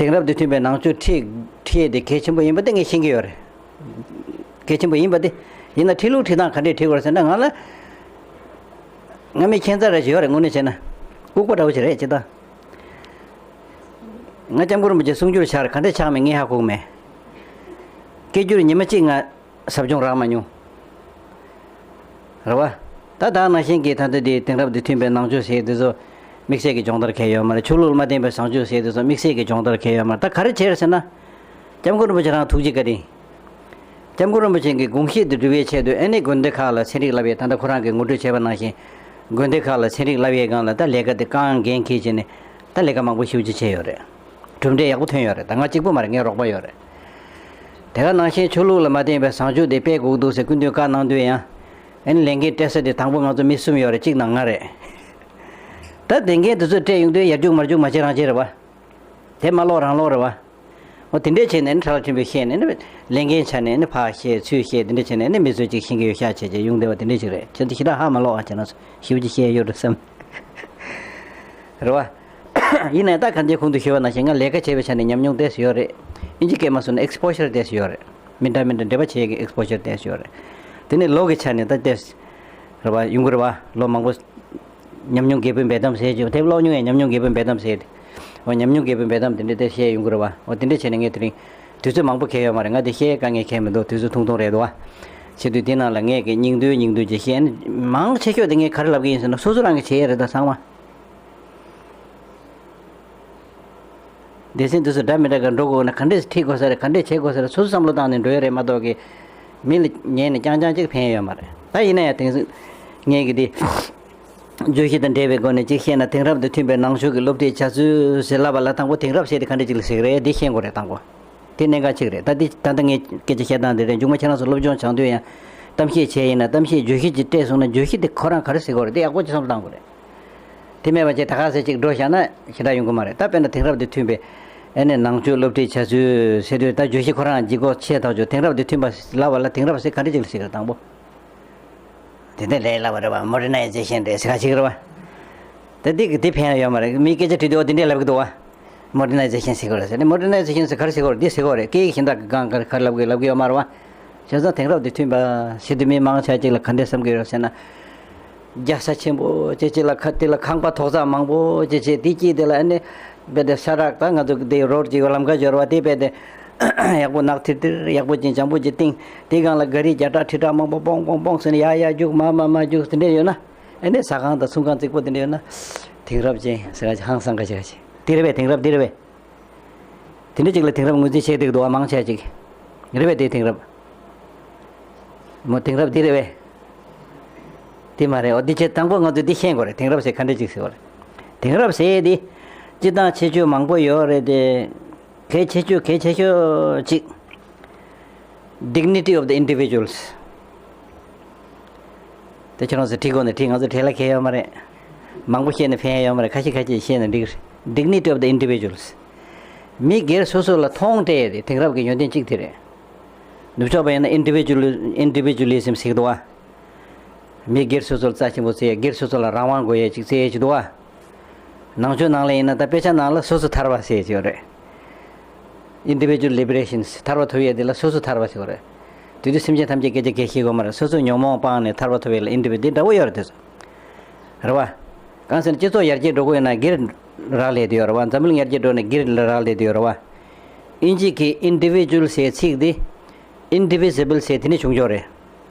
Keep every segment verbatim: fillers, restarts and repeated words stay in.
དེང་རབས་དང་མཐུན་པའི་ནང་ཆོས་ཁྲིད་ཁྲིད་དེ་གལ་ཆེན་པོ་ཡིན་པ་དེ་ངས་ཤེས་ཀྱི་ཡོད་རེད། གལ་ཆེན་པོ་ཡིན་པ་དེ། ཡིན་ན་ཁྲིད་ལུགས་ཁྲིད་སྟངས་ག་འདྲས་ཁྲིད་དགོས་རེད་ཟེར་ན། ང་ལ་ང་མི་ཁྱད་མཚར་རེ་ཞིག་ཡོད་རེད། དངོས་གནས་བྱས་ན་ལྐུགས་པ་འདྲ་བོ་ཞིག་རེད། ཅི་ལྟར་ང་སྐྱབས་མགོན་རིན་པོ་ཆེ་གསུང་སྒྱུར་ཆགས་རེད། ག་འདྲས་ཆགས་མེད་ངས་ཧ་གོ་གི་མེད། སྐད་སྒྱུར་ཉི་མ་གཅིག་ང་ཟབ་སྦྱོང་རག་མ་མྱོང་། རེད་བ། ད་ད་ནང་བཞིན་གྱི་ད་ལྟ་དེ་དེང་རབས་དང་མཐུན་པའི་ནང་ཆོས་ཟེར་དེ་ཚོ་དམིགས་བསལ་གྱི་སྦྱོང་བརྡར་གལ་ཡོད་མ་རེད། ཆོས་ལུགས་ལ་མ་བརྟེན་པའི་བཟང་སྤྱོད་ཟེར་དེ་ཚོ་དམིགས་བསལ་གྱི་སྦྱོང་བརྡར་གལ་ཡོད་མ་རེད། ད་ག་རེ་བྱས་རེད་ཟེར་ན། སྐྱབས་མགོན་རིན་པོ་ཆེ་རང་ཐུགས་རྗེ་བཀའ་དྲིན། སྐྱབས་མགོན་རིན་པོ་ཆེ་གི་དགོངས་བཞེད་དེ་སྒྲུབ་པའི་ཆེད་དུ་ཨ་ནི་དགོན་སྡེ་ཁག་ལ་ཚན་རིག་བསླབ་ཡས། ད་ལྟ་ཁོ་རང་གིས་ངོ་སྤྲོད་བྱས་པ་ནང་བཞིན་དགོན་སྡེ་ཁག་ལ་ཚན་རིག་བསླབ་ཡས་སྒང་ལ་ད་ལས་ཀ་དེ་རྐང་འགན་འཁྱེར་བྱས་ནས་ད་ལས་ཀ་མང་པོ་ཞེ་པོ་ཅིག་བྱས་ཡོད་རེད། གྲུབ་འབྲས་ཡག་པོ་ཐོན་ཡོད་རེད། ད་ང་གཅིག་པུ་མ་རེད། ངའི་རོགས་པ་ཡོད་རེད། དེ་ག་ནང་བཞིན་ཆོས་ལུགས་ལ་མ་བརྟེན་པའི་བཟང་སྤྱོད་དེ་སྤེལ་དགོས་འདུག་ཟེར་སྐུ་མདུན་བཀའ་གནང་དུས་ཡང་། ཨ་ནི་ལས་འགན་སྤྲད་ས་དེ་དང་པོ་ང་ཚོ་མི་གསུམ་ཡོད་རེད། གཅིག་ནང་ང་རེད། ད་དེ་འགན་དེ་ཚོ་སྤྲད་ཡོང་དུས་ཡར་རྒྱུག་མར་རྒྱུག་མ་བྱེད་རང་བྱེད་རེད་བ། དེ་མ་ལོག་རང་ལོག་རེད་བ། འོ་དེ་འདྲས་བྱས་ནས་ནི་ཁྲ་ལ་ཆེན་པོས་བཤད་ནས་ནི་ལས་འགན་ཆ་ནས་ནི་ཕར་བཤད་ཚུར་བཤད་དེ་འདྲས་བྱས་ནས་ནི་མི་ཚོས་ཅིག་ཤེས་ཀྱི་ཡོད་ཤག་བྱས་བྱས་ཡོང་བསྡད་པ་དེ་འདྲས་ཅིག་རེད། ཁྱེད་ཚོ་ཞེ་དྲག་ཧ་མ་ལོག་ཨ། བྱས་ན་ཞེ་པོ་ཅིག་བཤད་ཡོད་རེད་བསམ། རེད་བ། ཡིན་ནའི་ད་གང་ཅིའི་གོང་དུ་ཞུས་པ་ནང་བཞིན་ང་ལས་ཀ་བྱས་པའི་ཆ་ནས་ཉམས་མྱོང་ཏོག་ཙམ་ཡོད་རེད། ཨིན་ཇི་སྐད་མ་སོང་ན་ཨེག་སི་པོ་ཤར་ཏོག་ཙམ་ཡོད་རེད། མི་འདྲ་མི་འདྲ་འབྲེལ་བ་བྱེད་ཡས་ཀྱི་ཨེག་སི་པོ་ཤར་ཏོག་ཙམ་ཡོད་རེད། དེ་ནས་ལོ་གི་ཆ་ནས་ད་ཏོག་ཙམ་རེད་བ། ཡོང་གི་རེད་བ། ལོ་མང་པོ། ཉམས་མྱོང་རྒྱས་པའི་འབེལ་གཏམ་ཟེར་གྱི་དེབ་ཀློག་མྱོང་ཡས། ཉམས་མྱོང་རྒྱས་པའི་འབེལ་གཏམ་ཟེར་ཏེ། འོ་ཉམས་མྱོང་རྒྱས་པའི་འབེལ་གཏམ་དེ་འདྲ་དེ་བཤད་ཡོང་གི་རེད་བ། འོ་དེ་འདྲ་བྱས་ནས་ངས་དེ་རིང་དུས་ཚོད་མང་པོ་གལ་ཡོད་མ་རེད། ང་དེ་བཤད་དཀའ་ངལ་གལ་མི་འདུག་དུས་ཚོད་ཐུང་ཐུང་རེད་འདུག་བ། བྱེད་དུས་དེ་ནང་ལ་ངས་ཀྱི་སྙིང་བསྡུས་སྙིང་བསྡུས་ཀྱི་བཤད་ནི་མང་ཆེ་ཤོས་དེ་ངས་ག་རེ་ལབ་ཀྱི་ཡིན་ཟེར་ན། སོ་སོ་རང་གིས་བྱས་ཡས་རེད་ད་ཚང་མ། སྡེ་ཚན་དེ་ཚོ་འདྲ་མི་འདྲ་ག་འགྲོ་དགོས་ན་ག་འདྲས་ཁྲིད་དགོས་ས་རེད། ག་འདྲས་བྱེད་དགོས་ས་རེད། སོ་སོ་བསམ་བློ་བཏང་ནས་འགྲོ་ཡ་རེད་མ་གཏོགས་ཀྱི། མི་ལ་ཉན་ནས་རྐྱང་རྐྱང་གཅིག་ཕན་ཡོད་མ་རེད། ད་ཡིན་ན་ཡང་དེང་སང་ངས་ཀྱི་དེ་བརྗོད་གཞི་དང་འབྲེལ་བའི་སྒོ་ནས་གཅིག་བཤད་ན། དེང་རབས་དང་མཐུན་པའི་ནང་ཆོས་ཀྱི་སློབ་ཁྲིད་བྱ་ཚུལ་ཟེར་ལབ་པ་ལ་དང་པོ་དེང་རབས་ཟེར་དེ་ག་འདྲས་ཅིག་ལ་ཟེར་གི་རེད། འདི་ཤེས་དགོས་རེད་དང་པོ། དེ་གནད་འགག་གཅིག་རེད། ད་འདི་ད་ལྟ་ངས་སྐད་ཆ་བཤད་སྟངས་འདི་རེད། མཇུག་མ་ཁྱེད་རང་ཚོ་སློབ་སྦྱོང་སྦྱང་དུས་ཡང་གཏམ་བཤད་བྱས་ཡིན་ན། གཏམ་བཤད་བརྗོད་གཞི་ཅིག་སྤྲད་སོང་ན་བརྗོད་གཞི་དེ་ཁོ་རང་ག་རེ་ཟེར་གི་རེད། དེ་ཡག་པོ་ཅིག་བསམ་བློ་བཏང་དགོས་རེད། དེ་མེད་པ་བྱས་ད་ག་ཟེ་གཅིག་འགྲོ་བཞག་ན་ཞེ་དྲག་ཡོང་གི་མ་རེད། ད་དཔེར་ན་དེང་རབས་དང་མཐུན་པའི་ཨ་ནི་ནང་ཆོས་སློབ་ཁྲིད་བྱ་ཚུལ་ཟེར་དུས། ད་བརྗོད་གཞི་ཁོ་རང་ལྗིད་ཁོག་ཆེ་ཐག་ཆོད། དེང་རབས་དང་མཐུན་པ་ལབ་པ་ལ་དེང་རབས་ཟེར་ག་འདྲ་ཅིག་ལ་ཟེར་གི་རེད་དང་པོ། དེ་འདྲ་ལས་སླ་བ་རེད་བ། མོ་ཌར་ནའི་ཛེ་ཤན་རེད་ཟེར་ག་ཅིག་རེད་བ། ད་འདི་གི་དེ་ཕན་ཡོད་མ་རེད། མི་སྐད་ཆ་དྲིས་དུས་འོ་དེ་འདྲས་ལབ་གི་འདུག་བ། མོ་ཌར་ནའི་ཛེ་ཤན་ཟེར་གི་རེད་ཟེར་ནས། མོ་ཌར་ནའི་ཛེ་ཤན་ཟེར་ག་རེ་ཟེར་གི་རེད། འདི་ཟེར་གི་རེད། སྐད་ཡིག་གཞན་དག་གི་སྒང་ག་རེ་ག་རེ་ལབ་གི་ལབ་གི་ཡོད་མ་རེད་བ། བྱས་ཙང་དེང་རབས་དང་མཐུན་པ་ཟེར་དུས་མི་མང་ཆེ་ཅིག་ལ་ག་འདྲས་བསམ་གི་ཡོད་ཟེར་ན། རྒྱལ་ས་ཆེན་པོ་ཅིག་ཅིག་ལ་ཁ་དེ་ལ་ཁང་པ་ཐོག་བརྩེགས་མང་པོ་ཅིག་ཅིག་དེ་དཀྱིལ་དེ་ལ་ཨ་ནི་རྦད་དེ་ས་རག་ད་ང་ཚོ་དེ་རོ་ཌི་ཅིག་ལམ་ཁ་འབྱོར་བ་དེ་རྦད་དེ་ཡག་པོ་ནག་ཐིར་ཐིར་ཡག་པོ་ཅིག་འཇམ་པོ་ཅིག་བཏིང་། དེ་སྒང་ལ་ག་རི་བརྒྱ་ཕྲག་ཁྲི་ཕྲག་མང་པོ་པོང་པོང་པོང་ཟེར་ནས་ཡར་ཡར་རྒྱུག་མར་མར་མར་རྒྱུག་དེ་འདྲས་ཡོད་ན། ཨ་ནི་ཟ་ཁང་དང་ཚོང་ཁང་རྩིག་པོ་དེ་འདྲས་ཡོད་ན། དེང་རབས་ཅན་ཟེར་ག་ཅིག་ཧང་སང་ག་ཅིག་ག་ཅིག་དེ་རེད་པས། དེང་རབས་དེ་རེད་པས། དེ་འདྲ་ཅིག་ལ་དེང་རབས་ངོས་འཛིན་བྱེད་བསྡད་འདུག་བ། མང་ཆེ་ཅིག་རེད་པས། དེ་དེང་རབས་མོ་དེང་རབས་འདི་རེད་པས། དེ་མ་རེད། འོ་འདི་བྱས་དང་པོ་ང་ཚོས་འདི་ཤེས་དགོས་རེད། དེང་རབས་ཟེར་ག་འདྲ་ཅིག་ཟེར་བ་རེད། དེང་རབས་ཟེར་འདི་སྤྱིར་བཏང་ཁྱད་ཆོས་མང་པོ་ཡོད་རེད་དེ། གལ་ཆེ་ཤོས་གལ་ཆེ་ཤོས་ཅིག Dignity of the individuals། དེ་ཁྱེད་རང་ཚོས་ཁྲིད་དགོས་ན་ཁྲིད། ང་ཚོ་ཁྲིད་ལ་ཁེལ་ཡོད་མ་རེད། མང་པོ་བཤད་ན་ཕན་ཡོད་མ་རེད། ཁ་ཤས་ཁ་ཤས་བཤད་ན་འགྲིག་རེད། Dignity of the individuals། མི་སྒེར་སོ་སོ་ལ་མཐོང་སྤྲད་དེ་དེང་རབས་ཀྱི་ཡོན་ཏན་གཅིག་དེ་རེད། ནུབ་ཕྱོགས་པ་ཡིན་ན་Individual- Individualism ཟེར་གི་འདུག་བ། མི་སྒེར་སོ་སོ་ལ་རྩ་ཆེན་པོ་བརྩི་ཡས། སྒེར་སོ་སོ་ལ་རང་དབང་དགོས་ཡས་ཅིག་བརྩི་ཡས་ཅིག་འདུག་བ། ནང་ཆོས་ནང་ལ་ཡིན་ན་ད་དཔེ་ཆ་ནང་ལ་སོ་སོ་ཐར་པ་ཟེར་ཡས་ཅིག་ཡོད་རེད། Individual liberation། ཐར་པ་ཐོབ་ཡས་དེ་ལ་སོ་སོ་ཐར་པ་ཟེར་བ་རེད། དེ་དུས་སེམས་ཅན་ཐམས་ཅད་སྐད་ཆ་གལ་ཤེས་དགོས་མ་རེད། སོ་སོ་ཉོན་མོངས་སྤངས་ནས་ཐར་པ་ཐོབ་ཡས་ལ་Individual་དེ་འདྲ་བོ་ཡོད་རེད། དེ་ཚོ་རེད་བ། གང་ཟེར་ན་སྤྱི་ཚོགས་ཡར་རྒྱས་འགྲོ་དགོས་ཡོད་ན་སྒེར་རག་ལས་དེ་ཡོད་རེད་བ། འཛམ་གླིང་ཡར་རྒྱས་འགྲོ་ན་སྒེར་རག་ལས་དེ་ཡོད་རེད་བ། ཨིན་ཇི་གི་Individual ཟེར་ཚིག་དེ་Indivisible ཟེར་དེ་ནས་བྱུང་ཆོག་རེད།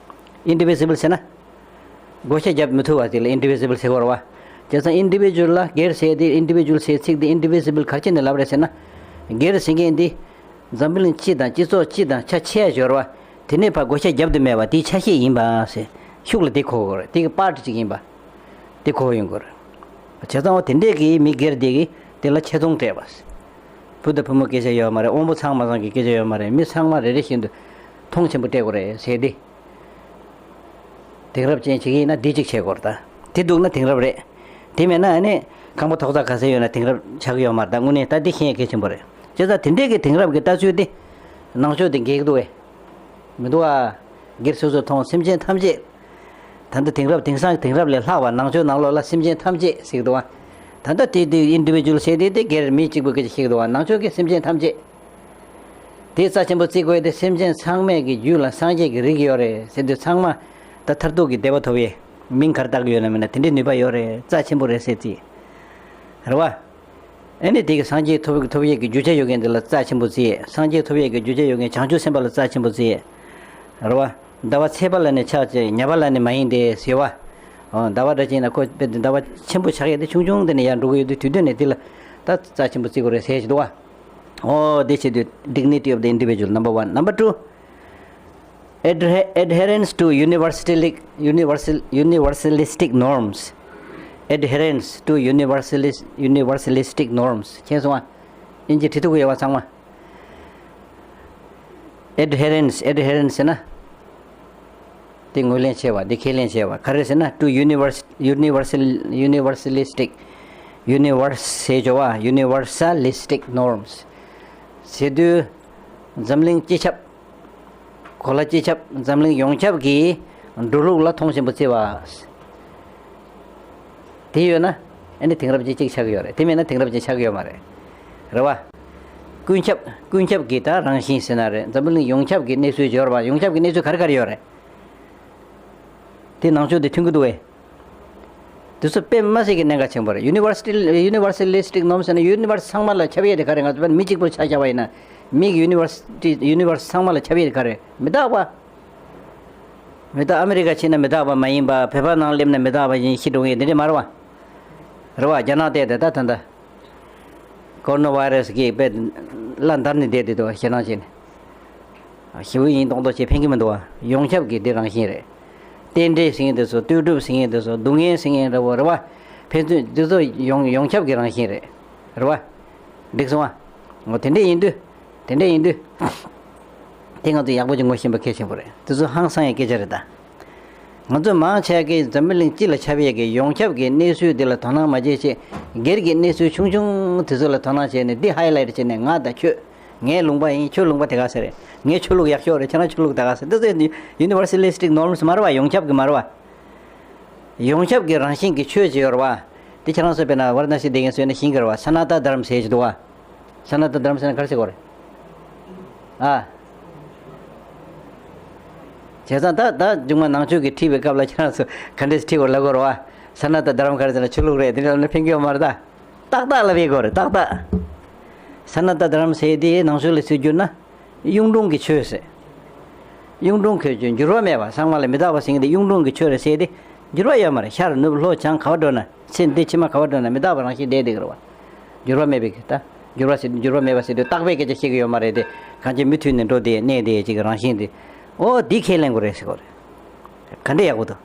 Indivisible ཟེར་ན། བགོ་བཤའ་བརྒྱབ་མི་ཐུབ་པ་དེ་ལ་Indivisible ཟེར་གོ་རེད་བ། བྱས་ཙང་Individual ལ་སྒེར་ཟེར་དེ། Individual ཟེར་ཚིག་དེ་Indivisible ག་རེ་བྱས་ནས་ལབ་རེད་ཟེར་ན། སྒེར་ཟེར་མཁན་འདི་འཛམ་བུ་གླིང་སྤྱི་དང་སྤྱི་ཚོགས་སྤྱི་དང་ཆ་ཆེ་ཡ་ཡོད་རེད་བ། དེ་ནས་ཕར་བགོ་བཤའ་བརྒྱབ་ཏུ་མེད་པ་དེའི་ཆ་ཤས་ཡིན་པ་ཟེར། ཤུགས་ལ་དེ་གོ་དགོས་རེད། དེ་གི་part གཅིག་ཡིན་པ་དེ་གོ་ཡོང་དགོས་རེད། བྱས་ཙང་འོ་དེ་འདྲས་ཀྱི་མི་སྒེར་དེ་གི་དེ་ལ་ཆེ་མཐོང་སྤྲད་པ་ཟེར། བུ་དང་བུ་མོ་སྐད་ཆ་ཡོད་མ་རེད། དབང་པོ་ཚང་མ་ཚང་གི་སྐད་ཆ་ཡོད་མ་རེད། མི་ཚང་མ་རེ་རེ་བཞིན་དུ་མཐོང་ཆེན་པོ་སྤྲད་དགོས་རེད་ཟེར་ཏེ། དེང་རབས་ཅན་བྱེད་ཀྱི་ཡིན་ན་འདི་གཅིག་བྱེད་དགོས་རེད་ད། དེ་འདུག་ན་དེང་རབས་རེད། དེ་མེད་ན་ཨ་ནི་ཁང་པ་ཐོག་རྩེག་ག་ཚད་ཡོད་ན་དེང་རབས་ཆགས་ཀྱི་ཡོད་མ་རེད་ད། དངོས་གནས་ད་འདི་ཤེས་ཡ་གལ་ཆེན་པོ་རེད། བྱས་ཙང་དེ་འདྲས་ཀྱི་དེང་རབས་ཀྱི་ལྟ་ཚུལ་དེ་ནང་ཆོས་དེ་འགལ་གྱི་འདུག་བས། མི་འདུག་ཨ། སྒེར་སོ་སོ་མཐོང་། སེམས་ཅན་ཐམས་ཅད། ད་ལྟ་དེང་རབས་དེང་སང་དེང་རབས་ལས་ལྷག་པ་ནང་ཆོས་ནང་ལོགས་ལ་སེམས་ཅན་ཐམས་ཅད་ཟེར་གྱི་འདུག་ཨ། ད་ལྟ་དེ་དུས་ཨིན་ཌི་བི་ཇུ་ཨལ་ཟེར་དེ་དེ་སྒེར་མི་གཅིག་པུ་སྐད་ཆ་བཤད་ཀྱི་འདུག་བ། ནང་ཆོས་ཀྱི་སེམས་ཅན་ཐམས་ཅད་དེ་རྩ་ཆེན་པོ་བརྩི་དགོས་ཏེ། སེམས་ཅན་ཚང་མའི་གི་རྒྱུད་ལ་སངས་རྒྱས་ཀྱི་རིགས་ཡོད་རེད་ཟེར་དུས། ཚང་མ་ད་མཐར་ཐུག་གི་བདེ་བ་ཐོབ་ཡས་མིང་ག་རེ་བཏགས་ཀྱི་ཡོད་ན་མིན་ན། དེ་འདྲའི་ནུས་པ་ཡོད་རེད། རྩ་ཆེན་པོ་རེད་ཟེར་བརྩི། རེད་བ། ཨ་ནི་དེ་གི་སངས་རྒྱས་ཐོབ་ཐོབ་ཡས་ཀྱི་རྒྱུ་ཆ་ཡོད་མཁན་དེ་ལ་རྩ་ཆེན་པོ་བརྩི། སངས་རྒྱས་ཐོབ་ཡས་ཀྱི་རྒྱུ་ཆ་ཡོད་མཁན་བྱང་ཆུབ་སེམས་དཔའ་ལ་རྩ་ཆེན་པོ་བརྩི། རེད་བ། ཟླ་བ་ཚེས་པ་ལ་ནི་ཆགས་ཅེས། ཉ་པ་ལ་ནི་མ་ཡིན་ཏེ་ཟེར་བ། ཨོ། ཟླ་བ་འདྲ་ཅིག་ཡིན་ན་ཁོ་དཔེ་ཟླ་བ་ཆེན་པོ་ཆགས་ཡས་དེ་ཆུང་ཆུང་དེ་ནས་ཡར་འགྲོ་གི་ཡོད་དུས། དུས་སྟོན་ནས་དེ་ལ་ད་རྩ་ཆེན་པོ་བརྩི་དགོས་རེད་ཟེར་ཞིག་འདུག་བ། ཨོ། དེ་བྱེད་དུས་dignity of the individual, number one. Number two, adhe- adherence to universalistic, universal, universalistic norms. Adherence to universalis- universalistic norms. མཁྱེན་སོང་ཨ། ཨིན་ཇི་བྲིས་ཐུབ་ཀྱི་ཡོད་པ་ཚང་མ། Adherence, adherence ཟེར་ན། དེ་ངོས་ལེན་བྱས་པ། དེ་ཁས་ལེན་བྱས་པ། ག་རེ་ཟེར་ན། to univers- universal- universalistic, universe ཟེར་བ། universalistic norms ཟེར་དུས་འཛམ་གླིང་སྤྱི་ཁྱབ། གོ་ལ་སྤྱི་ཁྱབ། འཛམ་གླིང་ཡོངས་ཁྱབ་ཀྱི་འགྲོ་ལུགས་ལ་མཐོང་ཆེན་པོ་བརྩི་བ། དེ་ཡོད་ན་ཨ་ནི་དེང་རབས་ཅན་གཅིག་ཆགས་ཀྱི་ཡོད་རེད། དེ་མེད་ན་དེང་རབས་ཅན་ཆགས་ཀྱི་ཡོད་མ་རེད། རེད་བ། ཀུན་ཁྱབ། ཀུན་ཁྱབ་ཀྱི་ད་རང་བཞིན་ཟེར་ན་རེད། འཛམ་བུ་གླིང་ཡོངས་ཁྱབ་ཀྱི་གནས་ཚུལ་ཡོད་རེད་བ། ཡོངས་ཁྱབ་ཀྱི་གནས་ཚུལ་ག་རེ་ག་རེ་ཡོད་རེད། དེ་ནང་ཆོས་དེ་མཐུན་གྱི་འདུག་བས། དེ་ཚོ་དཔེ་མ་སྲིད་ཀྱི་གནད་འགག་ཆེན་པོ་རེད། ཡུ་ནི་ཝར་སི་ཊི། ཡུ་ནི་ཝར་སི་ལི་སི་ཊིག་ནོརམ་ཟེར་ན་ཡུ་ནི་ཝར་སི་ཚང་མ་ལ་ཁྱབ་ཡས་དེ་ག་རེ། ང་ཚོ་དཔེར་ན་མི་གཅིག་པུར་ཆ་བཞག་པ་ཡིན་ན། མིག་ཡུ་ནི་ཝར་སི་ཊི། ཡུ་ནི་ཝར་སི་ཚང་མ་ལ་ཁྱབ་ཡས་དེ་ག་རེ། མི་རྟག་པ། མི་རྟག། ཨ་མི་རི་ཀ་ཕྱིན་ན་མི་རྟག་པ་མ་ཡིན་པ། བོད་པ་ནང་སླེབས་ན་མི་རྟག་པ་ཡིན། ཤི་འགྲོ་ངེས་དེ་འདྲ་མ་རེད་བ། རེད་བ། རྒྱ་ནག་བལྟས་ཏེ་ད་ད་ད། ཀོ་རོ་ན་བྷའི་རེ་སི་གིས་དཔེ་བླ་འདར་ནས་བསྡད་དེ་འདུག་ཞེད་སྣང་བྱས་ནས། ཞེ་པོ་ཡིན་མདོག་མདོག་བྱས་ཕན་གྱི་མི་འདུག་བ། ཡོངས་ཁྱབ་ཀྱི་འདི་རང་བཞིན་རེད། རྟེན་འབྲེལ་ཟེར་མཁན་དེ་ཚོ། ལྟོས་གྲུབ་ཟེར་མཁན་དེ་ཚོ། སྡུག་བསྔལ་ཟེར་མཁན་འདྲ་བོ་རེད་བ། ཕན་ཚུན་དེ་ཚོ་ཡོངས་ཡོངས་ཁྱབ་ཀྱི་རང་བཞིན་རེད། རེད་བ། འགྲིག་སོང་བ། འོ། དེ་འདྲ་ཡིན་དུས། དེ་འདྲ་ཡིན་དུས། དེ་ང་ཚོ་ཡག་པོ་ཅིག་ངོ་ཤེས་པ་གལ་ཆེན་པོ་རེད། དེ་ཚོ་ཧང་སང་ཡའི་སྐད་ཆ་རེད་ད། ང་ཚོ་མང་ཆེ་གིས་འཛམ་བུ་གླིང་སྤྱི་ལ་ཁྱབ་ཡས་ཀྱི་ཡོངས་ཁྱབ་ཀྱི་གནས་ཚུལ་འདི་ལ་དོ་སྣང་མ་བྱེད་ཅེས། སྒེར་གྱི་གནས་ཚུལ་ཆུང་ཆུང་དེ་ཚོ་ལ་དོ་སྣང་བྱས་ནས། འདི་ཧའི་ལའེ་ཊི་བྱས་ནས། ང་དང་ཁྱོད། ངའི་ལུང་པ་ཡིན། ཁྱོད་ལུང་པ་དེ་ག་ཟེར་རེད། ངའི་ཆོས་ལུགས་ཡག་ཤོས་རེད། ཁྱེད་རང་ཆོས་ལུགས་དེ་ག་ཟེར། འདི་ཚོ་ཡུ་ནི་ཝར་སི་ལི་སི་ཊིག་ནོརམ་སི་མ་རེད་བ། ཡོངས་ཁྱབ་ཀྱི་མ་རེད་བ། ཡོངས་ཁྱབ་ཀྱི་རང་བཞིན་གྱི་ཆོས་ཅིག་ཡོད་རེད་བ། དེ་ཁྱེད་རང་ཚོ་དཔེར་ན་ཝཱ་ར་ཎ་སི་བསྡད་མཁན་ཚོས་ན་ཤེས་ཀྱི་རེད་བ། སྣ་ཏ་དྷརམ་ཟེར་ཞིག་འདུག་བ། སྣ་ཏ་དྷརམ་ཟེར་ན་ག་རེ་ཟེར་དགོས་རེད། ཨ། བྱས་ཙང་ད་ད་མཇུག་མ་ནང་ཆོས་ཀྱི་ཁྲིད་པའི་སྐབས་ལ་ཁྱེད་རང་ཚོ་ག་འདྲས་ཁྲིད་དགོས་ལབ་དགོས་རེད་བ། སྣ་ཏ་དྷརམ་ག་རེ་ཟེར་ན་ཆོས་ལུགས་རེད། དེ་འདྲ་ལབ་ན་ཕན་གྱི་ཡོད་མ་རེད་ད། ཏག་ཏག་ལབ་ཡས་དགོས་རེད། ཏག་ཏག། སྣ་ཏ་དྷརམ་ཟེར་དེ་ནང་ཆོས་ལ་ཚུར་བསྒྱུར་ན། གཡུང་དྲུང་གི་ཆོས་ཟེར། གཡུང་དྲུང་གི་ཆོས། འགྱུར་བ་མེད་པ། ཚང་མ་ལ་མི་རྟག་པ་ཟེར་མཁན་དེ། གཡུང་དྲུང་གི་ཆོས་རེད་ཟེར་དེ། འགྱུར་བ་ཡོད་མ་རེད། ཤར་ནུབ་ལྷོ་བྱང་ག་པར་འགྲོ་ན། ཚེ་འདི་ཕྱི་མ་ག་པར་འགྲོ་ན་མི་རྟག་པ་རང་བཞིན་བསྡད་བསྡད་ཀྱི་རེད་བ། འགྱུར་བ་མེད་པའི་གི་ད། འགྱུར་བ་ཟེར། འགྱུར་བ་མེད་པ་ཟེར་དུས་རྟག་པའི་སྐད་ཆ་བཤད་ཀྱི་ཡོད་མ་རེད་དེ། གང་ཅི་མུ་མཐུད་ནས་འགྲོ་བསྡད་གནས་བསྡད་ཅིག་གི་རང་བཞིན་དེ། ཨོ། འདི་ཁས་ལེན་དགོས་རེད་ཟེར་གོ་རེད། ག་འདྲ་ཡག་པོ་འདུག་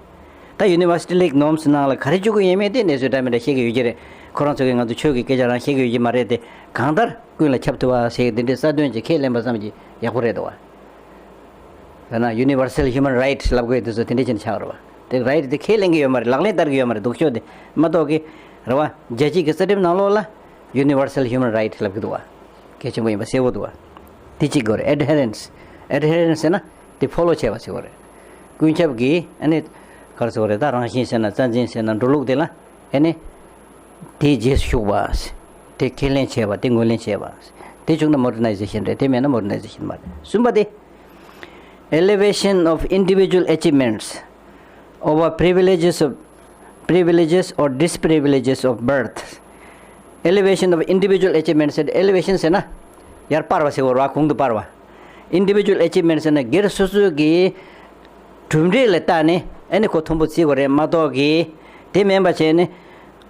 ད་ཡུ་ནི་ཝར་སི་ཊི་ལིག་ནོརམ་སི་ནང་ལ་ག་རེ་བཅུག་གི་ཡོད་མེད་དེ་གནས་ཚུལ་འདྲ་མི་འདྲ་བཤད་ཀྱི་ཡོད་ཀྱི་རེད། ཁོ་རང་ཚོ་གིས་ང་ཚོ་ཆོས་ཀྱི་སྐད་ཆ་རང་བཤད་ཀྱི་ཡོད་ཀྱི་མ་རེད་དེ། གང་ལྟར་ཀུན་ལ་ཁྱབ་ཐུབ་པ་ཟེར་དེ་འདྲའི་རྩ་དོན་ཅིག་ཁས་ལེན་པ་ཙམ་གྱིས་ཡག་པོ་རེད་འདུག་བ། ད་ན་ཡུ་ནི་ཝར་སལ་ཧིའུ་མན་རའིཊ་ལབ་དགོས་དེ་ཚོ་དེ་འདྲ་ཅིག་ཆགས་རེད་བ། དེ་རའིཊ་དེ་ཁས་ལེན་གྱི་ཡོད་མ་རེད། ལག་ལེན་བསྟར་གྱི་ཡོད་མ་རེད། སྡུག་ཤོས་དེ་མ་གཏོགས་ཀྱི། རེད་བ། རྒྱལ་སྤྱི་གི་རྩ་ཁྲིམས་ནང་ལོགས་ལ་ཡུ་ནི་ཝར་སལ་ཧིའུ་མན་རའིཊ་ལབ་ཀྱི་འདུག་བ། གལ་ཆེན་པོ་ཡིན་པ་གསལ་པོ་འདུག་བ། དེ་གཅིག་དགོས་རེད། ཨེ་ཌི་ཧེ་རེན་སི། ཨེ་ཌི་ཧེ་རེན་སི་ཟེར་ན་དེ་ཕོ་ལོ་བྱས་པ་ཟེར་དགོས་རེད། ཀུན་ཁྱབ་ཀྱི་ཨ་ནི་ག་རེ་ཟེར་དགོས་རེད། ད་རང་བཞིན་ཟེར་ན། རྩ་འཛིན་ཟེར་ན། འགྲོ་ལུགས་དེ་ལ་ཨ་ནི་དེའི་རྗེས་སུ་ཞུགས་པ། དེ་ཁས་ལེན་བྱས་པ། དེ་ངོས་ལེན་བྱས་པ། དེ་བྱུང་ན་མོ་ཌར་ནའི་ཛེ་ཤན་རེད། དེ་མེད་ན་མོ་ཌར་ནའི་ཛེ་ཤན་མ་རེད། གསུམ་པ་དེ། Elevation of individual achievements over privileges of, privileges or disprivileges of birth. Elevation of individual achievements ཟེར། ཨེ་ལི་ཝེ་ཤན་ཟེར་ན་ཡར་སྤར་བ་ཟེར་བ་རེད་བ། གོང་དུ་སྤར་བ། Individual achievements ཟེར་ན་སྒེར་སོ་སོ་གི་གྲུབ་འབྲས་ལ་བལྟས་ནས་ཨ་ནི་ཁོ་མཐོན་པོ་བརྩི་དགོས་རེད་མ་གཏོགས་ཀྱི། དེ་མིན་པ་བྱས་ནས།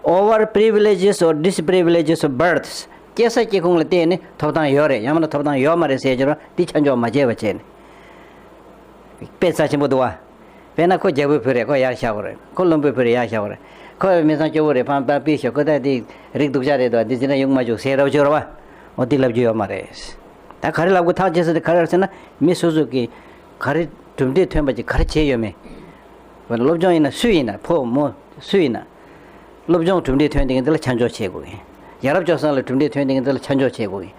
Over privileges or disprivileges of birth. སྐྱེས་ས་སྐྱེས་ཁུངས་ལ་བལྟས་ནས་ཐོབ་ཐང་ཡོད་རེད། ཡང་མིན་ན་ཐོབ་ཐང་ཡོད་མ་རེད་ཟེར་གྱི་རེད་བ། དེ་ཆ་འཇོག་མ་བྱས་པ་བྱས་ནས། དཔེ་རྩ་ཆེན་པོ་འདུག་བ། དཔེར་ན་ཁོ་རྒྱལ་པོའི་བུ་རེད། ཁོ་ཡར་བཞག་དགོས་རེད། ཁོ་བློན་པོའི་བུ་རེད། ཡར་བཞག་དགོས་རེད། ཁོ་མི་ཚང་སྐྱོ་བོ་རེད། ཕམ་པ་པི་ཤོག་ཁོ་ད་དེ་རིགས་སྡུག་ཅག་རེད་དོ། འདི་ཟེར་ན་ཡོང་མ་བཅུག་ཟེར་རབ་བཅུག་ར་བ། འོ་དེ་ལབ་རྒྱུ་ཡོད་མ་རེད། ད་ག་རེ་ལབ་དགོས། ཐག་བཅད་ས་དེ་ག་རེ་རེད་ཟེར་ན། མི་སོ་སོ་གིས་ག་རེ་གྲུབ་འབྲས་ཐོན་པ་ཅིག་ག་རེ་བྱས་ཡོད་མེད། སློབ་སྦྱོང་ཡིན་ན། སུ་ཡིན་ན། ཕོ་མོ་སུ་ཡིན་ན། སློབ་སྦྱོང་གྲུབ་འབྲས་ཐོན་དེ་གི་འདི་ལ་ཆ་འཇོག་བྱེད་དགོས་གི། ཡ་རབས་སྤྱོད་བཟང་ལ་གྲུབ་འབྲས་ཐོན་དེ་གི་འདི་ལ་ཆ་འཇོག་བྱེད་དགོས་གི།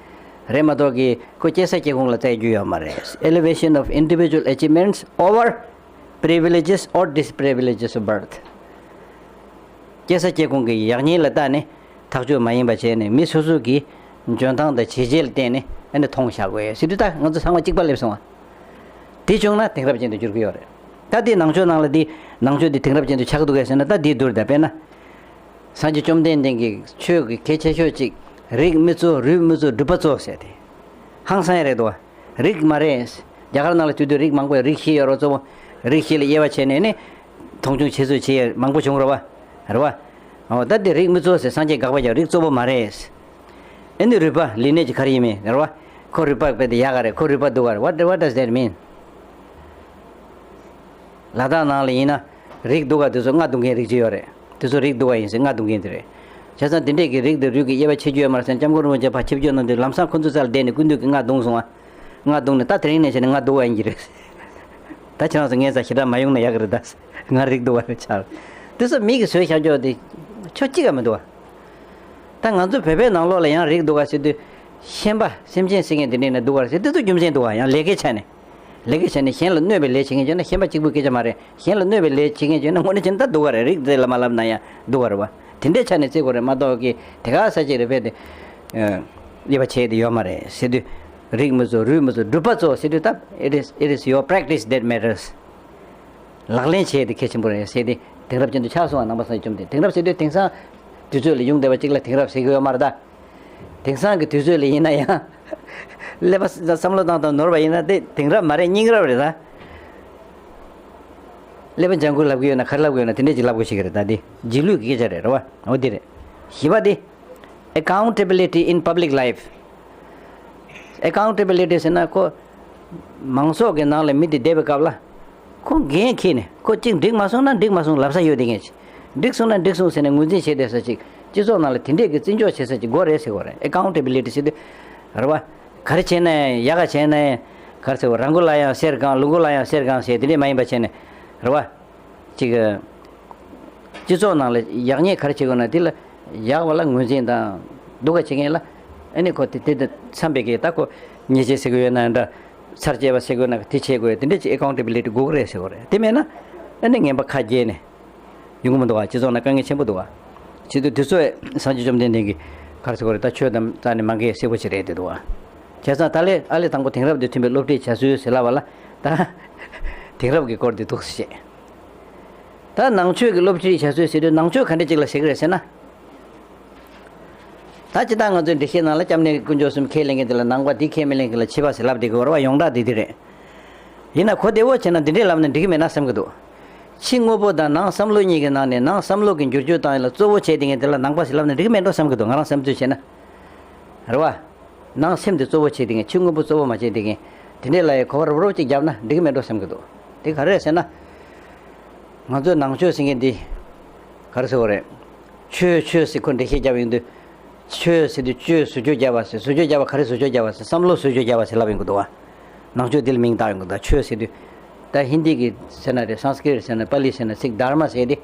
རེད་མ་གཏོགས་གི་ཁོ་སྐྱེས་ས་སྐྱེས་ཁུངས་ལ་བལྟ་རྒྱུ་ཡོད་མ་རེད། Elevation of individual achievements over privileges or disprivileges of birth. སྐྱེས་ས་སྐྱེས་ཁུངས་ཀྱི་ཡག་ཉེས་ལ་བལྟས་ནས་ ཐག་གཅོད་མ་ཡིན་པ་བྱས་ནས་མི་སོ་སོ་གི་འཇོན་ཐང་དང་བྱས་རྗེས་ལ་བརྟེན་ནས་ཨ་ནི་མཐོང་བཞག་དགོས་ཟེར་དུས། ད་ང་ཚོ་ཚང་མ་གཅིག་པ་སླེབས་སོང་བ། དེ་བྱུང་ན་དེང་རབས་ཅན་དུ་འགྱུར་གི་ཡོད་རེད། ད་དེ་ནང་ཆོས་ནང་ལ་དེ་ནང་ཆོས་དེ་དེང་རབས་ཅན་དུ་ཆགས་འདུག་གས་ཟེར་ན། ད་དེ་བསྡུར་ད། དཔེར་ན། སངས་རྒྱས་བཅོམ་ལྡན་འདས་ཀྱི་ཆོས་ཀྱི་གལ་ཆེ་ཤོས་གཅིག་རིགས་མི་གཙོ། རུས་མི་གཙོ། སྒྲུབ་པ་གཙོ་ཟེར་ཏེ། ཧང་སང་ཡ་རེད་འདུག་བ། རིགས་མ་རེད། རྒྱ་གར་ནང་ལ་དུས་དུས་རིགས་མང་པོ་ཡོད། རིགས་བཞི་ཡོད་རེད། གཙོ་བོ་རིགས་བཞི་ལ་དབྱེ་བ་ཕྱེ་ནས་ནི་མཐོང་ཆུང་བྱེད་ཚུལ་བྱེད་ཡ་མང་པོ་བྱུང་རེད་བ། རེད་བ། འོ་ད་དེ་རིགས་མི་གཙོ་ཟེར་སངས་རྒྱས་དགག་པ་བྱས། རིགས་གཙོ་བོ་མ་རེད། ཨེ་ནི་རུས་པ་ལས་གནས་ཀྱི་ག་རེ་ཡིན་མིན་རེད་བ། ཁོ་རུས་པ་དཔེ་དེ་ཡག་ག་རེད། ཁོ་རུས་པ་སྡུག་ག་རེད། What, what does that mean? ལ་དྭགས་ནང་ལ་ཡིན་ན་རིགས་སྡུག་ག་དེ་ཚོ་རྔ་བརྡུང་མཁན་རིགས་གཅིག་ཡོད་རེད། དེ་ཚོ་རིགས་སྡུག་ག་ཡིན་ཟེར་རྔ་བརྡུང་མཁན་དེ་རེད། བྱས་ཙང་དེ་འདྲས་ཀྱི་རིགས་དེ་རུས་ཀྱི་དབྱེ་བ་ཕྱེ་རྒྱུ་ཡོད་མ་རེད་ཟེར། ལྕམ་མགོན་རིན་པོ་ཆེ་ཕར་ཆིབས་བསྒྱུར་གནང་དུས་ལམ་སང་ཁོ་ཚོའི་རྩ་ལ་བསྡད་ནས་སྐུ་མདུན་གྱིས་རྔ་བརྡུངས་སོང་ང་། རྔ་བརྡུངས་ནས་ད་དེ་རིང་ནས་བྱས་ནས་རྔ་སྡུག་ག་ཡིན་གྱི་རེད། ད་ཁྱེད་རང་ཚོ་ངའི་རྩར་ཞེ་དྲག་མ་ཡོང་ན་ཡག་གི་རེད། ད་ང་རིགས་སྡུག་ག་ཆགས། དེ་ཚོ་མི་གིས་བཟོས་བཞག་ཆོག་དེ་ཆོ་གཅིག་ག་མི་འདུག་བ། ད་ང་ཚོ་བོད་པའི་ནང་ལོགས་ལ་ཡང་རིགས་སྡུག་ག་ཟེར་དུས། ཤན་པ་སེམས་ཅན་བསད་མཁན་དེ་འདྲས་ནི་སྡུག་ག་རེད་ཟེར། དེ་ཚོ་རྒྱུ་མཚན་འདུག་བ། ཡང་ལས་ཀའི་ཆ་ནས། ལས་ཀའི་ཆ་ནས་གཞན་ལ་གནོད་པའི་ལས་བྱེད་མཁན་བྱས་ན་ཤན་པ་གཅིག་པུ་སྐད་ཆ་མ་རེད། གཞན་ལ་གནོད་པའི་ལས་བྱེད་མཁན་བྱས་ན་དངོས་གནས་བྱས་ན་ད་སྡུག་ག་རེད། རིགས་དེ་ལ་མ་ལབ་ན་ཡང་སྡུག་ག་རེད་བ། དེ་འདྲའི་ཆ་ནས་བརྩི་དགོས་རེད་མ་གཏོགས་ཀྱི་དེ་ག་ས་ཅིག་རེད་བས་དེ། ཨ། དབྱེ་བ་ཕྱེ་དེ་ཡོད་མ་རེད་ཟེར་དུས། རིགས་མི་གཙོ། རུས་མི་གཙོ། སྒྲུབ་པ་གཙོ་ཟེར་དུས་ད། It is, it is your practice that matters. ལག་ལེན་བྱེད་དེ་གལ་ཆེན་པོ་རེད་ཟེར་ཏེ། དེང་རབས་ཅན་དུ་ཆགས་སོང་བ། ནང་པ་སངས་རྒྱས་བཅོམ་ལྡན། དེང་རབས་ཟེར་དུས་དེང་སང་དུས་ཚོད་ལ་ཡོང་བསྡད་པ་གཅིག་ལ་དེང་རབས་ཟེར་གྱི་ཡོད་མ་རེད་ད། དེང་སང་གི་དུས་ཚོད་ལ་ཡིན་ན་ཡང་ཀླད་པ་བསམ་བློ་བཏང་སྟངས་ནོར་བ་ཡིན་ན་དེ་དེང་རབས་མ་རེད། སྙིང་རབས་རེད་ད། ཀླད་པ་ལྗང་ཁུ་ལབ་ཀྱི་ཡོད་ན་ག་རེ་ལབ་ཀྱི་ཡོད་ན་དེ་འདྲས་ཅིག་ལབ་དགོས་ཤེས་ཀྱི་རེད་ད། དེ་རྗེས་ལུས་ཀྱི་སྐད་ཆ་རེད། རེད་བ། འོ་དེ་རེད། བཞི་པ་དེ། Accountability in public life. Accountability ཟེར་ན་ཁོ། མང་ཚོགས་ཀྱི་ནང་ལ་མི་དེ་བསྡད་པའི་སྐབས་ལ། ཁོ་འགན་འཁྱེར་ནས་ཁོ་གཅིག་འགྲིག་མ་སོང་ན་འགྲིག་མ་སོང་ལབ་ས་ཡོད་དེ་ངས། འགྲིག་སོང་ན་འགྲིག་སོང་ཟེར་ནས་ངོས་འཛིན་བྱས་བསྡད་ས་ཅིག་སྤྱི་ཚོགས་ནང་ལ་དེ་འདྲས་ཀྱི་བརྩི་འཇོག་བྱེད་ས་ཅིག་དགོས་རེད་ཟེར་བ་རེད། Accountability ཟེར་དུས། རེད་བ། ག་རེ་བྱས་ན་ཡག་ག་བྱས་ན། ག་རེ་ཟེར་བ། ར་མགོ་ལ་ཡང་གསེར་གང་། ལུག་མགོ་ལ་ཡང་གསེར་གང་ཟེར་དེ་འདྲས་མ་ཡིན་པ་བྱས་ནས། རེད་བ། ཅིག་སྤྱི་ཚོགས་ནང་ལ་ཡག་ཉེས་ག་རེ་བྱེད་དགོས་ན་དེ་ལ་ཡག་པ་ལ་ངོས་འཛིན་དང་། སྡུག་ག་བྱེད་མཁན་ལ་ཨ་ནི་ཁོ་དེ་དེ་དང་འཚམ་པའི་གི། ད་ཁོ་ཉེས་ཆད་ཟེར་དགོས་ཡོད་ན་འདྲ། ཚར་བཅད་པ་ཟེར་དགོས་ན་དེ་བྱེད་དགོས། དེ་འདྲ་ཅིག་accountability དགོས་ཀྱི་རེད་ཟེར་དགོས་རེད། དེ་མེད་ན་ཨ་ནི་ངན་པ་ཁ་རྒྱས་ནས་ཡོང་གི་མི་འདུག་བ། སྤྱི་ཚོགས་ནང་དཀའ་ངལ་ཆེན་པོ་འདུག་བ། བྱེད་དུས་དུས་ཚོད་སངས་རྒྱས་བཅོམ་ལྡན་འདས་ཀྱིས་ག་རེ་ཟེར་དགོས་རེད། ད་ཆོས་དང་རྩ་ནས་མ་འགལ་གསལ་པོ་ཞིག་རེད་དེ་འདུག་བ། བྱས་ཙང་ད་ལས་ཨ་ལས་དང་པོ་དེང་རབས་དང་མཐུན་པའི་སློབ་ཁྲིད་བྱ་སྲོལ་ཟེར་ལབ་པ་ལ། ད་དེང་རབས་ཀྱི་སྐོར་དེ་འདུག་སེ་བཤད། ད་ནང་ཆོས་ཀྱི་སློབ་ཁྲིད་བྱ་སྲོལ་ཟེར་དུས་ནང་ཆོས་ག་འདྲ་ཅིག་ལ་ཟེར་གི་རེད་ཟེར་ན། ད་ཅི་ལྟར་ང་ཚོའི་འགྲེལ་བཤད་ནང་ལ་སྐྱབས་གནས་དཀོན་མཆོག་གསུམ་ཁས་ལེན་མཁན་དེ་ལ་ནང་པ། དེ་ཁས་མི་ལེན་མཁན་ལ་ཕྱི་པ་ཟེར་ལབ་བསྡད་ཀྱི་ཡོད་རེད་བ། ཡོངས་གྲགས་དེ་དེ་རེད། ཡིན་ན་གོ་བདེ་བོ་བྱས་ན་འདི་འདྲས་ལབ་ན་འགྲིག་གི་མེད་ན་བསམ་གྱི་འདུག་ཕྱི་དངོས་པོ་དང་ནང་བསམ་བློ་གཉིས་ཀྱི་ནང་ནས་ནང་བསམ་བློ་གི་འགྱུར་བཅོས་བཏང་ཡ་ལ་གཙོ་བོ་བྱས་བསྡད་མཁན་དེ་ལ་ནང་པ་ཟེར་ལབ་ན་འགྲིག་གི་མེད་འགྲོ་བསམ་གྱི་འདུག་ང་རང་བསམ་ཚུལ་བྱས་ན། རེད་བ། ནང་སེམས་དེ་གཙོ་བོ་བྱས་བསྡད་མཁན། ཕྱི་དངོས་པོ་གཙོ་བོ་མ་བྱས་བསྡད་མཁན། དེ་འདྲས་ལ་ཡ་གོ་བ་རོབ་རོབ་ཅིག་བརྒྱབ་ན་འགྲིག་གི་མེད་འགྲོ་བསམ་གྱི་འདུག་དེ་ག་རེ་རེད་ཟེར་ན། ང་ཚོའི་ནང་ཆོས་ཟེར་མཁན་འདི་ག་རེ་ཟེར་བ་རེད། ཆོས་ཆོས་ཟེར་ཁོ་འགྲེལ་བཤད་བརྒྱབ་ཡོང་དུས། ཆོས་ཟེར་དུས་ཆོས་ཟུར་འཇོག་བརྒྱབ་པ་ཟེར། ཟུར་འཇོག་བརྒྱབ་པ་ག་རེ་ཟུར་འཇོག་བརྒྱབ་པ་ཟེར། བསམ་བློ་ཟུར་འཇོག་བརྒྱབ་པ་ཟེར་ལབ་ཡོང་གི་འདུག་བ། ནང་ཆོས་འདི་ལ་མིང་བཏགས་ཡོང་གི་འདུག་ཆོས་ཟེར་དུས། ད་ཧིན་དི་གི་ཟེར་ན་རེད། སཾ་སྐྲྀཏ་ཟེར་ན། པཱ་ལི་ཟེར་ན། ཚིག་དྷརྨ་ཟེར་ཏེ།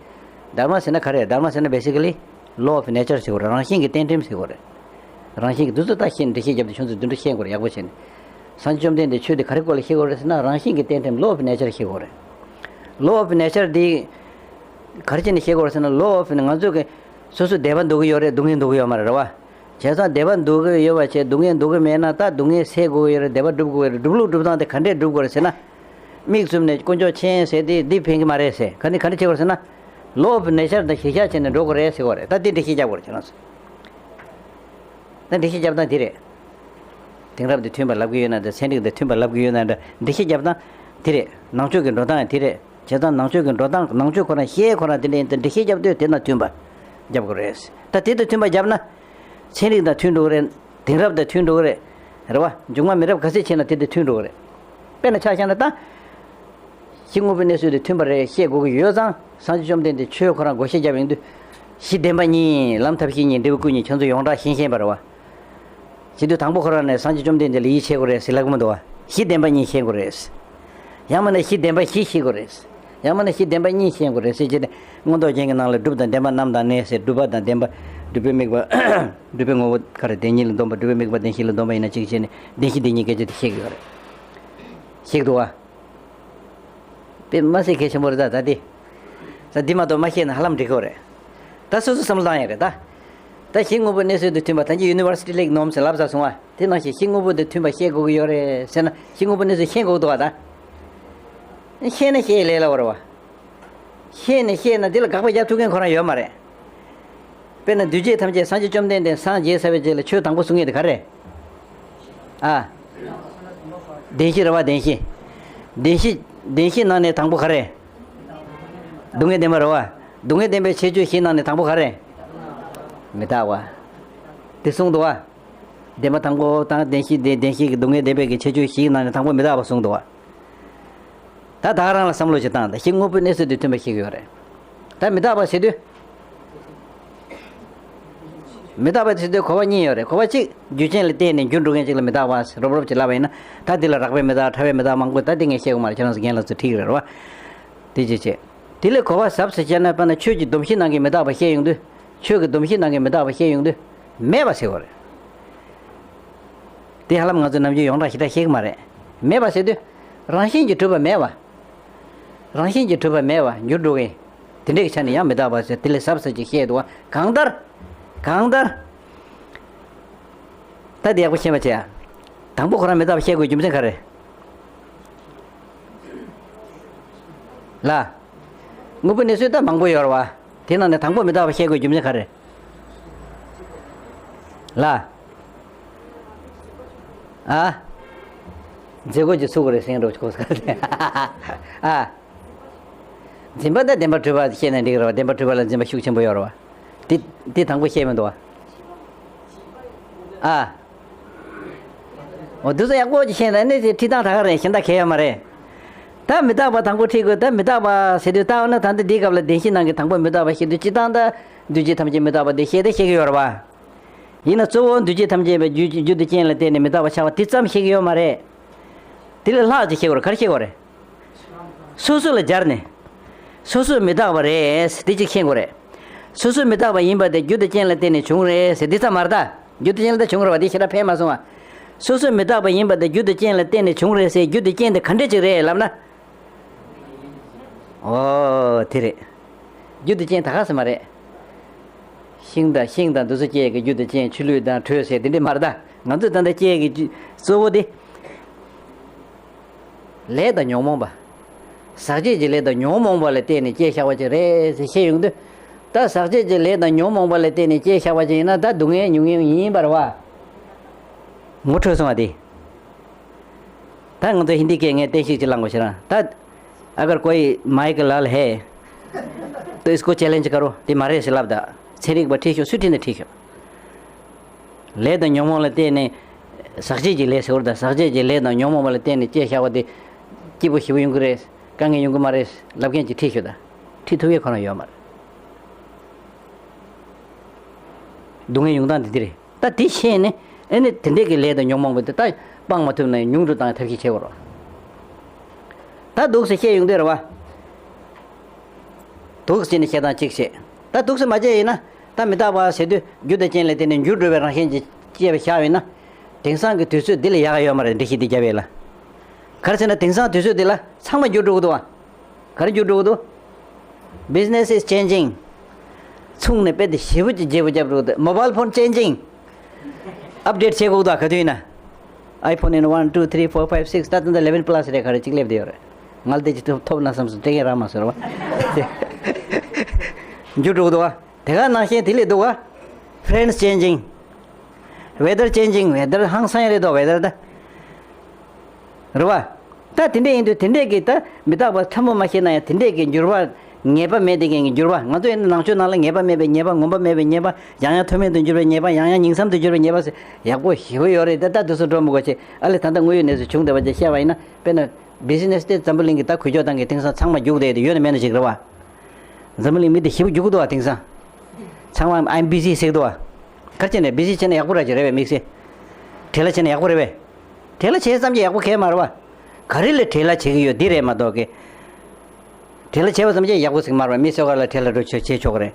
དྷརྨ་ཟེར་ན་ག་རེ་རེད། དྷརྨ་ཟེར་ན་basically law of nature ཟེར་དགོས་རེད། རང་བཞིན་གྱི་རྟེན་འབྲེལ་ཟེར་དགོས་རེད། རང་བཞིན་གྱི་འདུ་འཛོམས་ད་ཤེས་འགྲེལ་བཤད་རྒྱབ་དུས་ཁྱོད་ཚོས་འདི་འདྲ་ཤེས་དགོས་རེད། ཡག་པོ་བྱས་ནས། སངས་རྒྱས་བཅོམ་ལྡན་འདས་ཆོས་འདི་ག་རེ་སྐོར་ལ་བཤད་དགོས་རེད་ཟེར་ན། རང་བཞིན་གྱི་རྟེན་འབྲེལ། law of nature ཤེས་དགོས་རེད། law of nature འདི་ག་རེ་བྱས་ནས་ཤེས་དགོས་རེད་ཟེར་ན། law of ནི་ང་ཚོ་གི་སོ་སོ་བདེ་བ་འདོད་ཀྱི་ཡོད་རེད། སྡུག་བསྔལ་འདོད་ཀྱི་ཡོད་མ་རེད། རེད་བ། བྱས་ཙང་བདེ་བ་འདོད་ཀྱི་ཡོད་པ་བྱས། སྡུག་བསྔལ་འདོད་ཀྱི་མེད་ན་ད་སྡུག་བསྔལ་སེལ་དགོས་ཀྱི་ཡོད་རེད། བདེ་བ་སྒྲུབ་དགོས་ཀྱི་རེད། སྒྲུབ་ལུགས་སྒྲུབ་སྟངས་དེ་ག་འདྲས་སྒྲུབ་དགོས་རེད་ཟེར་ན། མིག་བཙུམ་ནས་དཀོན་མཆོག་མཁྱེན་ཟེར་དེ་འདི་ཕན་གྱི་མ་རེད་ཟེར། ག་ནི་ག་འདྲས་བྱེད་དགོས་རེད་ཟེར་ན། law of nature དང་གཞིར་བཞག་བྱས་ནས་འགྲོ་དགོས་རེད་ཟེར་བ་རེད། ད་དེ་འགྲེལ་བཤད་རྒྱག་དགོས་རེད་ཁྱེད་རང་ཚོ། ད་འགྲེལ་བཤད་རྒྱབ་སྟངས་དེ་རེད། དེང་རབས་དང་མཐུན་པ་ལབ་ཀྱི་ཡོད་ན་འདྲ། ཚན་རིག་དང་མཐུན་པ་ལབ་ཀྱི་ཡོད་ན་འདྲ། འགྲེལ་བཤད་རྒྱབ་སྟངས་དེ་རེད། ནང་ཆོས་ཀྱི་འགྲོ་སྟངས་དེ་རེད། བྱས་ཙང་ནང་ཆོས་ཀྱི་འགྲོ་སྟངས། ནང་ཆོས་ཁོ་རང་བཤད་ཁོ་རང་དེ་འདྲ་ཡིན་ཙང་འགྲེལ་བཤད་རྒྱབ་དུས་དེ་དང་མཐུན་པ་རྒྱབ་དགོས་རེད། ད་དེ་དང་མཐུན་པ་རྒྱབ་ན། ཚན་རིག་དང་མཐུན་འགྲོ་གི་རེད། དེང་རབས་དང་མཐུན་འགྲོ་གི་རེད། རེད་བ། མཇུག་མ་མི་རབས་ག་ཚོད་ཕྱིན་ན་དེ་དང་མཐུན་འགྲོ་གི་རེད། དཔེར་ན་ཆ་བཞག་ན་ད། གཞི་དངོས་པོའི་གནས་ཚུལ་དེ་མཐུན་པ་རེད་བཤད་དགོས་ཀྱི་ཡོད་ཙང་། སངས་རྒྱས་བཅོམ་ལྡན་འདས་ཆོས་ཁོ་རང་བགོ་བཤའ་བརྒྱབ་ཡོང་དུས། གཞི་བདེན་པ་གཉིས། ལམ་ཐབས་ཤེས་གཉིས། འབྲས་བུ་སྐུ་གཉིས། ཁྱོད་ཚོ་ཡོངས་གྲགས་ཤེས་ཤེས་པ་རེད་བ། བྱེད་དུས་དང་པོ་ཁོ་རང་ནས་སངས་རྒྱས་བཅོམ་ལྡན་འདས་ལ་ཡིད་ཆེས་དགོས་རེད་ཟེར་ལབ་ཀྱི་མི་འདུག་བ། གཞི་བདེན་པ་གཉིས་ཤེས་དགོས་རེད། ཡང་མིན་ན་གཞི་བདེན་པ་བཞི་ཤེས་དགོས་རེད། ཡང་མིན་ན་གཞི་བདེན་པ་གཉིས་ཤེས་དགོས་རེད་ཟེར་བྱས་ནས། མངོན་རྟོགས་རྒྱན་གྱི་ནང་ལ་སྒྲུབ་དང་བདེན་པ་རྣམ་དག་གནས་ཟེར། སྒྲུབ་པ་དང་བདེན་པ། སྒྲུབ་པའི་དམིགས་པ། སྒྲུབ་པའི་ངོ་བོ་ག་རེ་བདེན་གཉིས་ལ་འདོམས་པ། སྒྲུབ་པའི་དམིགས་པ་བདེན་བཞི་ལ་འདོམས་པ་ཡིན་ན་གཅིག་བྱས་ནས་བདེན་བཞི་བདེན་གཉིས་སྐད་ཆ་དེ་ཤེས་ཀྱི་ཡོད་རེད། ཤེས་ཀྱི་འདུག་བ། དཔེ་མ་སྲིད་གལ་ཆེན་པོ་རེད་ད། ད་འདི། ད་འདི་མ་གཏོགས་མ་ཤེས་ན་ཧ་ལམ་འགྲིག་གི་རེད། ད་སོ་སོ་བསམ་བློ་བཏང་ཡ་རེད་ད། ད་གཞི་དངོས་པོ་གནས་ཚུལ་དུ་མཐུན་པ་ད་གིན་ཡུ་ནི་ཝར་སི་ཊི་ལེགས་ནོམ་ཟེར་ལབ་ཚར་སོང་བ། དེ་ནང་བཞིན་གཞི་དངོས་པོ་དུ་མཐུན་པ་བཤད་དགོས་ཀྱི་ཡོད་རེད་ཟེར་ན། གཞི་དངོས་པོ་གནས་ཚུལ་ཤེས་དགོས་འདུག་བ་ད། ཤེས་ན་ཤེས་ལས་སླ་བོ་རེད་བ། ཤེས་ནས་ཤེས་ན་དེ་ལ་དགག་པ་རྒྱག་ཐུབ་མཁན་ཁོ་རང་ཡོད་མ་རེད། དཔེར་ན་འདུས་བྱས་ཐམས་ཅད་སངས་རྒྱས་བཅོམ་ལྡན་འདས་སངས་རྒྱས་ཚར་བའི་རྗེས་ལ་ཆོས་དང་པོ་གསུང་ཡས་དེ་ག་རེ། ཨ། བདེན་བཞི་རེད་བ། བདེན་བཞི། བདེན་བཞི། བདེན་བཞི་ནང་ནས་དང་པོ་ག་རེ། སྡུག་བསྔལ་བདེན་པ་རེད་བ། སྡུག་བསྔལ་བདེན་པའི་ཁྱད་ཆོས་བཞི་ནང་ནས་དང་པོ་ག་རེ། མི་རྟག་པ། དེ་གསུངས་འདུག་བ། བདེན་པ་དང་པོ་དང་བདེན་བཞི་དེ་བདེན་བཞི་གི་སྡུག་བསྔལ་བདེན་པའི་གི་ཁྱད་ཆོས་བཞིའི་ནང་ནས་དང་པོ་མི་རྟག་པ་གསུངས་འདུག་བ། ད་ད་ག་རང་ལ་བསམ་བློ་ཞིག་བཏང་། ད་གཞི་དངོས་པོའི་གནས་ཚུལ་དེ་མཐུན་པ་ཤེས་ཀྱི་ཡོད་རེད། ད་མི་རྟག་པ་ཟེར་དུས། མི་རྟག་པ་ཟེར་དུས་གོ་བ་གཉིས་ཡོད་རེད། གོ་བ་གཅིག་རྒྱུ་རྐྱེན་ལ་བརྟེན་ནས་འགྱུར་འགྲོ་མཁན་ཅིག་ལ་མི་རྟག་པ་ཟེར་རོབ་རོབ་ཅིག་ལབ་པ་ཡིན་ན། ད་འདི་ལ་རགས་པའི་མི་རྟག་ཕྲ་བའི་མི་རྟག་མང་པོ། ད་འདི་ངས་བཤད་དགོས་མ་རེད། ཁྱེད་རང་ཚོ་རྒན་ལགས་ཚོ་ཁྲིད་ཀྱི་རེད་བ། དེ་ཅི་བྱེད། དེ་ལས་གོ་བ་ཟབ་ཟེར་བྱས་ན། དཔེར་ན་ཆོས་ཀྱི་སྡོམ་གཞི་ནང་གི་མི་རྟག་པ་བཤད་ཡོང་དུས། ཆོས་ཀྱི་སྡོམ་གཞི་ནང་གི་མི་རྟག་པ་བཤད་ཡོང་དུས། མེད་པ་ཟེར་དགོས་རེད། དེ་ཧ་ལམ་ང་ཚོ་ནམ་རྒྱུན་ཡོངས་གྲགས་ཞེ་དྲག་ཤེས་ཀྱི་མ་རེད། མེད་པ་ཟེར་དུས། རང་བཞིན་གྱིས་གྲུབ་པ་མེད་པ། རང་བཞིན་གྱིས་གྲུབ་པ་མེད་པ་འགྱུར་འགྲོ་གི། དེ་འདྲའི་ཆ་ནས་ཡང་མི་རྟག་པ་ཟེར་དེ་ལས་ཟབ་ཟབ་ཅིག་བཤད་འདུག་བ། གང་ལྟར། གང་ལྟར། ད་དེ་ཡག་པོ་ཤེས་པ་བྱས་ཨ། དང་པོ་ཁོ་རང་མི་རྟག་པ་བཤད་དགོས་རྒྱུ་མཚན་ག་རེ། ལ། དངོས་པོའི་གནས་ཚུལ་ད་མང་པོ་ཡོད་རེད་བ། དེ་ནང་ནས་དང་པོ་མི་རྟག་པ་བཤད་དགོས་རྒྱུ་མཚན་ག་རེ། ལ། ཨ། མཛད་སྒོ་ཅིག་ཚུགས་དགོས་རེད་ཟེར་འགྲོ་གོ་ས། ཨ། འཛིན་པ་དང་བདེན་པར་གྲུབ་པ་བཤད་ན་འགྲིག་རེད་བ། བདེན་པར་གྲུབ་པ་ལ་འཛིན་པ་ཤུགས་ཆེན་པོ་ཡོད་རེད་བ། དེ་དེ་དང་པོ་བཤད་མི་འདུག་བ། ཨ། འོ་འདི་ཚོ་ཡག་པོ་ཅིག་ཤེས་ན་ནི་ཅིག་ཁྲིད་སྟངས་ད་ག་རེད། གཞན་དག་གལ་ཡོད་མ་རེད། ད་མི་རྟག་པ་དང་པོ་ཁྲིད་དགོས། ད་མི་རྟག་པ་ཟེར་དུས་ད་འོ་ན་ད་ལྟ་འདིའི་སྐབས་ལ་བདེན་བཞི་ནང་གི་དང་པོ་མི་རྟག་པ་བཤད་དུས་སྤྱིར་བཏང་ད་འདུས་བྱས་ཐམས་ཅད་མི་རྟག་པ་དེ་བཤད་དེ་བཤད་ཀྱི་ཡོད་རེད་བ། ཡིན་ན་གཙོ་བོ་འདུས་བྱས་ཐམས་ཅད་པའི་རྒྱུ་རྒྱུ་དང་རྐྱེན་ལ་བརྟེན་ནས་མི་རྟག་པ་ཆགས་པ་དེ་ཙམ་བཤད་ཀྱི་ཡོད་མ་རེད། དེ་ལས་ལྷག་ཅིག་བཤད་དགོས་རེད། ག་རེ་བཤད་དགོས་རེད། སོ་སོ་ལ་སྦྱར་ནས། སོ་སོ་མི་རྟག་པ་རེད་ཟེར་དེ་གཅིག་ཤེས་དགོས་རེད། སོ་སོ་མི་རྟག་པ་ཡིན་པ་དེ་རྒྱུ་དང་རྐྱེན་ལ་བརྟེན་ནས་བྱུང་རེད་ཟེར་དེ་ཙམ་མ་རེད་ད། རྒྱུ་དང་རྐྱེན་ལ་ད་བྱུང་རེད་བ། དེ་ཞེ་དྲག་ཕན་མ་སོང་བ། སོ་སོ་མི་རྟག་པ་ཡིན་པ་དེ་རྒྱུ་དང་རྐྱེན་ལ་བརྟེན་ནས་བྱུང་རེད་ཟེར། རྒྱུ་དང་རྐྱེན་དེ་ག་འདྲ་ཅིག་རེད་ལབ་ན། ཨོ་དེ་རེད། རྒྱུ་དང་རྐྱེན་ད་ག་ཟེར་མ་རེད། ཤིང་དང་ཤིང་དང་འདི་ཚོ་སྐྱེ་གི་རྒྱུ་དང་རྐྱེན། ཆུ་ལུད་དང་དྲོད་ཟེར་དེ་འདྲ་མ་རེད་ད། ང་ཚོས་ད་ལྟ་སྐྱེ་གི་རྒྱུ་གཙོ་བོ་དེ། ལས་དང་ཉོན་མོངས་པ། ཟག་བཅས་ཀྱི་ལས་དང་ཉོན་མོངས་པ་ལ་བརྟེན་ནས་སྐྱེས་བཞག་པ་ཅིག་རེད་ཟེར་བཤད་ཡོང་དུས། ད་ཟག་བཅས་ཀྱི་ལས་དང་ཉོན་མོངས་པ་ལ་བརྟེན་ནས་སྐྱེས་བཞག་པ་ཅིག་ཡིན་ན་ད་སྡུག་བསྔལ་མྱོང་མཁན་ཡིན་པ་རེད་བ། ངོ་འཕྲོད་སོང་བ་དེ། ད་ང་ཚོ་ཧིན་དི་སྐད་ངས་བསྟན་བཤིག་ཅིག་བླངས་དགོས་ཤེ་རང་ད། अगर कोई माइक लाल है तो इसको चैलेंज करो དེ་མ་རེད་ཟེར་ལབ་ད། ཚན་རིག་པ་ཁྲིད་ཤོག་སུས་ཁྲིད་ན་ཁྲིད་ཤོག་ལས་དང་ཉོན་མོངས་ལ་བརྟེན་ནས། ཟག་བཅས་ཀྱི་ལས་ཟེར་བ་དང་ཟག་བཅས་ཀྱི་ལས་དང་ཉོན་མོངས་པ་ལ་བརྟེན་ནས་སྐྱེས་བཞག་པ་དེ། སྐྱིད་པོ་ཞེ་པོ་ཡོང་གི་རེད། དཀའ་ངལ་ཡོང་གི་མ་རེད་ལབ་མཁན་ཅིག་ཁྲིད་ཤོག་ད། ཁྲིད་ཐུབ་ཡས་ཁོ་རང་ཡོད་མ་རེད། སྡུག་བསྔལ་ཡོང་སྟངས་དེ་འདི་རེད། ད་དེ་ཤེས་ནས་ཨེ་ནི་དེ་འདྲས་ཀྱི་ལས་དང་ཉོན་མོངས་པ་དེ་ད་སྤང་མ་ཐུབ་ན་ཉུང་དུ་བཏང་ཐབས་ཤེས་བྱེད་དགོས་རེད། ད་འདུག་སེ་བཤད་ཡོང་དུས་རེད་བ། འདུག་སེ་བྱས་ནས་བཤད་སྟངས་གཅིག་བཤད། ད་འདུག་སེ་མ་བྱས་ཡིན་ན་ད་མི་རྟག་པ་ཟེར་དུས་རྒྱུ་དང་རྐྱེན་ལ་བརྟེན་ནས་འགྱུར་འགྲོ་བའི་རང་བཞིན་གྱིས་སྐྱེས་པ་བཞག་ཡོད་ན། དེང་སང་གི་དུས་ཚོད་འདི་ལ་ཡག་ག་ཡོད་མ་རེད་འགྲེལ་བཤད་འདི་རྒྱབ་ཡས་ལ། ག་རེ་ཟེར་ན་དེང་སང་དུས་ཚོད་འདི་ལ་ཚང་མ་འགྱུར་འགྲོ་གི་འདུག་བ། ག་རེ་འགྱུར་འགྲོ་གི་འདུག Business is changing. ཚོང་ནི་དཔེ་དེ་ཞེ་པོ་ཅིག་བརྗེ་པོ་རྒྱབ་འགྲོ་གི་འདུག Mobile phone changing. Update བྱེད་དགོས་འདུག་ག་དུས་ཡིན་ན། iPhone in one, two, three, four, five, six ད་ད་ལྟ eleven plus རེད་ག་རེ་གཅིག་སླེབས་བསྡད་ཡོད་རེད། ང་ལ་དེ་ཅིག་ཐོབ་ཐོབ་ན་བསམ་སོང་སྤྲད་མཁན་རག་མ་སོང་རེད་བ། འགྱུར་འགྲོ་གི་འདུག་བ། དེ་ག་ནང་བཞིན་དེ་ལས་འདུག་བ། Friends changing. Weather changing. Weather ཧང་སང་རེད་དོ་weather ད། རེད་བ། ད་དེ་འདྲས་ཡིན་དུས་དེ་འདྲས་ཀྱི་ད་མི་རྟག་པ་ཕྲ་མོ་མ་ཤེས་ན་ཡང་དེ་འདྲས་ཀྱི་འགྱུར་བ་ངེས་པ་མེད་དེ་ཀྱི་འགྱུར་བ། ང་ཚོ་ཡིན་ན་ནང་ཆོས་ནང་ལ་ངེས་པ་མེད་པའི་ཉེས་པ། ངོམས་པ་མེད་པའི་ཉེས་པ། ཡང་ཡང་མཐོ་དམན་དུ་འགྱུར་བའི་ཉེས་པ། ཡང་ཡང་ཉིང་མཚམས་དུ་འགྱུར་བའི་ཉེས་པ་ཟེར་ཡག་པོ་ཞེ་པོ་ཡོད་རེད། ད་ད་དུས་སུ་འགྲོ་མི་དགོས་ཆེ་ཨ་ལས། ད་ལྟ་དངོས་ཡོད་གནས་ཚུལ་བྱུང་བསྡད་པ་ཅིག་བཤད་པ་ཡིན་ན། དཔེར་ན་བི་ཛི་ནེ་སི་དེ་འཛམ་བུ་གླིང་གི་ད་གུས་ཕྱོགས་སྟངས་ཀྱི་དེང་སང་ཚང་མ་རྒྱུགས་བསྡད་དེ་ཡོད་ན་མེད་ན་ཞིག་རེད་བ། འཛམ་བུ་གླིང་མི་དེ་ཞེ་པོ་རྒྱུགས་ཀྱི་འདུག་བ་དེང་སང་། ཚང་མ་I'm busy ཟེར་གྱི་འདུག་བ། ག་རེ་བྱས་ནས་བི་ཟི་བྱས་ན་ཡག་པོ་ར་ཅིག་རེད་པས་དམིགས་བསལ། བྲེལ་བ་བྱས་ན་ཡག་པོ་རེད་པས། བྲེལ་བ་བྱས་ཙམ་གྱིས་ཡག་པོ་གང་ཡང་མ་རེད་བ། ག་རེ་ལ་བྲེལ་བ་བྱེད་ཀྱི་ཡོད་འདི་རེད་མ་གཏོགས་ཀྱི། བྲེལ་བ་བྱས་པ་ཙམ་གྱིས་ཡག་པོ་ཟིག་མ་རེད་བ། མི་སོ་ག་ལ་བྲེལ་བ་འགྲོ་ཆོག་བྱེད་ཆོག་གི་རེད།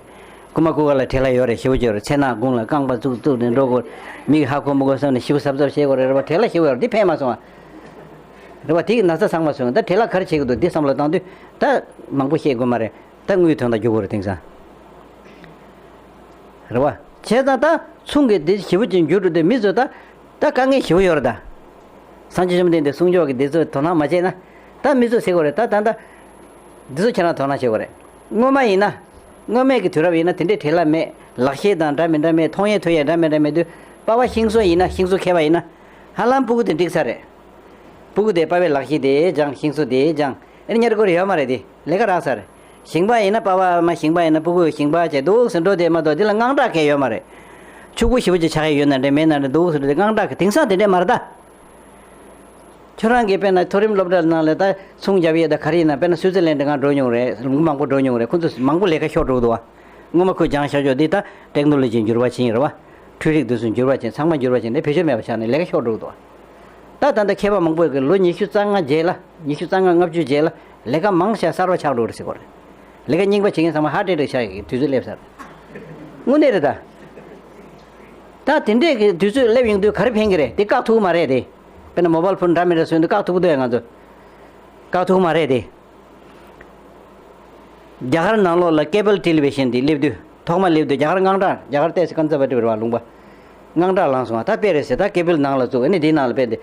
རྐུ་མ་རྐུ་ག་ལ་བྲེལ་བ་ཡོད་རེད་ཞེ་པོ་ཅིག་ཡོད་རེད། མཚན་ནག་དགུང་ལ་རྐང་པ་བཙུགས་བཙུགས་ནས་འགྲོ་དགོས། མིག་ཧ་གོ་མི་གོ་བསམ་ནས་ཞེ་པོ་གཟབ་གཟབ་བྱེད་དགོས་རེད་རེད་བ། བྲེལ་བ་ཞེ་པོ་ཡོད་རེད་འདི་ཕན་མ་སོང་བ། རེད་བ། དེ་གི་ན་ཚ་ཚང་མ་སོང་ད་བྲེལ་བ་ག་རེ་བྱེད་ཀྱི་འདུག་འདི་བསམ་བློ་བཏང་དུས་ད་མང་པོ་བཤད་དགོས་མ་རེད། ད་དངུལ་དོན་དག་རྒྱུག་དགོས་རེད་དེང་སང་། རེད་བ། བྱས་ཙང་ད་ཚོང་གི་འདི་ཞེ་པོ་ཅིག་འགྱུར་འགྲོ་དུས་མི་ཚོ་ད་ད་དཀའ་ངལ་ཞེ་པོ་ཡོད་རེད་ད། སངས་རྒྱས་བཅོམ་ལྡན་འདས་གསུང་ཆོས་ཀྱི་འདི་ཚོ་དོ་སྣང་མ་བྱས་ན་ད་མི་ཚོ་ཟེར་དགོས་རེད་ད། ད་ད་འདི་ཚོ་ཁྱེད་རང་དོ་སྣང་བྱེད་དགོས་རེད། སྔོན་མ་ཡིན་ན། སྔོན་མའི་གི་དུས་རབས་ཡིན་ན་དེ་འདྲའི་བྲེལ་བ་མེད། ལག་ཤེས་དང་འདྲ་མི་འདྲ་མེད། མཐོང་ཡས་ཐོས་ཡས་འདྲ་མི་འདྲ་མེད་དུས་པ་ཕ་ཤིང་བཟོ་ཡིན་ན་ཤིང་བཟོ་མཁས་པ་ཡིན་ན་ཧ་ལམ་སྤུ་གུ་དེ་འགྲིག་ཚར་རེད། སྤུ་གུ་དེ་པ་ཕའི་ལག་ཤེས་དེ་སྦྱང་། ཤིང་བཟོ་དེ་སྦྱང་། ཨེ་ནི་ཉར་དགོས་ཡོད་མ་རེད་དེ། ལས་ཀ་རག་ས་རེད། ཞིང་པ་ཡིན་ན་པ་ཕ་མ་ཞིང་པ་ཡིན་ན་སྤུ་གུ་ཞིང་པ་བྱས་འདུག་ཟེར་འགྲོ་དེ་མ་གཏོགས་དེ་ལ་དངངས་སྐྲག་གང་ཡོད་མ་རེད། ཕྱུག་པོ་ཞེ་པོ་ཅིག་ཆགས་ཡས་ཡོད་ན་འདྲ་མེད་ན་འདྲ་འདུག་ཟེར་འགྲོ་དེ་དངངས་སྐྲག་གི་དེང་སང་དེ་འདྲས་མ་རེད་ད། ཁྱོད་རང་གིས་དཔེར་ན་མཐོ་རིམ་སློབ་གྲྭ་ནང་ལ་ད་ཚོང་རྒྱབ་ཡས་ད་ག་རེ་ཡིན་ན། དཔེར་ན་སུའི་ཙི་ལན་འགྲོ་མྱོང་རེད། ལུང་མང་པོ་འགྲོ་མྱོང་རེད། ཁོ་ཚོ་མང་པོ་ལས་ཀ་ཤོར་འགྲོ་གི་འདུག་བ། སྔོན་མ་ཁོས་སྦྱངས་བཞག་ཆོག་འདི་ད་ཊེག་ནོ་ལོ་ཇི་འགྱུར་བ་ཕྱིན་རེད་བ། འཕྲུལ་རིག་འདི་ཚོ་འགྱུར་བ་ཕྱིན། ཚང་མ་འགྱུར་བ་ཕྱིན་ནས་བེད་སྤྱོད་མེད་པ་ཆགས་ནས་ལས་ཀ་ཤོར་འགྲོ་གི་འདུག་བ། ད་ད་ལྟ་མཁས་པ་མང་པོ་ཡོད་གི། ལོ་ཉི་ཤུ་རྩ་ལྔ་རྗེས་ལ། ཉི་ཤུ་རྩ་ལྔ་ལྔ་བཅུ་རྗེས་ལ་ལས་ཀ་མང་ཤས་གསར་བ་ཆགས་འགྲོ་རེད་ཟེར་གོ་རེད། ལས་ཀ་རྙིང་པ་བྱེད་མཁན་ཚང་མ་ཧར་ཊི་ཨེ་ཊེག་ཆགས་ཡོད་གི་དུས་ཚོད་སླེབས་ཚར། དངོས་གནས་རེད་ད། ད་དེ་འདྲས་ཀྱི་དུས་ཚོད་སླེབས་ཡོང་དུས་ག་རེ་ཕན་གི་རེད། དེ་བཀག་ཐུབ་ཀྱི་མ་རེད་དེ། དཔེར་ན་མོ་བལ་ཕོན་འདྲ་མི་འདྲ་བཟོས་འདུག་བཀག་ཐུབ་ཀྱི་འདུག་ཡ། ང་ཚོ་བཀག་ཐུབ་ཀྱི་མ་རེད་དེ། རྒྱ་གར་ནང་ལོགས་ལ་ཀེ་བལ་ཊེ་ལི་བི་ཤན་དེ་སླེབས་དུས། ཐོག་མ་སླེབས་དུས་རྒྱ་གར་དངངས་སྐྲག་རྒྱ་གར་ཏོག་ཙམ་ཀན་ཛར་ཝ་ཊིབ་རེད་བ། ལུང་པ་དངངས་སྐྲག་ལངས་སོང་བ། ད་དཔེ་རེད་ཟེར། ད་ཀེ་བལ་ནང་ལ་བཙུགས། ཨ་ནི་དེའི་ནང་ལ་དཔེ་འདི་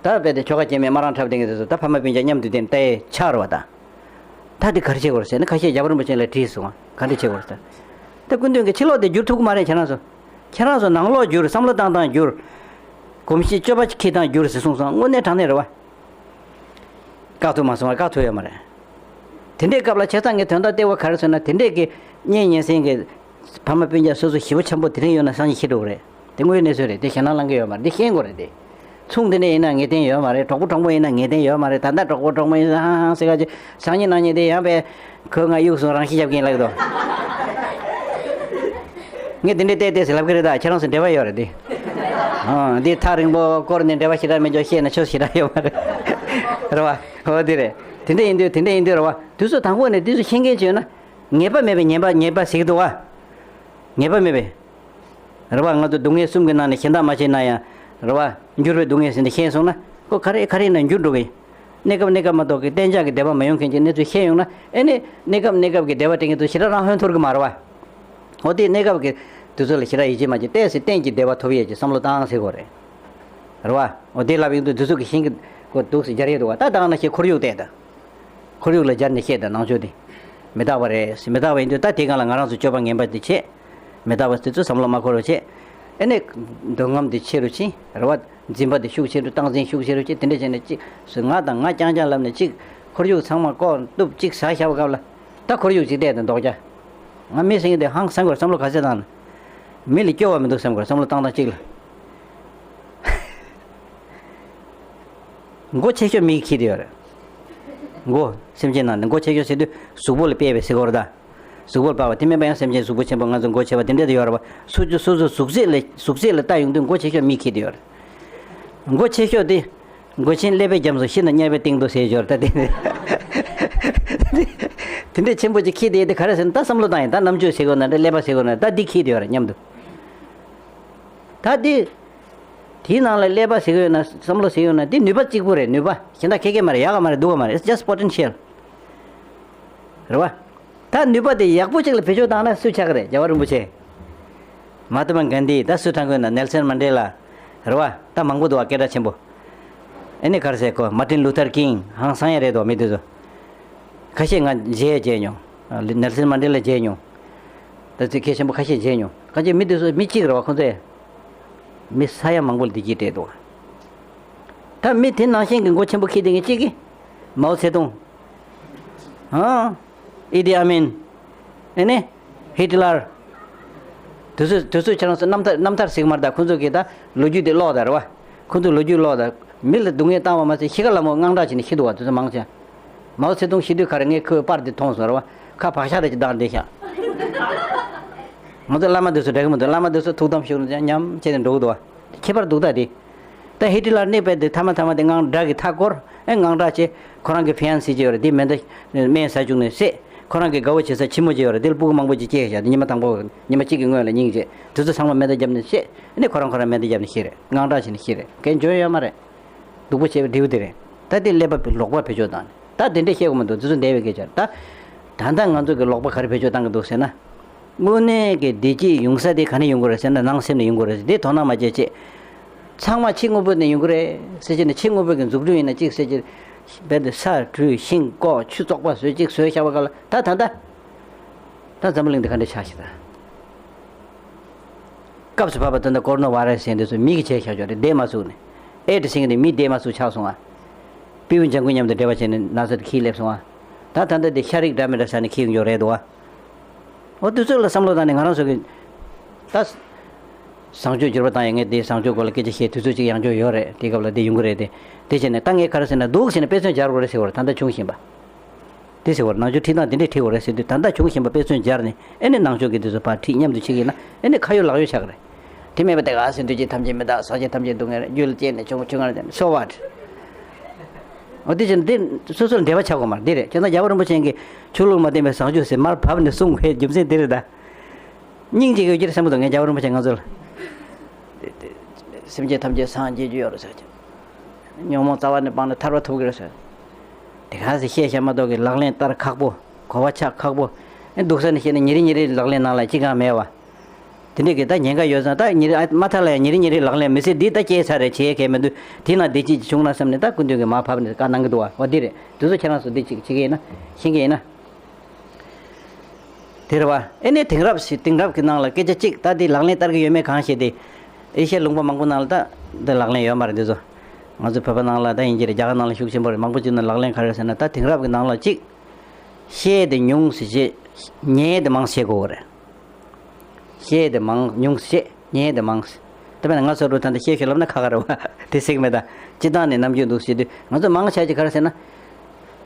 ད་དཔེ་འདི་ཆོལ་ཁ་གཅིག་མིན་དམར་རང་འཁྲབ་བསྡད་མཁན་དེ་ཚོ་ད་ཕ་མ་སྤུན་ཀྱག་མཉམ་དུ་བསྡད་ནས་ལྟ་ཡས་ཆགས་རེད་བ་ད། ད་འདི་ག་རེ་བྱེད་དགོས་རེད་ཟེར་ན། ཁ་ཤས་རྒྱལ་བ་རིན་པོ་ཆེ་ལ་དྲིས་སོང་། ག་འདྲ་བྱེད་དགོས་རེད་ཟེར། ད་སྐུ་མདུན་གྱི་ཕྱི་ལོགས་དེ་བསྒྱུར་ཐུབ་ཀྱི་མ་རེད་ཁྱེད་རང་ཚོ། ཁྱེད་རང་ཚོ་ནང་ལོགས་བསྒྱུར། བསམ་བློ་བཏང་སྟངས་བསྒྱུར། གོམས་གཤིས་སྤྱོད་པ་འཁྱེར་སྟངས་བསྒྱུར་ཟེར་གསུངས་སོང་། དངོས་གནས་དྲང་གནས་རེད་བ། བཀག་ཐུབ་མ་སོང་བ། བཀག་ཐུབ་ཡོད་མ་རེད། དེ་འདྲའི་སྐབས་ལ་བྱས་ཙང་ངས་དོན་དག་ལྟེ་བ་ག་རེ་ཟེར་ན། དེ་འདྲའི་གི་གཉེན་ཉེ་ཚན་གྱི་ཕ་མ་སྤུན་ཀྱག་སོ་སོ་ཞེ་པོ་ཆེན་པོ་དེ་རིང་ཡོད་ན་སང་ཉིན་ཤི་འགྲོ་གི་རེད། དེ་དངོས་ཡོད་གནས་ཚུལ་རེད། དེ་ཞེད་སྣང་ལངས་ཀྱི་ཡོད་མ་རེད། དེ་ཤེས་དགོས་རེད་དེ། ཚོང་འདི་འདྲ་ཡིན་ན་ངེས་གཏན་ཡོད་མ་རེད། གྲོགས་པོ་གྲོགས་མོ་ཡིན་ན་ངེས་གཏན་ཡོད་མ་རེད། ད་ལྟ་གྲོགས་པོ་གྲོགས་མོ་ཡིན་ཧང་ཧང་ཧང་ཟེར་ག་ཅིག་སང་ཉིན་གནངས་ཉིན་དེ་ཡང་པས་ཁོས་ང་གཡུག་སོང་། རང་ཤི་རྒྱབ་ཀྱིན་ལབ་ཀྱི་འདུག་ངས་དེ་འདྲའི་བལྟས་བལྟས་ཟེར་ལབ་ཀྱི་རེད། ད་ཁྱེད་རང་ཚོ་འབྲེལ་བ་ཡོད་རེད་དེ། ཨང་། འདི་ཐག་རིང་པོ་སྐོར་ནས་འབྲེལ་བ་ཞེ་དྲག་མེད་ཅོག་བཤད་ན་ཆོས་ཞེ་དྲག་ཡོད་མ་རེད། རེད་བ། འོ་དེ་རེད། དེ་འདྲ་ཡིན་དུས་དེ་འདྲ་ཡིན་དུས་རེད་བ། དུས་ཚོད་དང་པོ་ནས་དུས་ཚོད་ཤེས་མཁན་བྱོས་ན། ངེས་པ་མེད་པའི་ཉེས་པ་ཉེས་པ་ཟེར་གྱི་འདུག་བ། ངེས་པ་མེད་པའི། རེད་བ། ང་ཚོ་སྡུག་བསྔལ་གསུམ་གྱི་ནང་ནས་གཞན་དག་མ་བྱས་ན་ཡང་། རེད་བ། འགྱུར་བའི་སྡུག་བསྔལ་ཟེར་འདི་ཤེས་སོང་ན། ཁོ་ག་རེ་ག་རེ་ཡིན་ན་འགྱུར་འགྲོ་གི་ཡིན། གནས་སྐབས་གནས་སྐབས་མ་གཏོགས་ཀྱི་གཏན་འཇགས་ཀྱི་བདེ་བ་མ་ཡོང་མཁན་གྱི་གནས་ཚུལ་ཤེས་ཡོང་ན། ཨེ་ནི་གནས་སྐབས་གནས་སྐབས་ཀྱི་བདེ་བ་སྤྲད་མཁན་ཚོ་ཞེ་དྲག་རང་ཧོན་ཐོར་གི་མ་རེད་བ། འོ་དེ་གནས་སྐབས་ཀྱི་དུས་ཚོད་ལ་ཞེ་དྲག་ཡིད་ཆེས་མ་བྱེད། ཏོག་ཙམ་གཏན་གྱི་བདེ་བ་ཐོབ་ཡས་ཀྱི་བསམ་བློ་བཏང་ཟེར་དགོས་རེད། རེད་བ། འོ་དེ་ལབ་ཡོང་དུས་དུས་ཚོད་ཀྱི་ཤིང་གི་ཁོ་འདུག་སེ་སྦྱར་ཡས་འདུག་བ། ད་ད་ག་ནང་བཞིན་ཁོར་ཡུག་བལྟས་ད། ཁོར་ཡུག་ལ་སྦྱར་ནས་བཤད་ད་ནང་ཆོས་དེ། མི་རྟག་པ་རེད། མི་རྟག་པ་ཡིན་དུས་ད་དེའི་སྒང་ལ་ང་རང་ཚོ་སྤྱོད་པ་ངན་པ་དེ་བྱེད། མི་རྟག་པ་དེ་ཚོ་བསམ་བློ་མ་འཁོར་བ་བྱེད། ཨེ་ནས་འདོད་རྔམ་དེ་ཆེ་རུ་ཕྱིན། རེད་བ། འཛིན་པ་དེ་ཤུགས་ཆེ་རུ། སྟངས་འཛིན་ཤུགས་ཆེ་རུ་ཕྱིན། དེ་འདྲ་བྱས་ནས་གཅིག་སུ་ང་དང་ང་རྐྱང་རྐྱང་ལབ་ནས་གཅིག་ཁོར་ཡུག་ཚང་མ་ལྐོག་གཏུབ་གཅིག་ཟ་བཞག་པའི་སྐབས་ལ། ད་ཁོར་ཡུག་ཅིག་བལྟས་ད་མདོག་ཅག་ང་མི་ཟེར་མཁན་དེ་ཧང་སང་དགོས་བསམ་བློ་ག་ཚད་བཏང་ན། མི་ལ་སྐྱོ་བ་མི་འདུག་བསམ་དགོས་བསམ་བློ་བཏང་སྟངས་གཅིག་ལ། མགོ་ཆེ་ཤོས་མིས་འཁྱེར་བསྡད་ཡོད་རེད། མགོ། སེམས་ཅན་ནང་ནས་མགོ་ཆེ་ཤོས་ཟེར་དུས་གཟུགས་པོ་ལ་དཔག་པའི་ཟེར་གྱི་ཡོད་རེད་ད། གཟུགས་པོ་ལ་དཔག་པ་དེ་མིན་པ་ཡང་སེམས་ཅན་གཟུགས་པོ་ཆེན་པོ་ང་ཚོ་མགོ་ཆེ་བ་དེ་འདྲ་དེ་ཡོད་རེད་བ། སོ་སོ་སོ་སོ་གཟུགས་ཚད་ལ་གཟུགས་ཚད་ལ་ལྟ་ཡོང་དུས་མགོ་ཆེ་ཤོས་མིས་འཁྱེར་བསྡད་ཡོད་རེད། མགོ་ཆེ་ཤོས་དེ། མགོ་ཆེན་ཀླད་པའི་རྒྱབ་སུ་ཤི་ན་དམྱལ་བའི་སྟེང་དུ་ཟེར་ཡོད་རེད་ད། དེ་དེ་འདྲ་ཆེན་པོ་ཅིག་འཁྱེར་བསྡད་དེ་ག་རེ་ཟེར་ན། ད་བསམ་བློ་བཏང་ཡིན་ད། རྣམ་དཔྱོད་ཟེར་དགོས་ན་འདྲ། ཀླད་པ་ཟེར་དགོས་ན་ད་འདི་འཁྱེར་བསྡད་ཡོད་རེད་སྙམ་དུ། ད་འདི། དེའི་ནང་ལ་ཀླད་པ་ཟེར་གྱི་ཡོད་ན་བསམ་བློ་ཟེར་གྱི་ཡོད་ན་འདི་ནུས་པ་གཅིག་པུ་རེད། ནུས་པ་གཞན་དག་ཁེ་ཁེ་མ་རེད། ཡག་ག་མ་རེད། སྡུག་ག་མ་རེད། It's just potential. རེད་བ། ད་ནུས་པ་དེ་ཡག་པོ་ཅིག་ལ་བེད་སྤྱོད་བཏང་ན་སུ་ཆགས་ཀྱི་རེད། རྒྱལ་བ་རིན་པོ་ཆེ། མ་ཧཱ་ཏ་མ་གྷན་དྷི། ད་སུ་ཐང་གོ་ན་ནེལ་སན་མན་ཌེ་ལ། རེད་བ། ད་མང་པོ་འདུག་བ། སྐད་གྲགས་ཆེན་པོ། ཨེ་ནི་ག་རེ་ཟེར་ཁོ། མར་ཏིན་ལུ་ཐར་ཀིང་། ཧང་སང་ཡ་རེད་དོ་མི་དེ་ཚོ། ཁ་ཤས་ང་མཇལ་མཇལ་མྱོང་། ནེལ་སན་མན་ཌེ་ལ་མཇལ་མྱོང་། ད་ཚིག་གལ་ཆེན་པོ་ཁ་ཤས་མཇལ་མྱོང་། ཁ་ཅིག་མི་དེ་ཚོ་མི་གཅིག་རེད་བ། ཁོང་ཚོས་མི་ས་ཡ་མང་པོ་ལ་བདེ་སྐྱིད་སྤྲད་འདུག་བ། ད་མི་དེ་ནང་བཞིན་གྱི་མགོ་ཆེན་པོ་འཁྱེར་བསྡད་མཁན་གཅིག་གིས། མའོ་ཙེ་ཏུང་། ཨ། ཨི་ཏི་ཨ་མིན། ཨེ་ནི། ཧི་ཏི་ལར། དུས་ཚོད་དུས་ཚོད་ཁྱེད་རང་ཚོ་རྣམ་ཐར་རྣམ་ཐར་ཟིག་མ་རེད་ད། ཁོང་ཚོ་གིས་ད་ལོ་རྒྱུས་དེ་ཀློག་ད་རེད་བ། ཁོང་ཚོ་ལོ་རྒྱུས་ཀློག་ད། མི་ལ་སྡུག་བསྔལ་བཏང་བ་མ་ཟད་ཤི་ཁ་ལ་མོ་དངངས་སྐྲག་བྱས་ནས་ཤི་འདུག་བ། དུས་ཚོད་མང་ཆེ། མའོ་ཙེ་ཏུང་ཤི་དུས་ག་རེ། ངས་ཁོའི་པར་དེ་མཐོང་སོང་རེད་བ། ཁ་བག་ཤ་རེ་ཅིག་བཏང་བསྡད་ཤག་ང་ཚོ་བླ་མ་དེ་ཚོ་འགྲིག་གི་མི་འདུག་བླ་མ་དེ་ཚོ་ཐུགས་དམ་བཞུགས་ནས་ཉམས་བྱས་ནས་འགྲོ་གི་འདུག་བ། ཁྱད་པར་འདུག་ད་དེ། ད་ཧི་ཏི་ལར་གནས་པའི་དེ་ཐ་མ་ཐ་མ་དེ་དངངས་སྐྲག་གི་མཐའ་བསྐོར། ཨེ་དངངས་སྐྲག་བྱས། ཁོ་རང་གི་ཕི་ཡན་སི་ཅིག་ཡོད་རེད། དེ་མེ་མདའ་སྨན་ཟ་བཅུག་ནས་བསད། ཁོ་རང་གི་དགའ་བོ་བྱེད་ས་ཁྱི་མོ་ཅིག་ཡོད་རེད། དེ་ལ་སྤུ་གུ་མང་པོ་ཅིག་སྐྱེས་ཤག་དེ་ཉི་མ་དང་པོ་ཉི་མ་གཅིག་གི་སྔོན་ལ་སྙིང་རྗེ་དེ་ཚོ་ཚང་མ་མེ་མདའ་བརྒྱབ་ནས་བསད། ཨེ་ནས་ཁོ་རང་ཁོ་རང་མེ་མདའ་བརྒྱབ་ནས་ཤི་རེད། དངངས་སྐྲག་བྱས་ནས་ཤི་རེད། གན་འཇོན་ཡོད་མ་རེད། སྡུག་པོ་བྱས་པའི་འབྲས་བུ་དེ་རེད། ད་དེ་ཀླད་པ་ལོག་པ་བེད་སྤྱོད་བཏང་ནས། ད་དེ་འདྲས་བཤད་དགོས་མི་འདུག་དེ་ཚོ་འདས་པའི་སྐད་ཆ་རེད་ད། ད་ལྟ་ང་ཚོ་གི་ལོག་པ་ག་རེ་བེད་སྤྱོད་བཏང་གི་འདུག་ཟེར་ན། དངོས་གནས་ཀྱི་བདེ་སྐྱིད་ཡོང་ས་དེ་ག་ནས་ཡོང་གི་རེད་ཟེར་ན། ནང་སེམས་ནས་ཡོང་གི་རེད་ཟེར། དེ་དོ་སྣང་མ་བྱེད་ཅེས། ཚང་མ་ཕྱི་དངོས་པོ་ནས་ཡོང་གི་རེད་ཟེར་བྱས་ནས། ཕྱི་དངོས་པོ་གི་འཛུགས་སྐྲུན་ཡིན་ན་གཅིག་ཟེར་གྱི། རྦད་དེ་ས་བྲུས་ཤིང་བཀོག་ཆུ་བཙོག་པ་བཟོས་གཅིག་བཟོས་བཞག་པ་ག་ལ། ད་ད་ད་ད་འཛམ་བུ་གླིང་འདི་ག་འདྲ་ཆགས་ཤག་ད། སྐབས་སུ་བབས་པ་ད་ལྟ་ཀོ་རོ་ན་བྷ་ར་སི་ཟེར་འདི་ཚོ་མི་གིས་བྱས་བཞག་ཆོག་རེད། བསྡད་མ་ཚུགས་ནས། ཨེ་ཌི་སི་ཟེར་མཁན་དེ་མི་བསྡད་མ་ཚུགས་ཆགས་སོང་ཨ། པི་ཝུ་ལྗང་ཁུ་མཉམ་དུ་འབྲེལ་བ་བྱས་ནས་ན་ཚ་དེ་འཁྱེར་སླེབས་སོང་ཨ། ད་ད་ལྟ་དེ་ཤ་རིགས་འདྲ་མི་འདྲ་ཟ་ནས་འཁྱེར་ཡོང་རྒྱུ་རེད་འདུག་ཨ། འོ་དུས་ཚོད་ལ་བསམ་བློ་བཏང་ནས་ང་རང་ཚོ་གི་ད་བཟང་སྤྱོད་འགྱུར་བ་བཏང་ཡ། ངས་དེ་བཟང་སྤྱོད་སྐོར་ལ་སྐད་ཆ་བཤད་དུས་ཚོད་ཅིག་ཡང་འཇོག་ཡོད་རེད། དེ་སྐབས་ལ་དེ་ཡོང་གི་རེད་དེ། དེ་བྱས་ནས་ད་ངས་ག་རེ་ཟེར་ན། འདུག་ཟེར་ནས་དཔེ་མཚོན་སྦྱར་དགོས་རེད་ཟེར་བ་རེད། ད་ལྟ་བྱུང་བཞིན་པ་དེ་ཟེར་བ་རེད། ནང་ཆོས་ཁྲིད་སྟངས་དེ་འདྲས་ཁྲིད་དགོས་རེད་ཟེར་དུས། ད་ལྟ་བྱུང་བཞིན་པ་དཔེ་མཚོན་སྦྱར་ནས། ཨེ་ནས་ནང་ཆོས་ཀྱི་དེ་ཚོ་ཕར་ཁྲིད། མཉམ་དུ་ཁྲིད་ཀྱི་ཡིན་ན་ཨེ་ནས་ཁ་ཡོད་ལག་ཡོད་ཆགས་ཀྱི་རེད། དེ་མེད་པ་དེ་ག་ཟེར་དུས་ཀྱི་ཐམས་ཅད་མི་རྟག་སོ་སྐྱེ་ཐམས་ཅད་སྡུག་བསྔལ་རྒྱུ་ལ་སྐྱེས་ནས་བྱུང་བ་ཆུང་ངར་དེ། So what? འོ་དེ་བཞིན་དེ་སོ་སོར་འབྲེལ་བ་ཆགས་དགོས་མ་རེད། དེ་རེད། བྱས་ཙང་རྒྱལ་བ་རིན་པོ་ཆེ་གིས་ཆོས་ལུགས་མ་བརྟེན་པའི་བཟང་སྤྱོད་ཟེར་མར་བབས་ནས་གསུང་བའི་རྒྱུ་མཚན་དེ་རེད་ད། སྙིང་རྗེ་ཡོད་ཀྱི་རེད་བསམ་གྱི་འདུག་ངས་རྒྱལ་བ་རིན་པོ་ཆེ་ང་ཚོ་ལ། དེ་དེ་སེམས་ཅན་ཐམས་ཅད་སངས་རྒྱས་རྒྱུ་ཡོད་རེད་ཟེར་གྱི། ཉོན་མོངས་རྩ་བ་ནས་སྤངས་ནས་ཐར་པ་ཐོབ་ཀྱི་རེད་ཟེར། དེ་ག་ཟེར་བཤད་བཤད་མ་གཏོགས་ཀྱི་ལག་ལེན་བསྟར་ཁག་པོ། གོ་བ་ཆགས་ཁག་པོ། ཨེ་འདུག་ས་ནས་བཤད་ན་ཉིན་རེ་ཉིན་རེ་ལག་ལེན་ནང་ལ་ཅི་གང་མེད་པ། དེ་འདྲས་ཀྱི་ད་ཉེན་ཁ་ཡོད་ཙང་། ད་ཉིན་རེ་ཨ་མ་མཐའ་ལ་ཡང་ཉིན་རེ་ཉིན་རེ་ལག་ལེན་མི་སྲིད། འདི་ད་སྐྱེས་ཚར་རེད། བྱེད་མཁན་མི་འདུག་དེ་ན་བདེ་སྐྱིད་ཅིག་བྱུང་ན་བསམ་ནས་ད་སྐུ་མདུན་གྱིས་མར་ཕབ་ནས་བཀའ་གནང་གི་འདུག་བ། འོ་འདི་རེད། དེ་ཚོ་ཁྱེད་རང་ཚོ་འདི་ཅིག་བྱེད་ཀྱི་ཡིན་ན། ཤེས་ཀྱི་ཡིན་ན། དེ་རེད་བ། ཨེ་ནས་དེང་རབས་ཤིག་དེང་རབས་ཀྱི་ནང་ལ་སྐད་ཆ་གཅིག་ད་འདི་ལག་ལེན་བསྟར་གྱི་ཡོད་མེད་གང་ཤེས་ཏེ། ཨེ་ཤ་ཡའི་ལུང་པ་མང་པོ་ནང་ལ་ད་འདི་ལག་ལེན་ཡོད་མ་རེད། འདི་ཚོ་ང་ཚོ་བོད་པ་ནང་ལ་ད་ཡིན་གྱི་རེད། རྒྱ་གར་ནང་ལ་ཤུགས་ཆེན་པོ་རེད། མང་པོ་ཅིག་ནང་ལག་ལེན་ག་རེ་ཟེར་ན། ད་དེང་རབས་ཀྱི་ནང་ལ་གཅིག་བཤད་དེ་ཉུང་ཟེར་བྱས། ཉན་དེ་མང་བྱེད་དགོས་རེད། བཤད་དེ་མང་ཉུང་བཤད། ཉན་དེ་མང་། དེ་བས་ན་ང་ཚོ་འགྲོ་ད་འདི་བཤད་ཤོད་ལབ་ན་ཁ་ཁ་རེད་བ། དེ་སྲིད་མེད་ད། སྤྱི་བཏང་ནས་ནམ་རྒྱུན་འདུག་ཟེར་དུས། ང་ཚོ་མང་ཆ་ཅིག་ག་རེ་ཟེར་ན།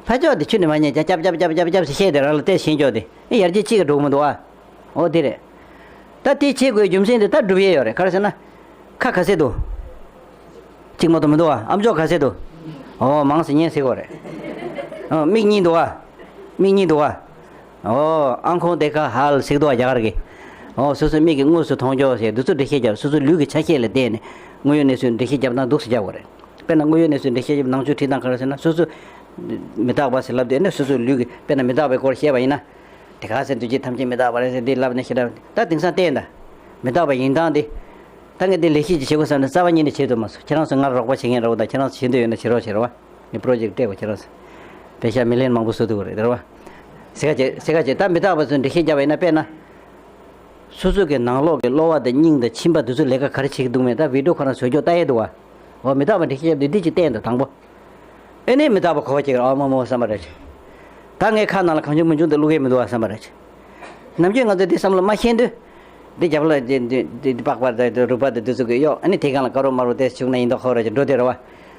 ཕ་ཅོག་དེ་ཆུ་ནས་མ་ཉན་ཅག་ཅབ་ཅབ་ཅབ་ཅབ་ཅབ་ཟེར་བཤད་དེ་རང་ལ་སྟེར་ཤེས་ཀྱོག་དེ། ཨེ་ཡར་རྒྱས་གཅིག་གི་འགྲོ་གི་མི་འདུག་ཨ། འོ་དེ་རེད། ད་དེ་བྱེད་དགོས་རྒྱུ་མཚན་དེ་ད་སྒྲུབ་ཡས་ཡོད་རེད། ག་རེ་ཟེར་ན། ཁ་ག་ཚད་འདུག་གཅིག་མ་གཏོགས་མི་འདུག་ཨ། ཨམ་ཅོག་ག་ཚད་འདུག་ཨོ་མང་ཟེར་ཉན་ཟེར་དགོས་རེད། ཨོ་མིག་གཉིས་འདུག་ཨ། མིག་གཉིས་འདུག་ཨ། ཨོ་ཨང་ཁོང་དེ་ཁ་ཧལ་ཟེར་འདུག་ཨ། རྒྱ་གར་གི། ཨོ་སོ་སོའི་མིག་གིས་དངོས་སུ་མཐོང་ཆོག་ཟེར། འདི་ཚོ་འགྲེལ་བཤད་རྒྱབ། སོ་སོའི་ལུས་ཀྱི་ཆ་ཤས་ལ་བལྟས་ནས་དངོས་ཡོད་གནས་ཚུལ་འགྲེལ་བཤད་རྒྱབ་སྟངས་འདུག་སེ་རྒྱབ་དགོས་རེད། དཔེར་ན་དངོས་ཡོད་གནས་ཚུལ་འགྲེལ་བཤད་རྒྱབ། ནང་ཆོས་ཁྲིད་སྟངས་ག་རེ་ཟེར་ན། སོ་སོ་མི་རྟག་པ་ཟེར་ལབ་དུས་ཨེ་ནས་སོ་སོའི་ལུས་ཀྱི། དཔེར་ན་མི་རྟག་པའི་སྐོར་བཤད་པ་ཡིན་ན། དེ་ག་ཟེར་དུས་ཀྱི་ཐམས་ཅད་མི་རྟག་པ་རེད་ཟེར་འདི་ལབ་ནས་ཞེ་དྲག་ད་དེང་སང་བལྟས་ན། མི་རྟག་པ་ཡིན་སྟངས་འདི། ད་ངས་འདི་ལས་གཞི་ཅིག་བྱེད་དགོས་བསམ་ནས་རྩ་བ་ཉིད་ནས་བྱེད་ཐུབ་མ་སོང་། ཁྱེད་རང་ཚོ་ང་རོགས་པ་བྱེད་མཁན་རོགས་དང་། ཁྱེད་རང་ཚོ་བྱེད་འདོད་ཡོད་ན་བྱེད་རོགས་བྱེད་རོགས་པ། ངས་པྲོ་ཇེཀ་སྤྲད་དགོས། ཁྱེད་རང་ཚོ་པེ་ཤ་མི་ལན་མང་པོ་བཟོ་ཐུབ་ཀྱི་རེད། རེད་བ། སེ་ག་བྱེད་སེ་ག་བྱེད། ད་མི་རྟག་པ་ཚོས་འགྲེལ་བཤད་བརྒྱབ་པ་ཡིན་ན། དཔེར་ན། སོ་སོ་གི་ནང་ལོགས་ཀྱི་གློ་བ་དང་སྙིང་དང་མཆིན་པ་འདི་ཚོ་ལས་ཀ་ག་རེ་བྱེད་ཀྱི་འདུག་མེད། ད་བི་ཌིའོ་ཁོ་རང་བཟོ་ཀྱོག་ལྟ་ཡས་འདུག་བ། འོ་མི་རྟག་པ་འགྲེལ་བཤད་བརྒྱབ་དུས་འདི་ཅིག་བསྟན་དང་དང་པོ། ཨེ་ནས་མི་རྟག་པ་གོ་བ་ཅིག་ར་ཨ་མ་མོ་བསམ་པ་རེད། ད་ངས་ཁ་ནང་ལ་གང་བྱུང་མང་བྱུང་དུ་བླུག་གི་མི་འདུག་བ་བསམ་པ་རེད། ནམ་རྒྱུན་ང་ཚོ་འདི་བསམ་བློ་མ་ཤེས་དུས། འདི་རྒྱབ་ལ་འདི་འདི་འདི་འདི་པགས་པ་དང་རུས་པ་དང་འདི་ཚོ་གི་གཡོག་ཨ་ནི་དེ་སྒང་ལ་དཀར་རོ་དམར་རོ་དེ་བྱུགས་ན་ཡིན་མདོག་ཁ་པོ་ར་ཅིག་འགྲོ་དེ་ར་བ།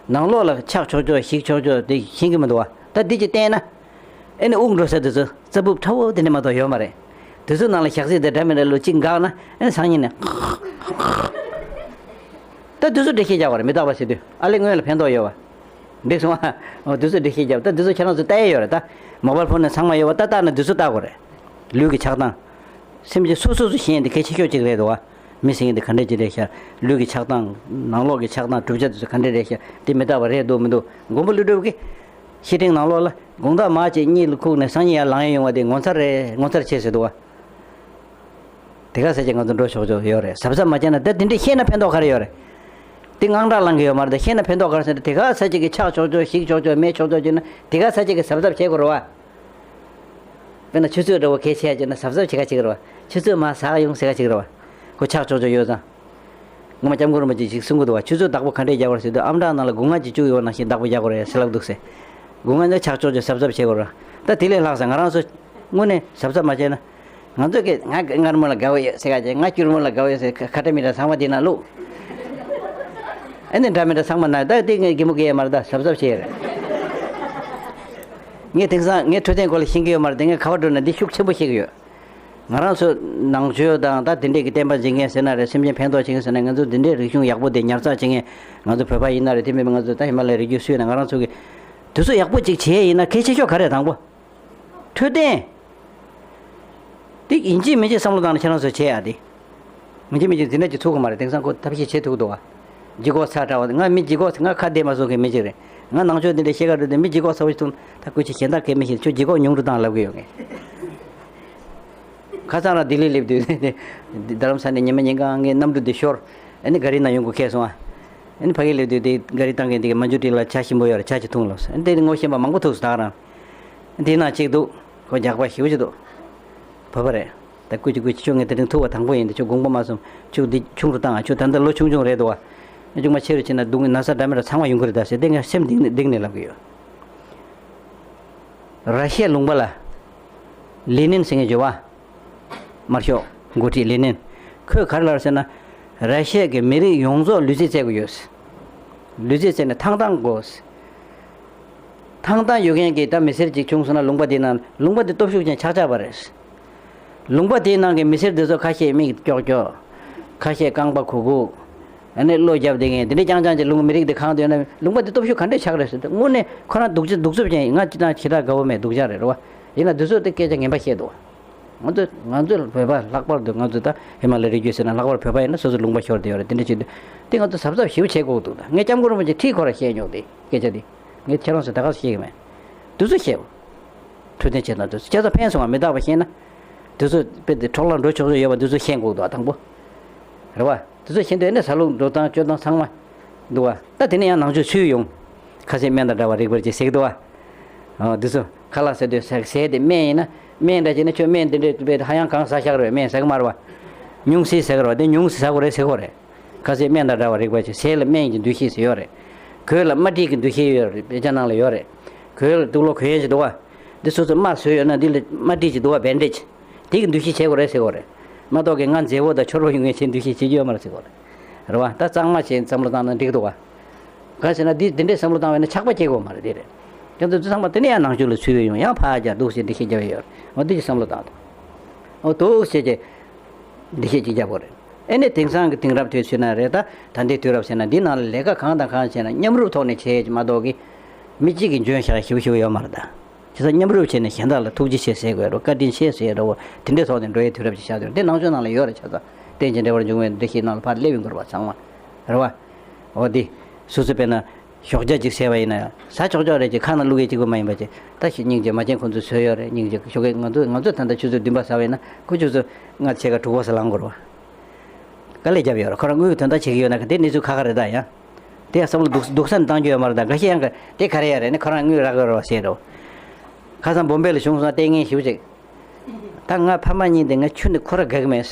ནང་ལོགས་ལ་ཆག་ཆོག་ཆོག་ཞིག་ཆོག་ཆོག་དེ་ཤེས་ཀྱི་མི་འདུག་བ། ད་འདི་ཅིག་བསྟན་ན། ཨེ་ནི་དབུགས་འགྲོ་ས་དེ་ཚོ་རྩ་སྦུབ་ཁྲ་བོ་དེ་འདྲ་མ་གཏོགས་ཡོད་མ་རེད། དེ་ཚོ་ནང་ལ་ཞག་ཚི་དེ་འདྲ་མི་འདྲ་ལོ་གཅིག་འགག་ན་ཨེ་ནི་སང་ཉིན་ནས། ད་དེ་ཚོ་འགྲེལ་བཤད་རྒྱག་པ་རེད། མི་རྟག་པ་ཟེར་དུས་ཨ་ལས་སྔོན་ལ་ཕན་ཐོགས་ཡོད་བ། འགྲིག་སོང་ཨ། འོ་དེ་ཚོ་འགྲེལ་བཤད་རྒྱབ། ད་དེ་ཚོ་ཁྱེད་རང་ཚོ་ལྟ་ཡས་ཡོད་རེད་ད། མོ་བལ་ཕོན་ནས་ཚང་མ་ཡོད་བ། ད་ལྟ་ན་དེ་ཚོ་ལྟ་དགོས་རེད། ལུས་ཀྱི་ཆགས་སྟངས། སེམས་ཅན་སོ་སོ་སོ་ཤེས་ཡས་འདི་གལ་ཆེ་ཤོས་གཅིག་རེད་འདུག་བ། མི་ཟེར་མཁན་འདི་ག་འདྲས་ཅིག་རེད་ཤག་ལུས་ཀྱི་ཆགས་སྟངས། ནང་ལོགས་ཀྱི་ཆགས་སྟངས་གྲུབ་ཆ་དེ་ཚོ་ག་འདྲས་རེད་ཤག་དེ་མི་རྟག་པ་རེད་འདུག་མི་འདུག་མགོན་པོ་ཀླུ་སྒྲུབ་ཀྱིས་བཤེས་སྤྲིང་ནང་ལོགས་ལ་དགོང་དག་མར་ཅིག་གཉིད་ལ་ཁུག་ནས་སང་ཉིན་ཡར་ལངས་ཡས་ཡོང་བ་དེ་ངོ་མཚར་རེད། ངོ་མཚར་ཆེ་ཟེར་འདུག་བ། དེ་ག་ས་ཅིག་ང་ཚོ་འགྲོ་ཆོག་ཆོག་ཡོད་རེད། གཟབ་གཟབ་མ་བྱས་ན། ད་དེ་འདྲས་བཤད་ན་ཕན་ཐོགས་ག་རེ་ཡོད་རེད། དེ་དངངས་སྐྲག་ལངས་ཀྱི་ཡོད་མ་རེད། ད་བཤད་ན་ཕན་ཐོགས་ག་རེ་ཟེར་ན། དེ་ག་ས་ཅིག་གི་ཆག་ཆོག་ཆོག་ཞིག་ཆོག་ཆོག་མེད་ཆོག་ཆོག་བྱས་ན་དེ་ག་ས་ཅིག་གི་གཟབ་གཟབ་བྱེད་དགོས་རེད་བ། དཔེར་ན་ཆུ་ཚོད་འདྲ་བོ་གལ་ཆེ་ཡ་བྱས་ན་གཟབ་གཟབ་བྱེད་ག་བྱེད་ཀྱི་རེད་བ། ཆུ་ཚོད་མར་ཟག་ཡོང་ཟེར་ག་བྱེད་ཀྱི་རེད་བ། ཁོ་ཆག་ཆོག་ཆོག་ཡོད་ཙང་། ངོ་མ་སྐྱབས་མགོན་རིན་པོ་ཆེས་ཅིག་གསུང་གི་འདུག་བ། ཆུ་ཚོད་བདག་པོ་ག་འདྲས་རྒྱག་དགོས་རེད་ཟེར་དུས། ཨམ་ཕྲག་ནང་ལ་སྒོ་ང་ཅིག་བཅུག་ཡོད་ནང་བཞིན་བདག་པོ་རྒྱག་དགོས་རེད་ཟེར་ལབ་འདུག་ཟེར། སྒོ་ང་ནི་ཆག་ཆོག་ཆོག་གཟབ་གཟབ་བྱེད་དགོས་རེད། ད་དེ་ལས་ལྷག་ས་ང་རང་ཚོ་དངོས་གནས་གཟབ་གཟབ་མ་བྱས་ན། ང་ཚོ་གིས་ང་མངར་མོ་ལ་དགའ་བོ་ཡོད་ཟེར་ག་བྱས། ང་སྐྱུར་མོ་ལ་དགའ་བོ་ཡོད་ཟེར། ཁ་ཁ་ཏ་མི་ཏ་ཚང་མ་དེ་ན་བླུགས། ཨ་ནི་འདྲ་མི་འདྲ་ཚང་མ་ན། ད་དེ་ངས་གད་མོ་བགད་ཡས་མ་རེད། ད་གཟབ་གཟབ་བྱས་ཡོད་རེད། ངས་དེང་སང་ངས་འཕྲོད་བསྟེན་སྐོར་ལ་ཤེས་ཀྱི་ཡོད་མ་རེད་དེ། ངས་ག་པར་འགྲོ་ན་འདི་ཤུགས་ཆེན་པོ་བཤད་ཀྱི་ཡོད། ང་རང་ཚོ་ནང་ཆོས་དང་ད་དེ་འདྲས་ཀྱི་བསྟན་པ་འཛིན་མཁན་ཟེར་ན་རེད། སེམས་ཅན་ཕན་ཐོགས་བྱེད་མཁན་ཟེར་ན། ང་ཚོ་འདི་འདྲས་རིག་གཞུང་ཡག་པོ་དེ་ཉར་ཚགས་བྱེད་མཁན་ང་ཚོ་བོད་པ་ཡིན་ན་རེད། དེ་མིན་པ་ང་ཚོ་ད་ཧི་མ་ལ་ཡའི་རི་རྒྱུད་སུ་ཡིན་ན། ང་རང་ཚོ་གིས་དུས་ཚོད་ཡག་པོ་ཅིག་བྱས་ཡིན་ན་གལ་ཆེ་ཤོས་ག་རེ་རེད། དང་པོ། འཕྲོད་བསྟེན། དེ་ཡིན་གཅིག་མིན་གཅིག་བསམ་བློ་བཏང་ནས་ཁྱེད་རང་ཚོས་བྱེད་ཡ་དེ། ཡིན་གཅིག་མིན་གཅིག་འཛིན་གྲྭ་གཅིག་ཚུགས་ཀྱི་མ་རེད། དེང་སང་ཁོ་ཐབས་ཤེས་བྱེད་ཐུབ་ཀྱི་འདུག་བ། ལྗིད་ཁོག་ཚ་དྲགས་པ། ང་མི་ལྗིད་ཁོག་ང་ཁ་བདེ་མ་སོང་མཁན་མི་གཅིག་རེད། ང་ནང་ཆོས་འདི་འདྲ་བཤད་ག་འགྲོ་དུས་མི་ལྗིད་ཁོག་ཚ་པོ་ཞིག་འདུག་ད་སྐུ་མཁྱེན་གཞན་དག་གས་མི་ཤེས། ཁྱོད་ལྗིད་ཁོག་ཉུང་རུ་བཏང་ལབ་ཀྱི་ཡོད་ངས། ཁ་སང་རང་ལྡི་ལི་སླེབས་དུས་རྡ་རམ་ས་ནས་ཉི་མ་ཉིན་གང་ངའི་གནམ་གྲུ་འདི་ཤོར། ཨ་ནི་ག་རི་ནང་ཡོང་དགོས་ཁེལ་སོང་ཨ། ཨ་ནི་ཕ་གི་སླེབས་དུས་དེ་ག་རི་བཏང་མཁན་དེ་གི་མ་འཇུ་ཏི་ལ་ཇ་ཞིམ་པོ་ཡོད་རེད། ཇ་ཅིག་འཐུང་ལབ་སོང་། ཨ་ནི་དེ་ངོ་ཤེས་པ་མང་པོ་ཐུག་སོང་ད་ག་རང་། དེ་ནང་གཅིག་འདུག་ཁོ་རྒྱགས་པ་ཞེ་པོ་ཅིག་འདུག་བོད་པ་རེད། ད་སྐུ་མཁྱེན་སྐུ་མཁྱེན་ཁྱོད་ངས་དེ་རིང་ཐུག་པ་དང་པོ་ཡིན། ད་ཁྱོད་དགོངས་པ་མ་ཚོམ། ཁྱོད་འདི་ཆུང་རུ་བཏང་ཨ། ཁྱོད་ད་ལྟ་ལོ་ཆུང་ཆུང་རེད་འདུག་བ། ཆུང་མ་ཆེ་རུ་ཕྱིན་ན་སྡུག་ན་ཚ་འདྲ་མི་འདྲ་ཚང་མ་ཡོང་གི་རེད་ད་ཟེར་ཏེ་ངས་སེམས་གཏིང་ནས་གཏིང་ནས་ལབ་གི་ཡོད། ར་ཤི་ཡའི་ལུང་པ་ལ་ལེ་ནིན་ཟེར་མཁན་ཡོད་བ། དམར་ཤོག་འགོ་ཁྲིད་ལེ་ནིན། ཁོས་ག་རེ་ལབ་ཟེར་ན། ར་ཤི་ཡ་གི་མི་རིགས་ཡོངས་རྫོགས་ལུས་རྩལ་རྩེད་དགོས་ཡོད། ལུས་རྩལ་རྩེད་ནས་ཐང་ཐང་དགོས། ཐང་ཐང་ཡོད་མཁན་གྱི་ད་མི་སེར་ཅིག་བྱུང་སོང་ན། ལུང་པ་དེའི་ནང་ལུང་པ་དེ་སྟོབས་ཤུགས་ཅན་ཆགས་ཆགས་པ་རེད། ལུང་པ་དེའི་ནང་གི་མི་སེར་དེ་ཚོ་ཁ་ཤས་མིག་ཀྱོག་ཀྱོག་ཁ་ཤས་རྐང་པ་གུག་གུག་ཨ་ནི་བློ་རྒྱབ་བསྡད་མཁན་དེ་འདྲ་རྐྱང་རྐྱང་ཅིག་ལུང་མི་རིགས་དེ་གང་དུ་ཡོད་ན། ལུང་པ་དེ་སྟོབས་ཤུགས་ག་འདྲས་ཆགས་རེད་ཟེར་ཏེ། དངོས་གནས་ཁོ་རང་གདུག་རྩུབ་གདུག་རྩུབ་ཅན་ཡིན། ང་ཅི་ད་ཞེ་དྲག་དགའ་བོ་མེད། སྡུག་ཅག་རེད་རེད་བ། ཡིན་ན་འདི་ཚོ་དེ་སྐད་ཆ་ངན་པ་བཤད་འདུག་བ། ང་ཚོ་ང་ཚོ་བོད་པ་ལྷག་པར་དུ་ང་ཚོ་ད་ཧི་མ་ལ་རི་རྒྱུད་ཟེར་ན་ལྷག་པར་བོད་པ་ཡིན་ན་སོ་སོ་ལུང་པ་ཤོར་བསྡད་ཡོད་རེད། དེ་འདྲ་བྱེད་དུས་དེ་ང་ཚོ་གཟབ་གཟབ་ཞེ་པོ་བྱེད་དགོས་འདུག་ད་ངས་སྐྱབས་མགོན་རིན་པོ་ཆེ་ཁྲིད་ཁོ་ར་བཤད་མྱོང་དེ་སྐད་ཆ་དེ། ངས་ཁྱེད་རང་ཚོ་ད་ག་སེ་བཤད་གི་མེད། དུས་ཚོད་བཤད། འཕྲོད་བསྟེན་བྱེད་སྟངས་དུས་ཚོད་བྱས་ཙང་ཕན་སོང་བ་མི་རྟག་པ་ཤེས་ན། དུས་ཚོད་དཔེ་དེ་འཕྲོ་བརླག་འགྲོ་ཆོག་ཆོག་ཡོད་པ་དུས་ཚོད་ཤེས་དགོས་འདུག་དང་པོ། རེད་བ། དུས་ཚོད་ཤེས་དུས་ནས་ཟ་ལུགས་འགྲོ་སྟངས་སྤྱོད་སྟངས་ཚང་མ་འདུག་བ། ད་དེ་ནས་ཡང་ནང་ཆོས་ཚུད་ཡོང་། ཁ་ཟས་སྨན་དང་འདྲ་བ་རིག་པར་བྱེད་ཟེར་གི་འདུག་བ། འོ་དུས་ཚོད་ཁ་ལག་ཟ་དུས་ཟས་ཟས་དེ་སྨན་ཡིན་ན། སྨན་འདྲ་བྱས་ན་ཁྱོད་སྨན་དེ་འདྲས་དཔེ་ཧ་ཡང་གང་ཟ་ཤག་རེད། སྨན་ཟ་གི་མ་རེད་བ། ཉུང་ཟད་ཟ་གི་རེད་བ། དེ་ཉུང་ཟད་ཟ་དགོས་རེད་ཟེར་གི་རེད། ཁ་ཟས་སྨན་དང་འདྲ་བ་རིག་པ་ཆེ། ཟས་ལ་སྨན་གྱི་འདུ་ཤེས་ཟེར་ཡོད་རེད། གོས་ལ་དམར་ཁྲིད་ཀྱི་འདུ་ཤེས་ཡོད་རེད། དཔེ་ཆ་ནང་ལ་ཡོད་རེད། གོས་ལ་དུག་ལོག་གོན་ཡས་ཅིག་འདུག་བ། འདི་སོ་སོ་རྨ་བཟོས་ཡོད་ན་འདི་ལ་དམར་ཁྲིད་ཅིག་འདུག་བ། བེན་ཌེ་ཇི། དེ་གི་འདུ་ཤེས་བྱེད་དགོས་རེད་ཟེར་གོ་རེད། མ་གཏོགས་ཀྱི་ང་མཛེས་པོ་དང་འཕྱོར་པོ་ཡོང་ངེས་ཆེད་འདུ་ཤེས་བྱེད་རྒྱུ་ཡོད་མ་རེད་ཟེར་གོ་རེད། རེད་བ། ད་གཙང་མ་བྱས་བསམ་བློ་བཏང་ན་འགྲིག་འདུག་བ། ག་ཟེར་ན་འདི་འདི་འདྲའི་བསམ་བློ་བཏང་བས་ན་ཆགས་པ་སྐྱེ་དགོས་མ་རེད། དེ་རེད། ཁྱེད་ཚོ་ཚང་མ་དེ་ནས་ཡང་ནང་ཆོས་ལ་ཚུད་པའི་ཡོང་ཡང་ཕར་རྒྱག་འདུག་ཟེར་འདི་ཤེས་རྒྱ་བའི་ཡོད་རེད། འོ་འདི་ཅིག་བསམ་བློ་བཏང་དང་། འོ་འདུག་ཟེར་གྱི། འདི་ཤེས་ཀྱི་རྒྱ་པོ་རེད། ཨེ་ནས་དེང་སང་གི་དེང་རབས་དུས་ཚོད་ན་རེད་ད། ད་ལྟའི་དུས་རབས་ཟེར་ན་འདི་ནང་ལ་ལས་ཀ་གང་དང་གང་བྱས་ན་མཉམ་རུབ་ཐོག་ནས་བྱས་ཀྱི་མ་གཏོགས་ཀྱི། མི་གཅིག་གིས་འཇོན་ཤག་ཞིབ་ཞིབ་ཡོད་མ་རེད་ད། བྱས་ཙང་མཉམ་རུབ་བྱས་ནས་གཞན་དག་ལ་ཐུགས་རྗེ་ཆེ་ཟེར་དགོས་རེད། བཀའ་དྲིན་ཆེ་ཟེར་རེད་བ། དེ་འདྲའི་ཐོག་ནས་འགྲོ་ཡའི་དུས་རབས་ཅིག་ཆགས་ཡོད་རེད། དེ་ནང་ཆོས་ནང་ལ་ཡོད་རེད། བྱས་ཙང་རྟེན་ཅིང་འབྲེལ་བར་འབྱུང་བའི་འདུ་ཤེས་ནང་ལ་ཕར་སླེབས་ཡོང་དགོས་རེད་བ་ཚང་མ། རེད་བ། འོ་འདི། སོ་སོ་དཔེར་ན། ཞོགས་ཇ་ཅིག་ཟས་པ་ཡིན་ན་ཡང་ཟ་ཆོག་ཆོག་རེད་ཅེས་ཁ་ནང་བླུག་ཡས་གཅིག་པུ་མ་ཡིན་པ་ཅིག་ད་ཞིག་སྙིང་རྗེ་མ་བྱན་ཁོང་ཚོས་བཟོས་ཡོད་རེད། སྙིང་རྗེ་ཞོགས་ཀས་ང་ཚོ་ང་ཚོས་ད་ལྟ་ཆུ་ཚོད་བདུན་པ་ཟ་བ་ཡིན་ན་ཁོ་ཆུ་ཚོད་ལྔ་ཕྱེད་ཀ་དྲུག་པ་ཟ་ལངས་དགོས་རེད་བ། དཀའ་ལས་བརྒྱབ་ཡོད་རེད། ཁོ་རང་དངུལ་གྱི་དོན་དག་བྱེད་ཀྱི་ཡོད་ན་ག་དེ་གནས་ཚུལ་ཁག་ཁག་རེད་ད་ཡང་། དེ་ཡང་བསམ་བློ་སྡུག་སྡུག་ས་ནས་བཏང་རྒྱུ་ཡོད་མ་རེད་ད། འགའ་ཤས་ཡང་ག་དེ་ག་རེ་ཡ་རེད་ནི་ཁོ་རང་དངུལ་རག་གི་རེད་བ་ཟེར་རེད་བ། ཁ་སང་བོམ་བེ་ལ་བྱུང་སོང་ལྟས་ངན་ཞིབ་ཅིག་ད་ང་ཕ་མ་གཉིས་དེ་ང་ཁྱོན་ནས་ཁོ་ར་དགའ་གི་མེད།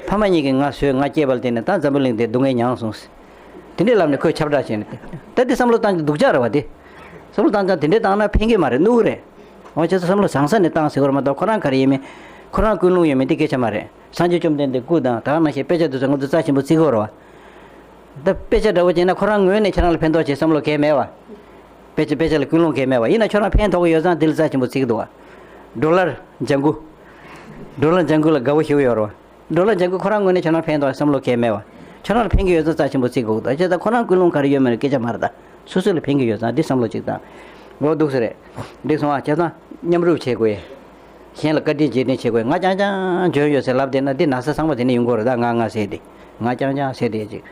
ཕ་མ་གཉིས་ཀྱིས་ང་བཟོས་ང་སྐྱེས་པ་ལ་བརྟེན་ནས་ད་འཛམ་བུ་གླིང་འདིར་སྡུག་བསྔལ་མྱངས་སོང་། དེ་འདྲའི་ལམ་ནས་ཁོས་ཁྱབ་བསྒྲགས་བྱས་ནས་ད་འདི་བསམ་བློ་བཏང་རྒྱུ་སྡུག་ཅག་རེད་བ་དེ། བསམ་བློ་བཏང་ཙང་དེ་འདྲའི་བཏང་ན་ཕན་གྱི་མ་རེད། གནོད་གི་རེད། འོ་བྱས་ཙང་བསམ་བློ་བཟང་ས་ནས་བཏང་ཟེར་དགོས་རེད་མ་གཏོགས་ཁོ་རང་ག་རེ་ཡིན་མིན། ཁོ་རང་ཀུན་སློང་ཡོད་མེད་དེ་སྐད་ཆ་མ་རེད། སངས་རྒྱས་བཅོམ་ལྡན་འདས་སྐུ་དང་ད་ག་ནང་བཞིན་དཔེ་ཆ་དེ་ཚོ་ང་ཚོ་རྩ་ཆེན་པོ་བརྩི་དགོས་རེད་བ། ད་དཔེ་ཆ་འདྲ་བོ་བྱས་ན་ཁོ་རང་ངོས་ནས་ཁྱེད་རང་ལ་ཕན་ཐོགས་བྱེད་བསམ་བློ་གང་ཡང་མེད་བ། དཔེ་ཆ་དཔེ་ཆ་ལ་ཀུན་སློང་གང་ཡང་མེད་བ། ཡིན་ན་ཁྱོད་རང་ཕན་ཐོགས་ཀྱི་ཡོད་ཙང་དེ་ལ་རྩ་ཆེན་པོ་བརྩི་གི་འདུག་བ། ཌོ་ལར་ལྗང་གུ། ཌོ་ལར་ལྗང་གུ་ལ་དགའ་བོ་ཞེ་པོ་ཡོད་རེད་བ། ཌོ་ལར་ལྗང་གུ་ཁོ་རང་ངོས་ནས་ཁྱོད་རང་ཕན་ཐོགས་བསམ་བློ་གང་ཡང་མེད་བ། ཁྱོད་རང་ལ་ཕན་གྱི་ཡོད་ཙང་རྩ་ཆེན་པོ་བརྩི་དགོས་འདུག་བྱས་ཙང་ཁོ་རང་ཀུན་སློང་ག་རེ་ཡོད་མེད་ལ་སྐད་ཆ་མ་རེད་ད། སོ་སོ་ལ་ཕན་གྱི་ཡོད་ཙང་འདི་བསམ་བློ་གཅིག་བཏང་། འོ་འདུག་སེ་རེད། འགྲིག་སོང་ཨ། བྱས་ཙང་མཉམ་རུབ་བྱེད་དགོས། གཞན་ལ་བཀའ་དྲིན་རྗེས་དྲན་བྱེད་དགོས། ང་རྐྱང་རྐྱང་འཇོན་ཡོད་ཟེར་ལབ་བསྡད་ན་འདི་ན་ཚ་ཚང་མ་དེ་ནས་ཡོང་གི་རེད་ད། ང་ང་ཟེར་དེ། ང་རྐྱང་རྐྱང་ཟེར་དེ་ཅིག་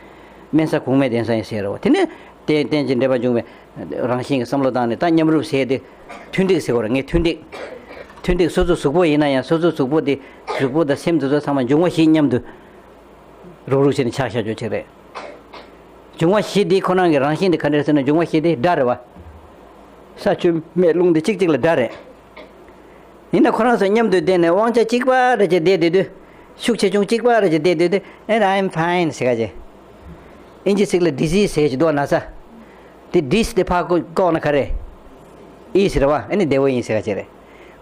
དམན་ས་གོང་མའི་གདན་ས་ཡིན་ཟེར་རོ། དེ་ནས་རྟེན་རྟེན་ཅིང་འབྲེལ་བར་འབྱུང་བའི་རང་བཞིན་གྱི་བསམ་བློ་བཏང་ནས་ད་མཉམ་རུབ་ཟེར་དེ། མཐུན་འགྲིག་ཟེར་གོ་རེད། ངས་མཐུན་འགྲིག་མཐུན་འགྲིག་སོ་སོ་གཟུགས་པོ་ཡིན་ན་ཡང་སོ་སོ་གཟུགས་པོ་དེ། གཟུགས་པོ་དང་སེམས་དེ་ཚོ་ཚང་མ་འབྱུང་བ་བཞི་མཉམ་དུ། རུག་རུག་བྱས་ནས་ཆགས་བཞག་རྒྱུ་ཅིག་རེད། འབྱུང་བ་བཞི་འདི་ཁོ་རང་གི་རང་བཞིན་དེ་ག་འདྲ་རེད་ཟེར་ན་འབྱུང་བ་བཞི་དེ་དགྲ་རེད་བ། ས་ཆུ་མེ་རླུང་འདི་གཅིག་གཅིག་ལ་དགྲ་རེད། ཡིན་ན་ཁོ་རང་ཚོ་མཉམ་དུ་བསྡད་ནས་དབང་ཆ་གཅིག་པ་རེ་བྱས་བསྡད་དུས་དུས། ཤུགས་ཆེ་ཆུང་གཅིག་པ་རེ་བྱས་བསྡད་དུས་དུས། And I'm fine ཟེར་ག་བྱས། ཨིན་ཇི་ཚིག་ལ་ཌི་ཟི་ཟེར་གྱི་འདུག་ན་ཚ། དེ་ཌི་ཟི་དེ་ཕར་བཀོག་ན་ག་རེ། ཨི་ཟེར་བ་ཨ་ནི་བདེ་བོ་ཡིན་ཟེར་ག་བྱས་རེད།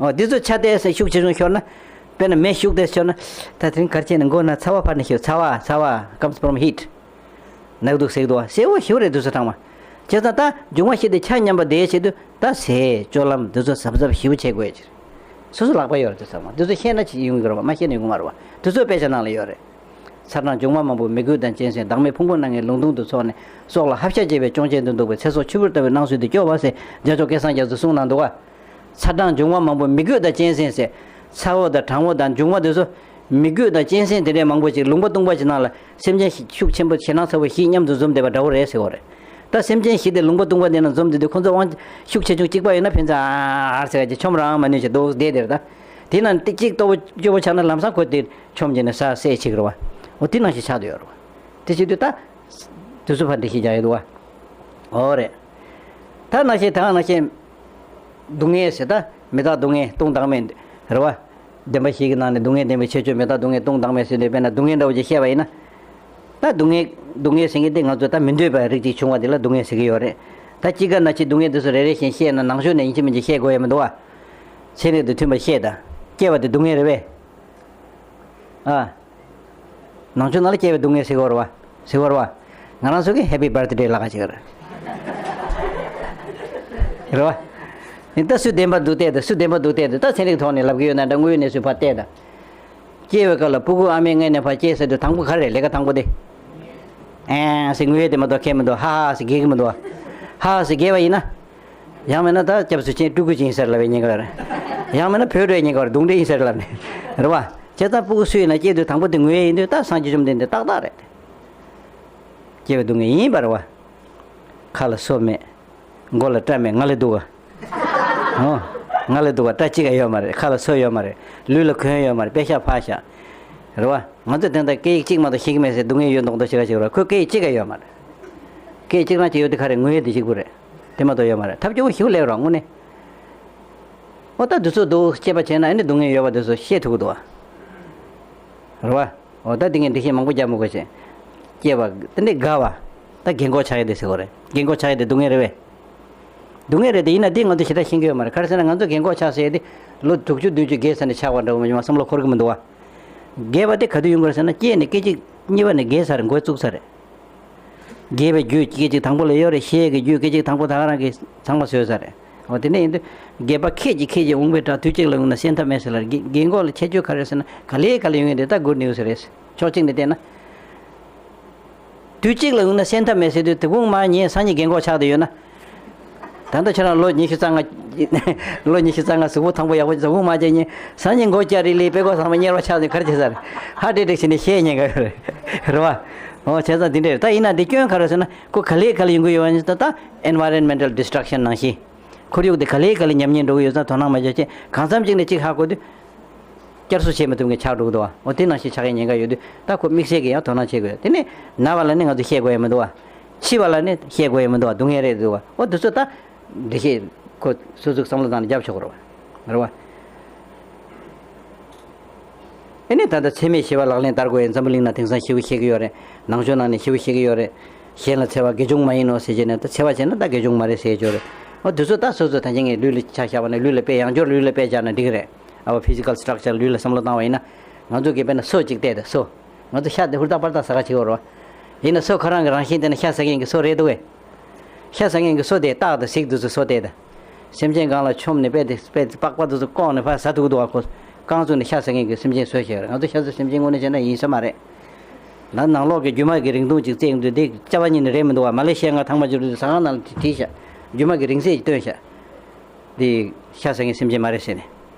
འོ་འདི་ཚོ་ཆ་དེ་ཤུགས་ཆེ་ཆུང་ཤོར་ན། དཔེར་ན་མེ་ཤུགས་དེ་ཤོར་ན། ད་དེ་རིང་གར་བྱས་ནས་མགོ་ན་ཚ་བ་ཕར་ནས་ཤོར། ཚ་བ་ཚ་བ་comes from heat. ནག་དུག་སེག་དུག་སེ་བོ་ཞེ་པོ་རེད་དུས་ཚོད་ཐང་མ། བྱས་ཙང་ད་འབྱུང་བ་བཞི་དེ་ཆ་མཉམ་པ་དེའི་ཆེད་དུ་ད་ཟས་སྤྱོད་ལམ་དེ་ཚོ་གཟབ་གཟབ་ཞེ་པོ་བྱེད་དགོས་ཡ་ཕྱིར། སོ་སོ་ལག་པ་ཡོད་རེད་དུས་ཚང་མ་དེ་ཚོ་ཤེས་ན་ཅི་ཡོང་གི་རེད་བ། མ་ཤེས་ན་ཡོང་གི་མ་རེད་བ། དེ་ཚོ་དཔེ་ཆ་ནང་ལ་ཡོད་རེད། ཚ་གྲང་འབྱུང་བ་མང་པོ་མི་རྒོད་དང་གཅན་གཟན། བདག་མེད་ཕུང་པོ་སྣ་ལྔའི་ལུང་སྟོང་དུ་ཚོགས་ནས། སྲོག་ལ་ཧབ་ཤ་བྱེད་པའི་གཅོང་ཆེན་དུ་འདུག་པའི། ཚེ་སྲོག་ཆུ་བུར་ལྟ་བུའི་སྣང་ཚུལ་དེ་སྐྱོ་བ་ཟེར་རྒྱ་མཚོ་སྐལ་བཟང་རྒྱ་མཚོས་གསུངས་གནང་འདུག་བ། ཚ་གྲང་འབྱུང་བ་མང་པོ་མི་རྒོད་དང་གཅན་གཟན་ཟེར། ཚ་བོ་དང་གྲང་བོ་དང་འབྱུང་བ་དེ་ཚོ། མི་རྒོད་དང་གཅན་གཟན་དེ་འདྲའི་མང་པོ་ཅིག་ལུང་པ་སྟོང་པ་ཅིག་ནང་ལ་སེམས་ཅན་ཤུགས་ཆེན་པོ་ཞེད་སྣང་ཚ་བོ་བཞི་མཉམ་དུ་འཛོམས་བསྡད་པ་འདྲ་བོ་རེད་ཟེར་བ་རེད། ད་སེམས་ཅན་བཞི་དེ་ལུང་པ་སྟོང་པ་དེ་ན་འཛོམས་བསྡད་དུས་ཁོ་ཚོ་དབང་ཤུགས་ཆེ་ཆུང་གཅིག་པ་ཡོད་ན་ཕན་ཚུན་ཨ་ཨ་ཟེར་ག་ཅིག་ཆོམ་རང་མ་ནུས་ཤིག་འདུག་བསྡད་དེར་ད། དེ་ན་ཏིག་ཅིག་ལྟོ་བོ་སྐྱོ་བོ་ཆགས་ན་ལམ་སང་ཁོ་དེ་ཆོམ་བྱས་ནས་ས་བསད་བྱེད་ཀྱི་རེད་བ། འོ་དེ་ནང་བཞིན་ཆགས་བསྡད་ཡོད་རེད་བ། དེ་བྱེད་དུས་ད། དུས་ཚོད་ཕར་འགྲེལ་བཤད་རྒྱག་ཡོད་འདུག་བ། འོ་རེད། ད་ནང་བཞིན་ད་ནང་བཞིན། སྡུག་བསྔལ་ཟེར་ད་མི་རྟག་སྡུག་བསྔལ་སྟོང་བདག་མེད་རེད་བ། བདེན་པ་བཞི་གི་ནང་ནས་སྡུག་བསྔལ་བདེན་པའི་ཁྱད་ཆོས་མི་རྟག་སྡུག་བསྔལ་སྟོང་བདག་མེད་ཟེར་དུས་དཔེར་ན་སྡུག་བསྔལ་འདྲ་བོ་ཅིག་བཤད་པ་ཡིན་ན། ད་སྡུག་བསྔལ་སྡུག་བསྔལ་ཟེར་མཁན་དེ་ང་ཚོ་ད་མི་འདོད་པའི་རིགས་ཅིག་བྱུང་བ་དེ་ལ་སྡུག་བསྔལ་ཟེར་གྱི་ཡོད་རེད། ད་དཔྱིད་ཀ་ན་ཆེ་སྡུག་བསྔལ་དེ་ཚོ་རེ་རེ་བཞིན་བཤད་ན་ནང་ཆོས་ནས་ཡིན་གཅིག་མིན་གཅིག་བཤད་དགོས་ཡ་མི་འདུག་བ། ཚན་རིག་དང་མཐུན་པ་བཤད་ད། སྐྱེ་བ་དེ་སྡུག་བསྔལ་རེད་པས། ཨ། ནང་ཆོས་ནང་ལ་སྐྱེ་བའི་སྡུག་བསྔལ་ཟེར་གྱི་ཡོད་རེད་བ། ཟེར་གྱི་ཡོད་རེད་བ། ང་རང་ཚོ་གིས་Happy Birthday ལབ་ཀ་བྱེད་ཀྱི་རེད། རེད་བ། ད་སུ་བདེན་པ་འདུག་བལྟས་ད། སུ་བདེན་པ་འདུག་བལྟས་ད། ད་ཚན་རིག་ཐོག་ནས་ལབ་ཀྱི་ཡོད་ན་འདྲ། དངོས་ཡོད་གནས་ཚུལ་ཕར་བལྟས་ད། སྐྱེ་བའི་སྐབས་ལ་སྤུ་གུ་ཨ་མའི་མངལ་ནས་ཕར་སྐྱེས་ཟེར་དུས་དང་པོ་ག་རེ་རེད། ལས་ཀ་དང་པོ་དེ། ཨེ་ཟེར་ངུ་ཡས་དེ་མ་གཏོགས་ཁེལ་མི་འདུག་ཧ་ཧ་ཟེར་གྱི་མི་འདུག་ཧ་ཧ་ཟེར་གྱི་བ་ཡིན་ན། ཡང་མིན་ན་ད་སྐྱབས་སུ་མཆི། སྤྲུལ་སྐུ་ཅིག་ཡིན་ཟེར་ལབ་པའི་ཉེན་ཁ་རེད། ཡང་མིན་ན་བོད་འགྲོའི་ཉེན་ཁ་རེད། གདུང་འདྲེ་ཡིན་ཟེར་ལབ་ནས། རེད་བ། བྱས་ཙང་སྤུ་གུ་སུ་ཡིན་ན་སྐྱེས་དུས་དང་པོ་དེ་ངུ་ཡས་ཡིན་དུས་ད་སངས་རྒྱས་བཅོམ་ལྡན་འདས་ཏག་ཏག་རེད། སྐྱེ་བའི་སྡུག་བསྔལ་ཡིན་པ་རེད་བ། ཁ་ལ་སོ་མེད། མགོ་ལ་སྐྲ་མེད། ང་ལས་སྡུག་ག་ཨོ། ང་ལས་སྡུག་ག་སྐྲ་གཅིག་ག་ཡོད་མ་རེད། ཁ་ལ་སོ་ཡོད་མ་རེད། ལུས་ལ་གོན་ཡོད་མ་རེད། པད་ཤག་ཕར་བཞག་རེད་བ། ང་ཚོ་དེ་འདྲ་སྐད་ཡིག་གཅིག་མ་གཏོགས་ཤེས་ཀྱི་མེད་ཟེར་སྡུག་བསྔལ་ཡོད་མདོག་མདོག་བྱེད་ག་བྱེད་ར། ཁོས་སྐད་ཡིག་གཅིག་ག་ཡོད་མ་རེད། སྐད་ཡིག་གཅིག་རང་གཅིག་ཡོད་དེ་ག་རེ་ངུ་ཡས་དེ་གཅིག་པུ་རེད། དེ་མ་གཏོགས་ཡོད་མ་རེད། ཐབས་སྐྱོ་བོ་ཞིག་སླེབས་རོགས་དངོས་གནས། ཨོ་ད་འདི་ཚོ་སྡུག་སྐྱེས་པ་བྱས་ན་ཨ་ནི་སྡུག་བསྔལ་ཡོད་པ་དེ་ཚོ་ཤེས་ཐུབ་ཀྱི་འདུག་བ། རེད་བ། ཨོ་ད་འདི་ངས་འགྲེལ་བཤད་མང་པོ་རྒྱག་མི་དགོས་ཤིང་། སྐྱེས་པ་དེ་འདྲའི་དགའ་བ། ད་རྒན་གོག་ཆགས་ཡས་དེ་ཟེར་གོ་རེད། རྒན་གོག་ཆགས་ཡས་དེ་སྡུག་བསྔལ་རེད་པས། སྡུག་བསྔལ་རེད་དེ། ཡིན་ན་འདི་ང་ཚོ་ཞེ་དྲག་ཤེས་ཀྱི་ཡོད་མ་རེད། ག་རེ་ཟེར་ན་ང་ཚོ་རྒན་གོག་ཆགས་ཟེར་ཡས་དེ་ལོ་དྲུག་ཅུ་བདུན་ཅུ་རྒས་ཚར་ནས་ཆགས་པ་འདྲ་བོ་མ་བྱུང་བ་བསམ་བློ་འཁོར་གྱི་མི་འདུག་བ། རྒས་པ་དེ་ག་དུས་ཡོང་གི་རེད་ཟེར་ན་སྐྱེས་ནས་སྐད་ཅིག་གཉིས་པ་ནས་རྒས་ཚར་རེད། མགོ་བཙུགས་ཚར་རེད། རྒས་པའི་རྒྱུ་སྐད་ཅིག་དང་པོ་ལ་ཡོད་རེད། ཤེས་ཀྱི་རྒྱུ་སྐད་ཅིག་དང་པོ་ད་ག་རང་གིས་ཚང་མ་བཟོས་ཚར་རེད། འོ་དེ་འདྲ་ཡིན་དུས་རྒས་པ་ཁད་ཀྱིས་ཁད་ཀྱིས་འོང་བའི་བྲག་དུས་གཅིག་ལ་ཡོང་ན་གསན་ཐབས་མེད་ཟེར་ལ། རྒན་རྒན་གོག་ལ་ཁྱད་ཆོས་ག་རེ་ཟེར་ན་ག་ལེ་ག་ལེ་ཡོང་ཡས་དེ་ད་good news རེད། ཕྱོགས་གཅིག་ནས་བལྟས་ན། དུས་གཅིག་ལ་ཡོང་ན་གསན་ཐབས་མེད་ཟེར་དུས་དེ་གུང་མ་ཉིན་སང་ཉིན་རྒན་གོག་ཆགས་བསྡད་ཡོད་ན། ད་ལྟ་ཁྱེད་རང་ལོ་ཉི་ཤུ་རྩ་ལྔ། ལོ་ཉི་ཤུ་རྩ་ལྔ་གཟུགས་པོ་ཐང་པོ་ཡག་པོ་གཟུགས་པོ་མ་བྱས་ཉིན་སང་ཉིན་མགོ་སྐྱ་རིལ་རིལ་དཔྲལ་ཀོག་ཚང་མ་གཉེར་བ་ཆགས་ནས་ག་རེ་བྱེད་ས་རེད། ཧ་ཏྲིག་ཏྲིག་བྱས་ནས་བཤད་ཉན་ག་ཡོད་རེད། རེད་བ། འོ་བྱས་ཙང་འདི་འདྲ་རེད། ད་ཡིན་ན་འདི་སྐྱོན་ག་རེ་ཟེར་ན་ཁོ་ག་ལེ་ག་ལེ་ཡོང་གི་ཡོད་པ་ནི་ད་ད་environmental destruction ནང་བཞིན། ཁོར་ཡུག་དེ་ག་ལེ་ག་ལེ་ཉམས་ཉེས་འགྲོ་གི་ཡོད་ཙང་དོ་སྣང་མ་བྱས་ཅིག་གང་འཚམ་ཅིག་ནས་ཅིག་ཧ་གོ་དུས། བསྐྱར་གསོ་བྱེད་མི་ཐུབ་མཁན་ཆགས་འགྲོ་གི་འདུག་བ། འོ་དེ་ནང་བཞིན་ཆགས་ཡས་ཉེན་ཁ་ཡོད་དུས་ད་ཁོ་དམིགས་བསལ་གྱི་ཡང་དོ་སྣང་བྱེད་དགོས། དེ་ནས་ན་བ་ལ་ནི་ང་ཚོ་བཤད་དགོས་ཡ་མི་འདུག་བ། འཆི་བ་ལ་ནི་བཤད་དགོས་ཡ་མི་འདུག་བ། སྡུག་བསྔལ་རེད་འདུག་བ། འོ་དེ་ཚོ་ད་འགྲེལ་བཤད་ཁོ་སོ་སོའི་བསམ་བློ་བཏང་ནས་རྒྱབ་ཆོག་གི་རེད་བ། རེད་བ། ཨེ་ནས་ད་ལྟ་འཚེ་མེད་ཞི་བ་ལག་ལེན་བསྟར་དགོས་ཡ་འཛམ་བུ་གླིང་ན་དེང་སང་ཞེ་པོ་བཤད་ཀྱི་ཡོད་རེད། ནང་ཆོས་ནང་ནས་ཞེ་པོ་བཤད་ཀྱི་ཡོད་རེད། གཞན་ལ་འཚེ་བ་དགེ་སྦྱོང་མ་ཡིན་ནོ་ཟེར་བྱས་ནས་ད་འཚེ་བ་བྱས་ན་ད་དགེ་སྦྱོང་མ་རེད་ཟེར་ཡ་ཅིག་ཡོད་རེད། འོ་དེ་ཚོ་ད་སོ་སོ་ད་ཅི་ངས་ལུས་ལ་ཆ་བཞག་པ་ན་ལུས་ལ་དཔེ་ཡང་བསྐྱར་ལུས་ལ་དཔེ་བཞག་ན་འགྲིག་གི་རེད། ཨ་བ་physical structure ལུས་ལ་བསམ་བློ་བཏང་བ་ཡིན་ན། ང་ཚོ་གིས་དཔེར་ན་སོ་གཅིག་བལྟས་ཏེ་སོ། ང་ཚོ་ཤ་དེ་ཧུར་ཐག་པར་ཐག་ཟ་ག་བྱེད་དགོས་རེད་བ། ཡིན་ན་སོ་ཁོ་རང་གི་རང་བཞིན་དེ་ནི་ཤ་ཟ་མཁན་གྱི་སོ་རེད་འདུག་གས། ཤ་ཟ་མཁན་གྱི་སོ་དེ་སྟག་དང་གཟིག་དེ་ཚོ་སོ་དེ་དང་། སེམས་ཅན་གང་ལ་ཆོམ་ནས་དཔེ་དེ་དཔེ་དེ་པགས་པ་དེ་ཚོ་བཀོག་ནས་ཕར་ཟ་ཐུབ་ཀྱི་འདུག་བ། ཁོ་རྐང་བཙུགས་ནས་ཤ་ཟ་མཁན་གྱི་སེམས་ཅན་བཟོས་བཞག་ཡོད་རེད། ང་ཚོ་ཤ་ཟ་སེམས་ཅན་དངོས་གནས་བྱས་ན་ཡིན་ས་མ་རེད། ལ་ནང་ལོགས་ཀྱི་རྒྱུ་མ་གི་རིང་ཐུང་ཅིག་བཙལ་ཡོང་དུས་དེ་སྐྱ་བ་གཉིས་ནི་རེད་མི་འདུག་བ། མ་ལེ་ཤི་ཡ་ང་ཐང་མ་འཇུ་རུ་ཟ་ཁང་ནང་ལ་བྲིས་བཞག་རྒྱུ་མ་གི་རིང་ཚད་ཅིག་བཏོན་བཞག་འདི་ཤ་ཟ་མཁན་སེམས་ཅན་མ་རེད་ཟེར་ནས།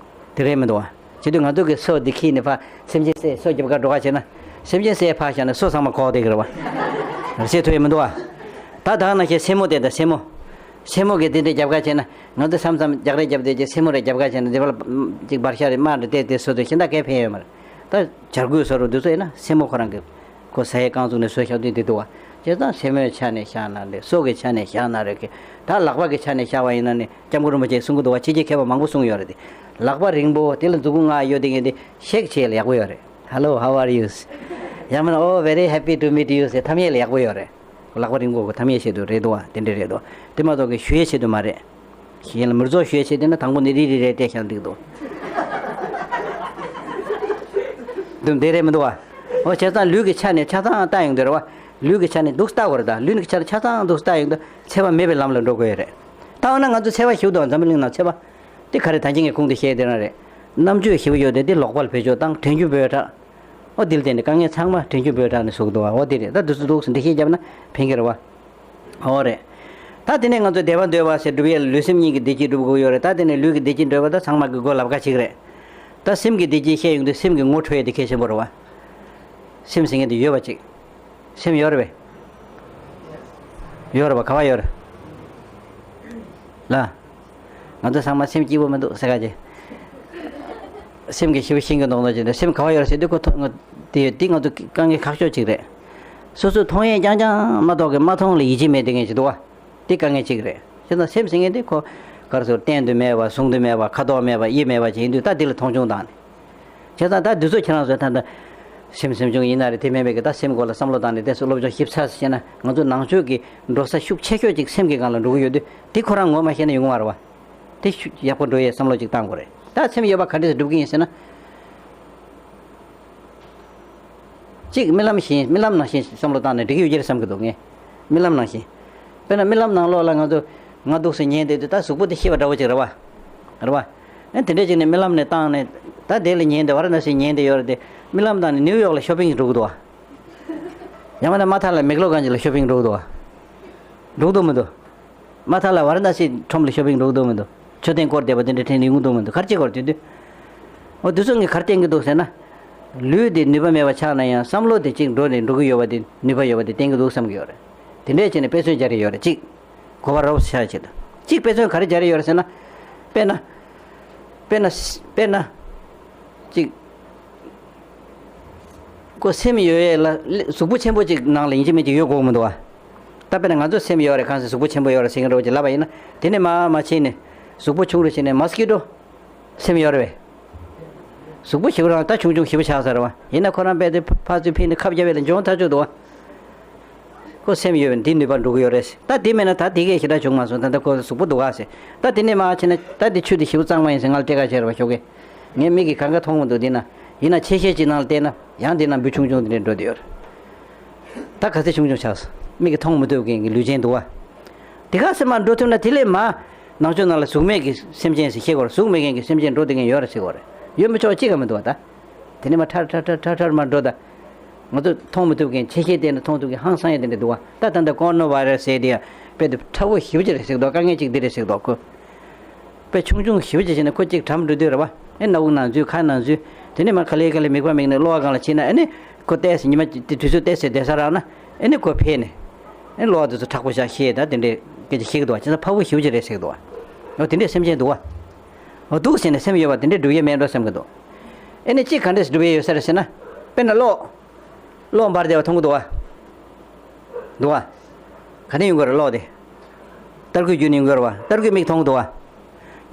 དེ་རེད་མི་འདུག་བ། བྱེད་དུས་ང་ཚོ་གི་སོ་འདི་ཁྱེར་ནས་ཕར་སེམས་ཅན་བསད་སོ་རྒྱབ་ག་འགྲོ་ག་བྱས་ན། སེམས་ཅན་བསད་ཕར་བཞག་ན་སོ་ཚང་མ་གོག་བསྡད་ཀྱི་རེད་བ། བཤད་ཐུབ་ཡ་མི་འདུག་བ། ད་ད་ནང་བཞིན་སེན་མོ་དེ་དང་སེན་མོ། སེན་མོ་གི་དེ་འདྲ་རྒྱབ་ག་བྱས་ན། ང་ཚོ་མཚམས་མཚམས་རྒྱག་རེས་རྒྱབ་བསྡད་ཀྱི་སེན་མོ་རེ་རྒྱབ་ག་བྱས་ན་དེ་བར་ཅིག་འབར་ཤ་རེ་དམར་རེ་བལྟས་ཏེ་སོ་དེ་ཤིན་ཏུ་གས་ཕན་ཡོད་མ་རེད། ད་བྱ་རྒོད་སོ་རུ་འདི་ཚོ་ཡིན་ན་སེན་མོ་ཁོ་རང་གི་ཁོ་ཟ་ཡས་རྐང་བཙུགས་ནས་སོ་བཞག་དུས་འདི་འདུག་བ། བྱས་ཙང་སེན་མོའི་ཆ་ནས་བཞག་ན་རེད། སོ་གི་ཆ་ནས་བཞག་ན་རེད་གི། ད་ལག་པ་གི་ཆ་ནས་བཞག་པ་ཡིན་ན་ནི་སྐྱབས་མགོན་རིན་པོ་ཆེས་གསུང་གི་འདུག་བ། ཕྱི་རྒྱལ་མཁས་པ་མང་པོ་གསུངས་ཡོད་རེད་དེ། ལག་པ་རིང་པོ་དེ་ལ་མཛུ་གུ་ལྔ་ཡོད་དེ་ངས་དེ་ཤེག་བྱེད་ཡས་ལ་ཡག་པོ་ཡོད་རེད། Hello, how are you? ཡང་མིན་ན་Oh, very happy to meet you ཟེར་འཐམ་ཡས་ལ་ཡག་པོ་ཡོད་རེད། ལག་པ་རིང་པོ་གི་འཐམ་ཡས་བྱེད་དུས་རེད་འདུག་བ། དེ་འདྲ་རེད་འདུག་བ། དེ་མ་གཏོགས་གི་ཞུ་ཡས་བྱེད་དུས་མ་རེད། གཞན་ལ་མིར་བཟོ་ཞུ་ཡས་བྱེད་དུས་ན་དང་པོ་ནི་རི་རི་རེ་བལྟས་ཤག་འདུག་འདུག་འདུག་འདི་རེད་མི་འདུག་བ། འོ་བྱས་ཙང་ལུས་ཀྱི་ཆ་ནས་ཆ་ཚང་ལྟ་ཡོང་དུས་རེད་བ། ལུས་ཀྱི་ཆ་ནས་འདུག་ལྟ་དགོས་རེད། ད་ལུས་ཀྱི་ཆ་ནས་ཆ་ཚང་འདུག་ལྟ་ཡོང་དུས་འཚེ་བ་མེད་པའི་ལམ་ལ་འགྲོ་དགོས་ཡོད་རེད། ད་འོ་ན་ང་ཚོ་འཚེ་བ་ཞེ་པོ་འདུག་འཛམ་བུ་གླིང་ནང་འཚེ་བ། དེ་ག་རེ་ད་གིན་ངས་གོང་དུ་བཤད་དེ་རང་རེད། རྣམ་དཔྱོད་ཞེ་པོ་ཡོད་དེ་དེ་ལོག་པར་བེད་སྤྱོད་བཏང་དྲན་རྒྱུ་འབོད་དྲགས། ཨོ་དེ་ལ་བརྟེན་ནས་དཀའ་ངལ་ཚང་མ་དྲན་རྒྱུ་འབོད་དྲགས་ནས་བཟོ་གི་འདུག་བ། ཨོ་དེ་རེད། ད་འདི་ཚོ་འདུག་སེ་འགྲེལ་བཤད་བརྒྱབ་ན་ཕན་གྱི་རེད་བ། ཨོ་རེད། ད་དེ་ནས་ང་ཚོ་བདེ་བ་འདོད་པ་ཟེར་སྒྲུབ་ཡས་ལ་ལུས་སེམས་གཉིས་ཀྱི་བདེ་སྐྱིད་སྒྲུབ་དགོས་ཡོད་རེད། ད་དེ་ནས་ལུས་ཀྱི་བདེ་སྐྱིད་འདོད་པ་ད་ཚང་མ་གི་མགོ་ལབ་ཁ་ཅིག་རེད། ད་སེམས་ཀྱི་བདེ་སྐྱིད་བཤད་ཡོང་དུས་སེམས་ཀྱི་ངོ་འཕྲོད་ཡས་དེ་གལ་ཆེན་པོ་རེད་བ། སེམས་ཟེར་མཁན་དེ་ཡོད་པ་ཅིག་སེམས་ཡོད་རེད་པས། ཡོད་རེད་པ། ག་པར་ཡོད་རེད། ལ། ང་ཚོ་ཚང་མ་སེམས་སྐྱིད་པོ་མི་འདུག་ཟེར་ག་ཅེ། སེམས་ཀྱི་ཞི་བ་ཤིང་གི་མདོག་མདོག་ཅིག་རེད། སེམས་ག་བ་ཡོད་རེད་ཟེར་དུས་ཁོ་ཐོ་ང་དེ་དེ་ང་ཚོ་དཀའ་ངལ་ཁག་ཤོས་ཅིག་རེད། སོ་སོས་མཐོང་ཡས་རྐྱང་རྐྱང་མ་གཏོགས་ཀྱི་མ་མཐོང་ལ་ཡིད་ཆེས་མེད་དེ་ངས་ཅིག་འདུག་བ། དེ་དཀའ་ངལ་ཅིག་རེད། བྱས་ཙང་སེམས་ཟེར་མཁན་དེ་ཁོ་ག་རེ་ཟེར། བསྟན་དུ་མེད་པ། གཟུང་དུ་མེད་པ། ཁ་དོག་མེད་པ། དབྱིབས་མེད་པ་ཅིག་ཡིན་དུས་ད་དེ་ལ་མཐོང་ཆུང་བཏང་ནས། བྱས་ཙང་ད་འདི་ཚོ་ཁྱེད་རང་ཚོས་ད་ལྟ་སེམས་སེམས་བྱུང་ཡིན་ན་རེད། དེ་མིན་པའི་གི་ད་སེམས་སྐོར་ལ་བསམ་བློ་བཏང་ནས་དེ་ཚོ་སློབ་སྦྱོང་ཞིབ་ཚགས་སུ་བྱས་ན་ང་ཚོ་ནང་ཆོས་ཀྱི་འགྲོ་ས་ཤུགས་ཆེ་ཤོས་ཅིག་སེམས་ཀྱི་སྒང་ལ་འགྲོ་གི་ཡོད་དུས་དེ་ཁོ་རང་ངོ་མ་ཤེས་ན་ཡོང་གི་མ་རེད་བ། དེ་ཤུགས་ཡག་པོ་འགྲོ་ཡས་བསམ་བློ་ཅིག་བཏང་དགོས་རེད། ད་སེམས་ཡོད་པ་ག་འདྲས་སེ་སྒྲུབ་ཀྱི་ཡིན་ཟེར་ན། གཅིག་རྨི་ལམ་བཞིན། རྨི་ལམ་ནང་བཞིན་བསམ་བློ་བཏང་ནས་འགྲིག་གི་ཡོད་ཀྱི་རེད་བསམ་གྱི་འདུག་ངས། རྨི་ལམ་ནང་བཞིན། དཔེར་ན་རྨི་ལམ་ནང་ལོགས་ལ་ང་ཚོ་ང་འདུག་སེ་ཉལ་བསྡད་དུས་ད་གཟུགས་པོ་དེ་ཤི་བ་འདྲ་བོ་ཅིག་རེད་བ། རེད་བ། ཨ་དེ་འདྲས་ཅིག་ནས་རྨི་ལམ་ནས་བཏང་ནས་ད་དེ་ལ་ཉལ་བསྡད། ཝ་ར་ཎ་སི་ཉལ་བསྡད་ཡོད་རེད་དེ། རྨི་ལམ་བཏང་ནས་ནིའུ་ཡོག་ལ་ཤོ་པིང་འགྲོ་གི་འདུག་བ། ཡང་མིན་ན་མ་ཐག་ལ་མེག་ལོ་གྷན་ཇི་ལ་ཤོ་པིང་འགྲོ་གི་འདུག་བ། འགྲོ་གི་འདུག་མི་འདུག་མ་ཐག་ལ་ཝ་ར་ཎ་སི་ཁྲོམ་ལ་ཤོ་པིང་འགྲོ་གི་འདུག་མི་འདུག་མཆོད་རྟེན་སྐོར་བསྡད་པ་དེ་འདྲ་ཐེངས་ཡོང་གི་འདུག་མི་འདུག་ག་རེ་བྱེད་དགོས་རེད་དེ་དུས། འོ་དེ་ཚོ་ངས་ག་རེ་བསྟན་གྱི་འདུག་ཟེར་ན། ལུས་དེ་ནུས་པ་མེད་པ་ཆགས་ན་ཡང་བསམ་བློ་དེ་གཅིག་འགྲོ་ནས་འགྲོ་གི་ཡོད་པ་དེ་ནུས་པ་ཡོད་པ་དེ་བསྟན་གྱི་འདུག་བསམ་གྱི་ཡོད་རེད། དེ་འདྲས་བྱས་ནས་དཔེ་མཚོན་སྦྱར་ཡོད་རེད། གཅིག་གོ་བ་རོབ་ཆགས་བྱེད་དུ། གཅིག་དཔེ་མཚོན་ག་རེ་སྦྱར་ཡོད་རེད་ཟེར་ན། དཔེར་ན། དཔེར་ན། དཔེར་ན། གཅིག་ཁོ་སེམས་ཡོད་ཡས་ལ་གཟུགས་པོ་ཆེན་པོ་གཅིག་ནང་ལ་ཡིན་གཅིག་མིན་གཅིག་ཡོད་དགོས་མི་འདུག་བ། ད་དཔེར་ན་ང་ཚོ་སེམས་ཡོད་རེད། གང་ཟེར་གཟུགས་པོ་ཆེན་པོ་ཡོད་རེད་ཟེར་མཁན་འདྲ་བོ་ཅིག་ལབ་པ་ཡིན་ན། དེ་ནས་མར་མར་ཕྱིན་ནས་གཟུགས་པོ་ཆུང་རུ་ཕྱིན་ནས་མོ་སི་ཀི་ཊོ་སེམས་ཡོད་རེད་པས། གཟུགས་པོ་ཞེ་པོ་རང་ད་ཆུང་ཆུང་ཞེ་པོ་ཆགས་ཚར་བ་ཡིན་ན་ཁོ་རང་དཔེ་དེ་ཕར་ཚུར་ཕྱིན་ནས་ཁབ་རྒྱབ་པ་ལ་འཇོང་ཐག་ཆོད་འདུག་བ། ཁོ་སེམས་ཡོད་པས་འདི་ནུས་པ་འགྲོ་གི་ཡོད་རེད། ད་དེ་མེད་ན་ད་དེ་གས་ཞེ་དྲག་བྱུང་མ་སོང་། ད་ལྟ་ཁོ་གཟུགས་པོ་འདུག་ག་ཟེར། ད་དེ་ནས་མར་ཕྱིན་ན་ད་དེ་ཆུ་དེ་ཞེ་པོ་གཙང་མ་ཡིན་ཟེར་ང་ལ་སྐྱེལ་ག་བྱས་རེད་པ་ཞོགས་ཀས། ངས་མིག་གིས་གང་ག་མཐོང་མི་འདུག་དེ་ན་ཡིན་ན་ཆེ་ཤེལ་ཅིག་ནང་ལ་བལྟས་ན་ཡང་དེ་ན་འབུ་ཆུང་ཆུང་དེ་འདྲས་འགྲོ་བསྡད་ཡོད་རེད། ད་ག་ཚོད་ཆུང་ཆུང་ཆགས་སོང་། མིག་གིས་མཐོང་མི་ཐུབ་མཁན་གྱི་ལུས་ཅན་འདུག་བ། དེ་ག་ཚོད་མར་འགྲོ་ཐུབ་ན་དེ་ལས་མར་ནང་ཆོས་ནང་ལ་གཟུགས་མེད་ཀྱི་སེམས་ཅན་ཟེར་བཤད་ཀྱི་ཡོད་རེད། གཟུགས་མེད་མཁན་གྱི་སེམས་ཅན་འགྲོ་བསྡད་མཁན་ཡོད་རེད་ཟེར་གྱི་ཡོད་རེད། ཡོད་མི་ཆོག་གཅིག་ཀྱང་མི་འདུག་བ་ད། དེ་ནས་མར་ཁྲ་ཁྲ་ཁྲ་ཁྲ་ཁྲ་མར་འགྲོ་ད། ང་ཚོ་མཐོང་མི་ཐུབ་མཁན་ཆེ་ཤེལ་བལྟས་ན་མཐོང་ཐུབ་མཁན་ཧང་སང་ཡ་དེ་འདྲ་འདུག་བ། ད་ད་ལྟ་ཀོ་རོ་ན་བྷའི་ར་སི་ཟེར་དེ་ཡ་དཔེ་དེ་ཁྲ་བོ་ཞེ་པོ་ཅིག་རེད་ཟེར་འདུག་དཀའ་ངལ་ཅིག་འདི་རེད་ཟེར་འདུག་ཁོ་དཔེ་ཆུང་ཆུང་ཞེ་པོ་ཅིག་བྱས་ནས་ཁོ་གཅིག་གྲམ་འགྲོ་དུས་རེད་བ། ཨེ་སྣ་བུག་ནང་འཛུལ། ཁ་ནང་འཛུལ། དེ་ནས་མར་ག་ལེ་ག་ལེ་མིད་པ་མིད་ནས་གློ་བ་སྒང་ལ་ཕྱིན་ན། ཨ་ནི་ཁོ་ཏོག་ཙམ་ཉི་མ་དེ་དུས་ཚོད་ཏོག་ཙམ་བསྡད་ས་རག་ན་ཨ་ནི་ཁོ་ཕེབས་ནས་ཨེ་གློ་བ་དེ་ཚོ་མཁྲེགས་པོ་བཞག་ཤེས་ད་དེ་འདྲའི་སྐད་ཆ་བཤད་ཀྱི་འདུག་བ། བྱས་ཙང་ཕྲ་བོ་ཞེ་པོ་ཅིག་རེད་ཟེར་གྱི་འདུག་བ། འོ་དེ་འདྲའི་སེམས་ཅན་འདུག་བ། འོ་འདུག་ཟེར་ནས་སེམས་ཡོད་པ་དེ་འདྲའི་སྒྲུབ་ཡས་མེད་འགྲོ་བསམ་གྱི་འདུག་ཨེ་ནི་གཅིག་ག་འདྲས་སྒྲུབ་ཡས་ཡོད་ས་རེད་ཟེར་ན། དཔེར་ན་གློག་གློག་འབར་བསྡད་པ་མཐོང་གི་འདུག་བ། འདུག་བ། ག་ནས་ཡོང་གི་རེད་གློག་དེ། ཏར་ཁུའི་བརྒྱུད་ནས་ཡོང་གི་རེད་བ། ཏར་ཁུའི་མིག་མཐོང་གི་འདུག་བ།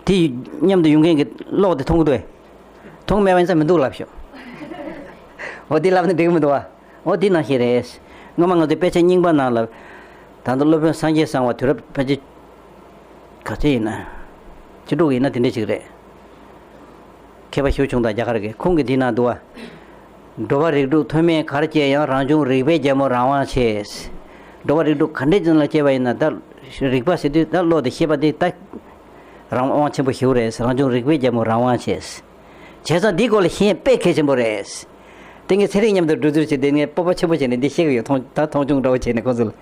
དེ་མཉམ་དུ་ཡོང་མཁན་གྱི་གློག་དེ་མཐོང་གི་འདུག་བས། མཐོང་མེད་པ་ཡིན་ཙང་མི་འདུག་ལབ་ཤོག་འོ་དེ་ལབ་ན་འགྲིག་གི་མི་འདུག་བ། འོ་དེ་ནང་བཞིན་རེད། སྔོན་མ་ང་ཚོའི་དཔེ་ཆ་རྙིང་པ་ནང་ལ། ད་ལྟ་སློབ་དཔོན་སངས་རྒྱས་གསང་བ་དུས་རབས་ཕལ་ཆེར། ག་ཚོད་ཡིན་ན། བཅུ་དྲུག་ཡིན་ན་དེ་འདྲ་ཅིག་རེད། མཁས་པ་ཞེ་པོ་བྱུང་དང་རྒྱ་གར་གྱི། ཁོང་གིས་འདི་ན་འདུག་བ། འགྲོ་བ་རིགས་དྲུག་མཐོ་དམན་གར་སྐྱེས་ཡང་། རང་བྱུང་རིག་པའི་རྒྱལ་མོ་རང་དབང་ཆེ། འགྲོ་བ་རིགས་དྲུག་ག་འདྲའི་ཅན་ལ་སྐྱེས་པ་ཡིན་ན་ད། རིག་པ་ཟེར་དུས་ད་བློ་དེ་ཤེས་པ་དེ་ད། རང་དབང་ཆེན་པོ་ཞེ་པོ་རེད། རང་བྱུང་རིག་པའི་རྒྱལ་མོ་རང་དབང་ཆེ། བྱས་ཙང་འདིའི་སྐོར་ལ་ཤེས་ཡོན་དཔེ་གལ་ཆེན་པོ་རེད། དེ་ངས་ཚན་རིག་མཉམ་དུ་འགྲོ་ཚུལ་བྱས་ཏེ་ངས་སྤོབས་པ་ཆེན་པོ་བྱས་ནས་འདི་བཤད་ཀྱི་ཡོད། མཐོང་ད་མཐོང་ཆུང་འདྲ་བོ་བྱས་ནས་ཁོང་ཚོ་ལ།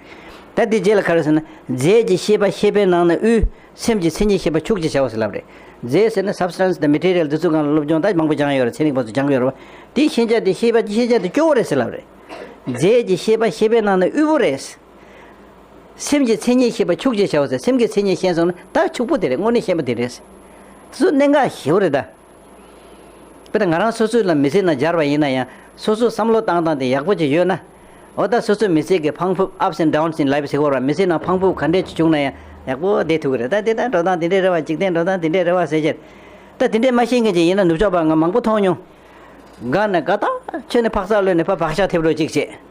ད་འདི་རྗེས་ལ་ག་རེ་ཟེར་ན། རྫས་ཀྱི་ཤེས་པ་ཤེས་པའི་ནང་ན་དབུལ། སེམས་ཀྱི་མཚན་ཉིད་ཤེས་པ་ཕྱུག་ཅེས་བྱའོ་ཟེར་ལབ་རེད། རྫས་ཟེར་ན་སབ་སི་ཊན་སི་དང་མེ་ཊི་རི་ཡལ་འདི་ཚོའི་སྒང་ལ་སློབ་སྦྱོང་ད་མང་པོ་སྦྱངས་ཡོད་རེད། ཚན་རིག་པ་ཚོ་སྦྱངས་ཡོད་རེད་བ། དེའི་ཤེས་བྱ་དེ་ཤེས་པ་ཤེས་བྱ་དེ་སྐྱོ་བོ་རེད་ཟེར་ལབ་རེད། རྫས་ཀྱི་ཤེས་པ་ཤེས་པའི་ནང་ན་དབུལ་པོ་རེད། སེམས་ཀྱི་མཚན་ཉིད་ཤེས་པ་ཕྱུག་ཅེས་བྱའོ་ཟེར། སེམས་ཀྱི་མཚན་ཉིད་ཤེས་སོང་ན་ད་ཕྱུག་པོ་དེ་རེད། དངོས་གནས་ཤེས་པ་དེ་རེད། དེ་ཚོ་གནད་འགག་ཞེ་པོ་རེད་ད། དཔེར་ན་ང་རང་སོ་སོའི་ལ་མི་ཚེ་ནང་སྦྱར་བ་ཡིན་ན་ཡང་སོ་སོའི་བསམ་བློ་བཏང་སྟངས་དེ་ཡག་པོ་ཅིག་ཡོད་ན། འོ་ད་སོ་སོའི་མི་ཚེ་གི་ཕང་ཕུབ། Ups and downs in life ཟེར་གྱི་ཡོད་རེད་བ། མི་ཚེ་ནང་ཕང་ཕུབ་ག་འདྲས་ཅིག་བྱུང་ན་ཡང་ཡག་པོ་བསྡད་ཐུབ་ཀྱི་རེད། ད་དེ་ལྟར་འགྲོ་སྟངས་དེ་འདྲས་རེད་བ། འཇིག་རྟེན་འགྲོ་སྟངས་དེ་འདྲས་རེད་བ་ཟེར་བྱས། ད་དེ་འདྲས་མ་ཤེས་མཁན་ཅིག་ཡིན་ན་ནུབ་ཕྱོགས་པ་ང་མང་པོ་མཐོང་མྱོང་། དགའ་ནས་དགའ་ཐག་ཆོད་ནས་ཕག་ཚག་གློད་ནས་ཕར་བག་ཆགས་ཐེབས་འགྲོ་ཅིག་བྱས།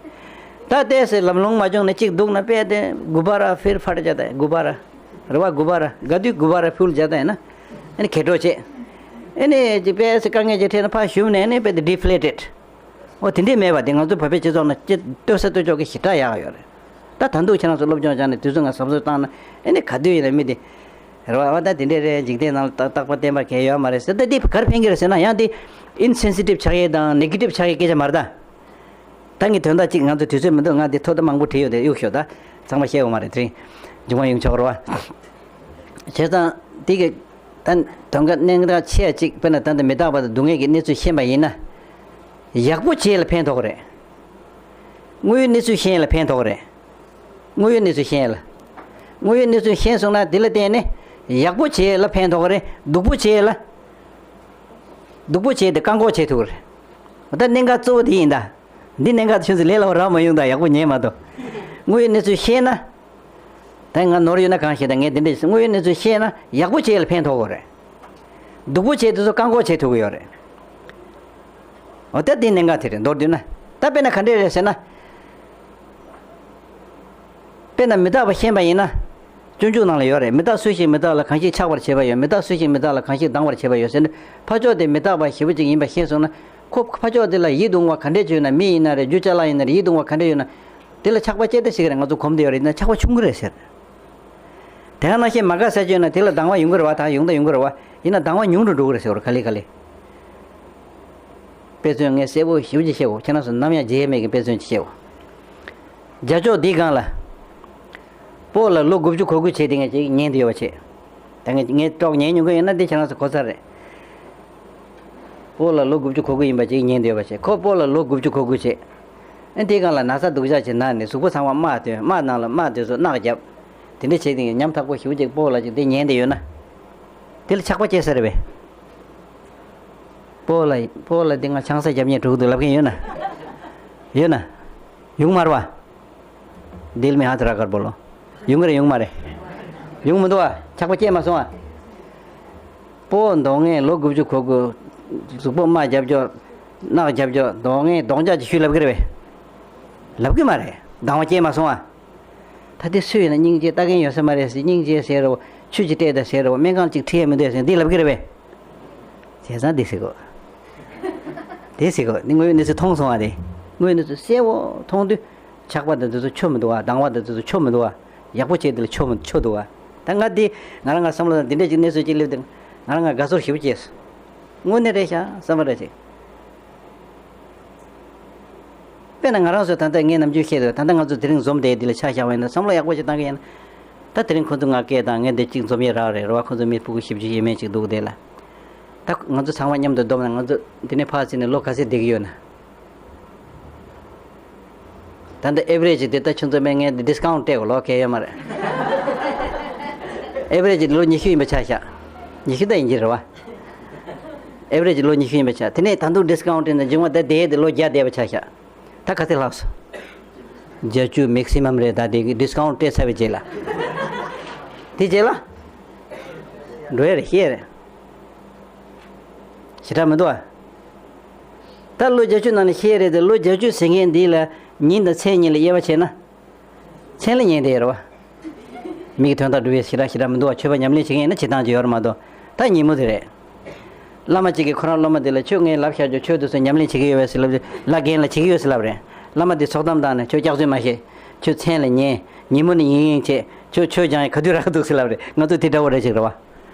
ད་ལྟས་སེ་ལམ་ལྷོང་མ་བྱུང་ནས་ཅིག་སྡུག་ན་དཔེ་དེ་གུ་བ་ར་ཕིར་ཕར་བྱས་ཏེ། གུ་བ་ར། རེད་བ། གུ་བ་ར། དགའ་དུས་གུ་བ་ར་ཕུལ་བྱས་ཏེ་ཡིན་ན། ཨ་ནི་ཁེ་གྲོགས་བྱས། ཨ་ནི་ཅིག་དཔེ་སེ་དཀའ་ངལ་ཅིག་འཕྲད་ན་ཕར་ཞུམ་ནས་ཨ་ནི་དཔེ་དེ་ཌི་ཕི་ལེ་ཊེཌ། འོ་དེ་འདྲས་མེད་པ་དེ་ང་ཚོ་བོད་པའི་སྤྱི་ཚོགས་ནང་ཅི་ལྟོས་ས་ལྟོས་ཆོག་གི་ཞེ་དྲག་ཡག་ཡོད་རེད། ད་ད་འདུག་ཁྱེད་རང་ཚོ་སློབ་སྦྱོང་སྦྱངས་ནས་དུས་ཚོད་ང་གཟབ་གཟབ་བཏང་ན་ཨེ་ནི་ག་དུས་ཡིན་ན་མི་དེ། རེད་བ། འོ་ད་དེ་འདྲས་རེད། འཇིག་རྟེན་ནང་ལ་རྟག་རྟག་པར་བརྟན་པ་གང་ཡོད་མ་རེད་ཟེར། ད་འདི་ག་རེ་ཕན་གྱི་རེད་ཟེར་ན་ཡང་དེ་ཨིན་སེན་སི་ཊིབ་ཆགས་ཡས་དང་ནེ་གེ་ཊིབ་ཆགས་ཡས་སྐད་ཆ་མ་རེད་ད། ད་ངས་དོན་དག་ཅིག་ང་ཚོ་དུས་ཚོད་མི་འདུག་ང་འདི་ཐོག་ད་མང་པོ་བྲིས་ཡོད་དེ་གཡུག་ཤོག་ད་ཚང་མ་བཤད་དགོས་མ་རེད། དེ་རིང་མཇུག་མ་ཡོང་ཆོག་རེད་བ། བྱས་ཙང་དེ་གི་ད་དོན་དག་གནད་འགག་ཆེ་བ་ཅིག་དཔེར་ན་ད་ལྟ་མི་རྟག་པ་དང་སྡུག་བསྔལ་གྱི་གནས་ཚུལ་ཤེས་པ་ཡིན་ན། ཡག་པོ་བྱས་ལ་ཕན་ཐོགས་རེད། དངོས་ཡོད་གནས་ཚུལ་ཤེས་ལ་ཕན་ཐོགས་རེད། དངོས་ཡོད་གནས་ཚུལ་ཤེས་ལ། དངོས་ཡོད་གནས་ཚུལ་ཤེས་སོང་ན་དེ་ལ་བརྟེན་ནས་ཡག་པོ་བྱས་ལ་ཕན་ཐོགས་རེད། སྡུག་པོ་བྱས་ལ། སྡུག་པོ་བྱས་ཏེ་བཀག་འགོག་བྱེད་ཐུབ་རེད། ད་གནད་འགག་གཙོ་བོ་དེ་ཡིན་ད། འདི་གནད་འགག་ཆུ་ཚོད་ལས་སླ་བོ་རག་མ་ཡོང་ད། ཡག་པོ་ཉན་མ་གཏོགས། དངོས་ཡོད་གནས་ཚུལ་ཤེས་ན། ད་ང་ནོར་ཡོད་ན་གང་ཤེས་ད། ངས་འདི་འདྲ་དངོས་ཡོད་གནས་ཚུལ་ཤེས་ན་ཡག་པོ་བྱས་ལ་ཕན་ཐོགས་ཡོད་རེད། སྡུག་པོ་བྱས་དེ་ཚོ་བཀག་འགོག་བྱེད་ཐུབ་ཀྱི་ཡོད་རེད། འོ་ད་དེ་གནད་འགག་དེ་རེད། མདོར་བསྡུས་ན། ད་དཔེར་ན་ག་འདྲས་རེད་ཟེར་ན། དཔེར་ན་མི་རྟག་པ་ཤེས་པ་ཡིན་ན། སྤྱོད་འཇུག་ནང་ལ་ཡོད་རེད། མི་རྟག་སུ་ཞིག་མི་རྟག་ལ་གང་ཞིག་ཆགས་པར་བྱེད་པ་ཡོད། མི་རྟག་སུ་ཞིག་མི་རྟག་ལ་གང་ཞིག་སྡང་བར་བྱེད་པ་ཡོད་ཟེར་ནས། ཕར་ཕྱོགས་དེ་མི་རྟག་པ་ཞེ་པོ་ཅིག་ཡིན་པ་ཤེས་སོང་ན། ཁོ་ཕར་ཕྱོགས་དེ་ལ་ཡིད་དུ་འོང་བ་ག་འདྲས་ཅིག་ཡོད་ན། མི་ཡིན་ན་རེད། རྒྱུ་ཅ་ལག་ཡིན་ན་རེད། ཡིད་དུ་འོང་བ་ག་འདྲས་ཡོད་ན། དེ་ལ་ཆགས་པ་སྐྱེ་བསྡད་ཤེས་ཀྱི་རེད། ང་ཚོ་གོམས་བསྡད་ཡོད་རེད། ཡིན་ན་ཆགས་པ་ཆུང་གི་རེད་ཟེར། དེ་ག་ནང་བཞིན་མ་དགའ་ས་ཅིག་ཡོད་ན་དེ་ལ་སྡང་བ་ཡོང་གི་རེད་བ། ད་ཡོང་ད་ཡོང་གི་རེད་བ། ཡིན་ན་སྡང་བ་ཉུང་དུ་འགྲོ་གི་རེད་ཟེར་བ་རེད། ག་ལེ་ག་ལེ། དཔེ་མཚོན་ངས་གསལ་པོ་ཞེ་པོ་ཅིག་བཤད་གོ། ཁྱེད་རང་ཚོ་ནམ་ཡང་བརྗེད་ཡས་མེད་ཀྱི་དཔེ་མཚོན་ཅིག་བཤད་གོ། རྒྱ་ཕྱོགས་འདིའི་སྒང་ལ། སྤོ་ལགས་ལོ་དགུ་བཅུ་གོ་དགུ་བྱས་དེ་ངས་ཅིག་ཉན་དེ་ཡོད་པ་བྱས། ད་ངས་ངས་ཀྲོག་ཉན་མྱོང་གི་ཡོད་ན་དེ་ཁྱེད་རང་ཚོ་གོ་ཚར་རེད། སྤོ་ལགས་ལོ་དགུ་བཅུ་གོ་དགུ་ཡིན་པ་ཅིག་ཉན་དེ་ཡོད་པ་བྱས། ཁོ་སྤོ་ལགས་ལོ་དགུ་བཅུ་གོ་དགུ་བྱས། ཨ་དེའི་སྒང་ལ་ན་ཚ་སྡུག་ཅག་ཅིག་ན་ནས་གཟུགས་པོ་ཚང་མ་རྨ་ཐོན། རྨ་ནང་ལ་རྨ་དེ་ཚོ་རྣག་བརྒྱབ། དེ་འདྲ་བྱས་དེ་ཉམ་ཐག་པོ་ཞེ་པོ་ཅིག་སྤོ་ལགས་ཅིག་དེ་ཉན་དེ་ཡོད་ན། དེ་ལ་ཆགས་པ་སྐྱེ་ས་རེད་པས། སྤོ་ལགས་སྤོ་ལགས་འདི་ང་ཆང་ས་རྒྱབ་མཁན་འགྲོ་གི་འདུག་ལབ་མཁན་ཡོད་ན། ཡོད་ན། ཡོང་མ་རེད་པ། दिल में हाथ रखकर बोलो། ཡོང་གི་རེད་ཡོང་མ་རེད། ཡོང་མི་འདུག་པ། ཆགས་པ་སྐྱེས་མ་སོང་ཨ། སྤོ་མདོག་ངན་ལོ་དགུ་བཅུ་གོ་དགུ། གཟུགས་པོ་རྨ་རྒྱབ་ཀྱོག་རྣག་རྒྱབ་ཀྱོག་མདོག་ངན་རྡོག་འཇག་ཅིག་ཞུས་ལབ་གི་རེད་པས། ལབ་གི་མ་རེད། སྡང་བ་སྐྱེས་མ་སོང་ཨ། ད་དེ་སུ་ཡིན་ན་སྙིང་རྗེ་ལྟ་མཁན་ཡོད་ས་མ་རེད་ཟེར། སྙིང་རྗེ་ཟེར་རོ། ཆུ་ཅིག་སྤྲད་ད་ཟེར་རོ། སྨན་ཁང་ཅིག་ཁྲིད་ཡ་མི་འདུག་ཟེར་འདི་ལབ་གི་རེད་པས། བྱས་ཙང་འདི་ཟེར་གོ། དེ་ཟེར་གོ། འདི་དངོས་ཡོད་གནས་ཚུལ་མཐོང་སོང་བ་རེད། དངོས་ཡོད་གནས་ཚུལ་གསལ་བོ་མཐོང་དུས། ཆགས་པ་དང་དེ་ཚོ་ཆོ་མི་འདུག་བ། སྡང་བ་དང་དེ་ཚོ་ཆོ་མི་འདུག་བ། ཡག་པོ་བྱས་དེ་ལ་ཆོ་མི་ཆོ་འདུག་བ། ད་ང་འདི་ང་རང་ང་བསམ་བློ་དང་འདི་འདྲས་ཅིག་གནས་ཚུལ་ཅིག་སླེབས་དུས་ང་རང་ང་དགའ་ཚོར་ཞེ་པོ་སྐྱེས་སོང་། དངོས་གནས་རེད་ཤག་བསམ་པ་འདྲ་ཅིག་དཔེར་ན་ང་རང་ཚོ་ད་ལྟ་ངས་ནམ་རྒྱུན་བཤད་དོ། ད་ལྟ་ང་ཚོ་དེ་རིང་འཛོམས་བསྡད་འདི་ལ་ཆ་བཞག་པ་ཡིན་ན་བསམ་བློ་ཡག་པོ་ཞིག་བཏང་གི་ཡིན་ན། ད་དེ་རིང་ཁོ་ཚོ་ང་སྐད་བཏང་། ངས་འདི་གཅིག་འཛོམས་ཡས་རག་རེད་རེད་བ། ཁོ་ཚོ་མི་ཕྲུ་གུ་བཞི་བཅུ་ཞེ་མེད་ཅིག་འདུག་དེ་ལ། ད་ང་ཚོ་ཚང་མ་མཉམ་དུ་བསྡོམས་ན་ང་ཚོ་འདི་ནས་ཕར་ཕྱིན་ནས་ལོ་ག་ཚོད་བསྡད་ཀྱི་ཡོད་ན། ད་ལྟ་ཨེ་ཝ་རེ་ཇི་དེ་ད་ཁྱོད་ཚོ་མེད་ངས་ཌི་སི་ཀའུན་ཊི་སྤྲད་གོ། ལོ་ག་ཡོད་མ་རེད། ཨེ་ཝ་རེ་ཇི་ལོ་ཉི་ཤུ་ཡིན་པ་ཆ་བཞག་ཉི་ཤུ་ད་ཡིན་གྱི་རེད་བ། ཨེ་ཝ་རེ་ཇི་ལོ་ཉི་ཤུ་ཡིན་པ་ཆ། དེ་ནས་ད་དུང་ཌི་སི་ཀའུན་ཊི་ནས་འབྱུང་བ་ད་དེ་དེ་ལོ་བརྒྱ་བསྡད་པ་ཆ་བཞག་ད་ག་ཚོད་ལྷག་སོང་། བརྒྱད་ཅུ་མེག་སི་མམ་རེད། ད་དེ་གི་ཌི་སི་ཀའུན་ཊི་སྤྲད་ཚར་བའི་རྗེས་ལ། དེ་རྗེས་ལ། འགྲོ་ཡ་རེད། ཤེས་རེད། ཞེ་དྲག་མི་འདུག་ཨ། ད་ལོ་བརྒྱད་ཅུ་ནང་ནས་ཤེས་རེད་དེ། ལོ་བརྒྱད་ཅུ་ཟེར་མཁན་འདི་ལ་ཉིན་དང་མཚན་གཉིས་ལ་དབྱེ་བ་ཕྱེ་ན། མཚན་ལ་ཉལ་བསྡད་ཡོད་རེད་བ། མིག་གི་དོན་དག་སྒྲུབ་ཡས་ཞེ་དྲག་ཞེ་དྲག་མི་འདུག་བ། མཆོད་པ་ཉམས་ལེན་བྱེད་མཁན་ཡིན་ན་བྱེད་སྟངས་ཅིག་ཡོད་རེད་མ་གཏོགས། ད་ཉིན་མོ་དེ་རེད། བླ་མ་གཅིག་གིས་ཁོ་རང་སློབ་མ་དེ་ལ་ཆོས་ངས་ལབ་བཞག་རྒྱུ་ཆོས་དེ་ཚོ་ཉམས་ལེན་བྱེད་ཀྱི་ཡོད་པས་ཟེར་ལབ་རྒྱུ། ལ་རྒན་ལ་བྱེད་ཀྱི་ཡོད་ཟེར་ལབ་རེད། བླ་མ་དེ་ཚོགས་གཏམ་བཏང་ནས་ཁྱོད་སྐྱག་རྫུན་མ་བཤད། ཁྱོད་མཚན་ལ་ཉལ། ཉིན་མོ་ནི་ཡིན་ཡིན་བྱེད། ཁྱོད་ཆོས་སྦྱང་ཡས་ག་དུས་རག་འདུག་ཟེར་ལབ་རེད། ང་ཚོ་དེ་འདྲ་བོ་རེད་ཅིག་རེད་བ།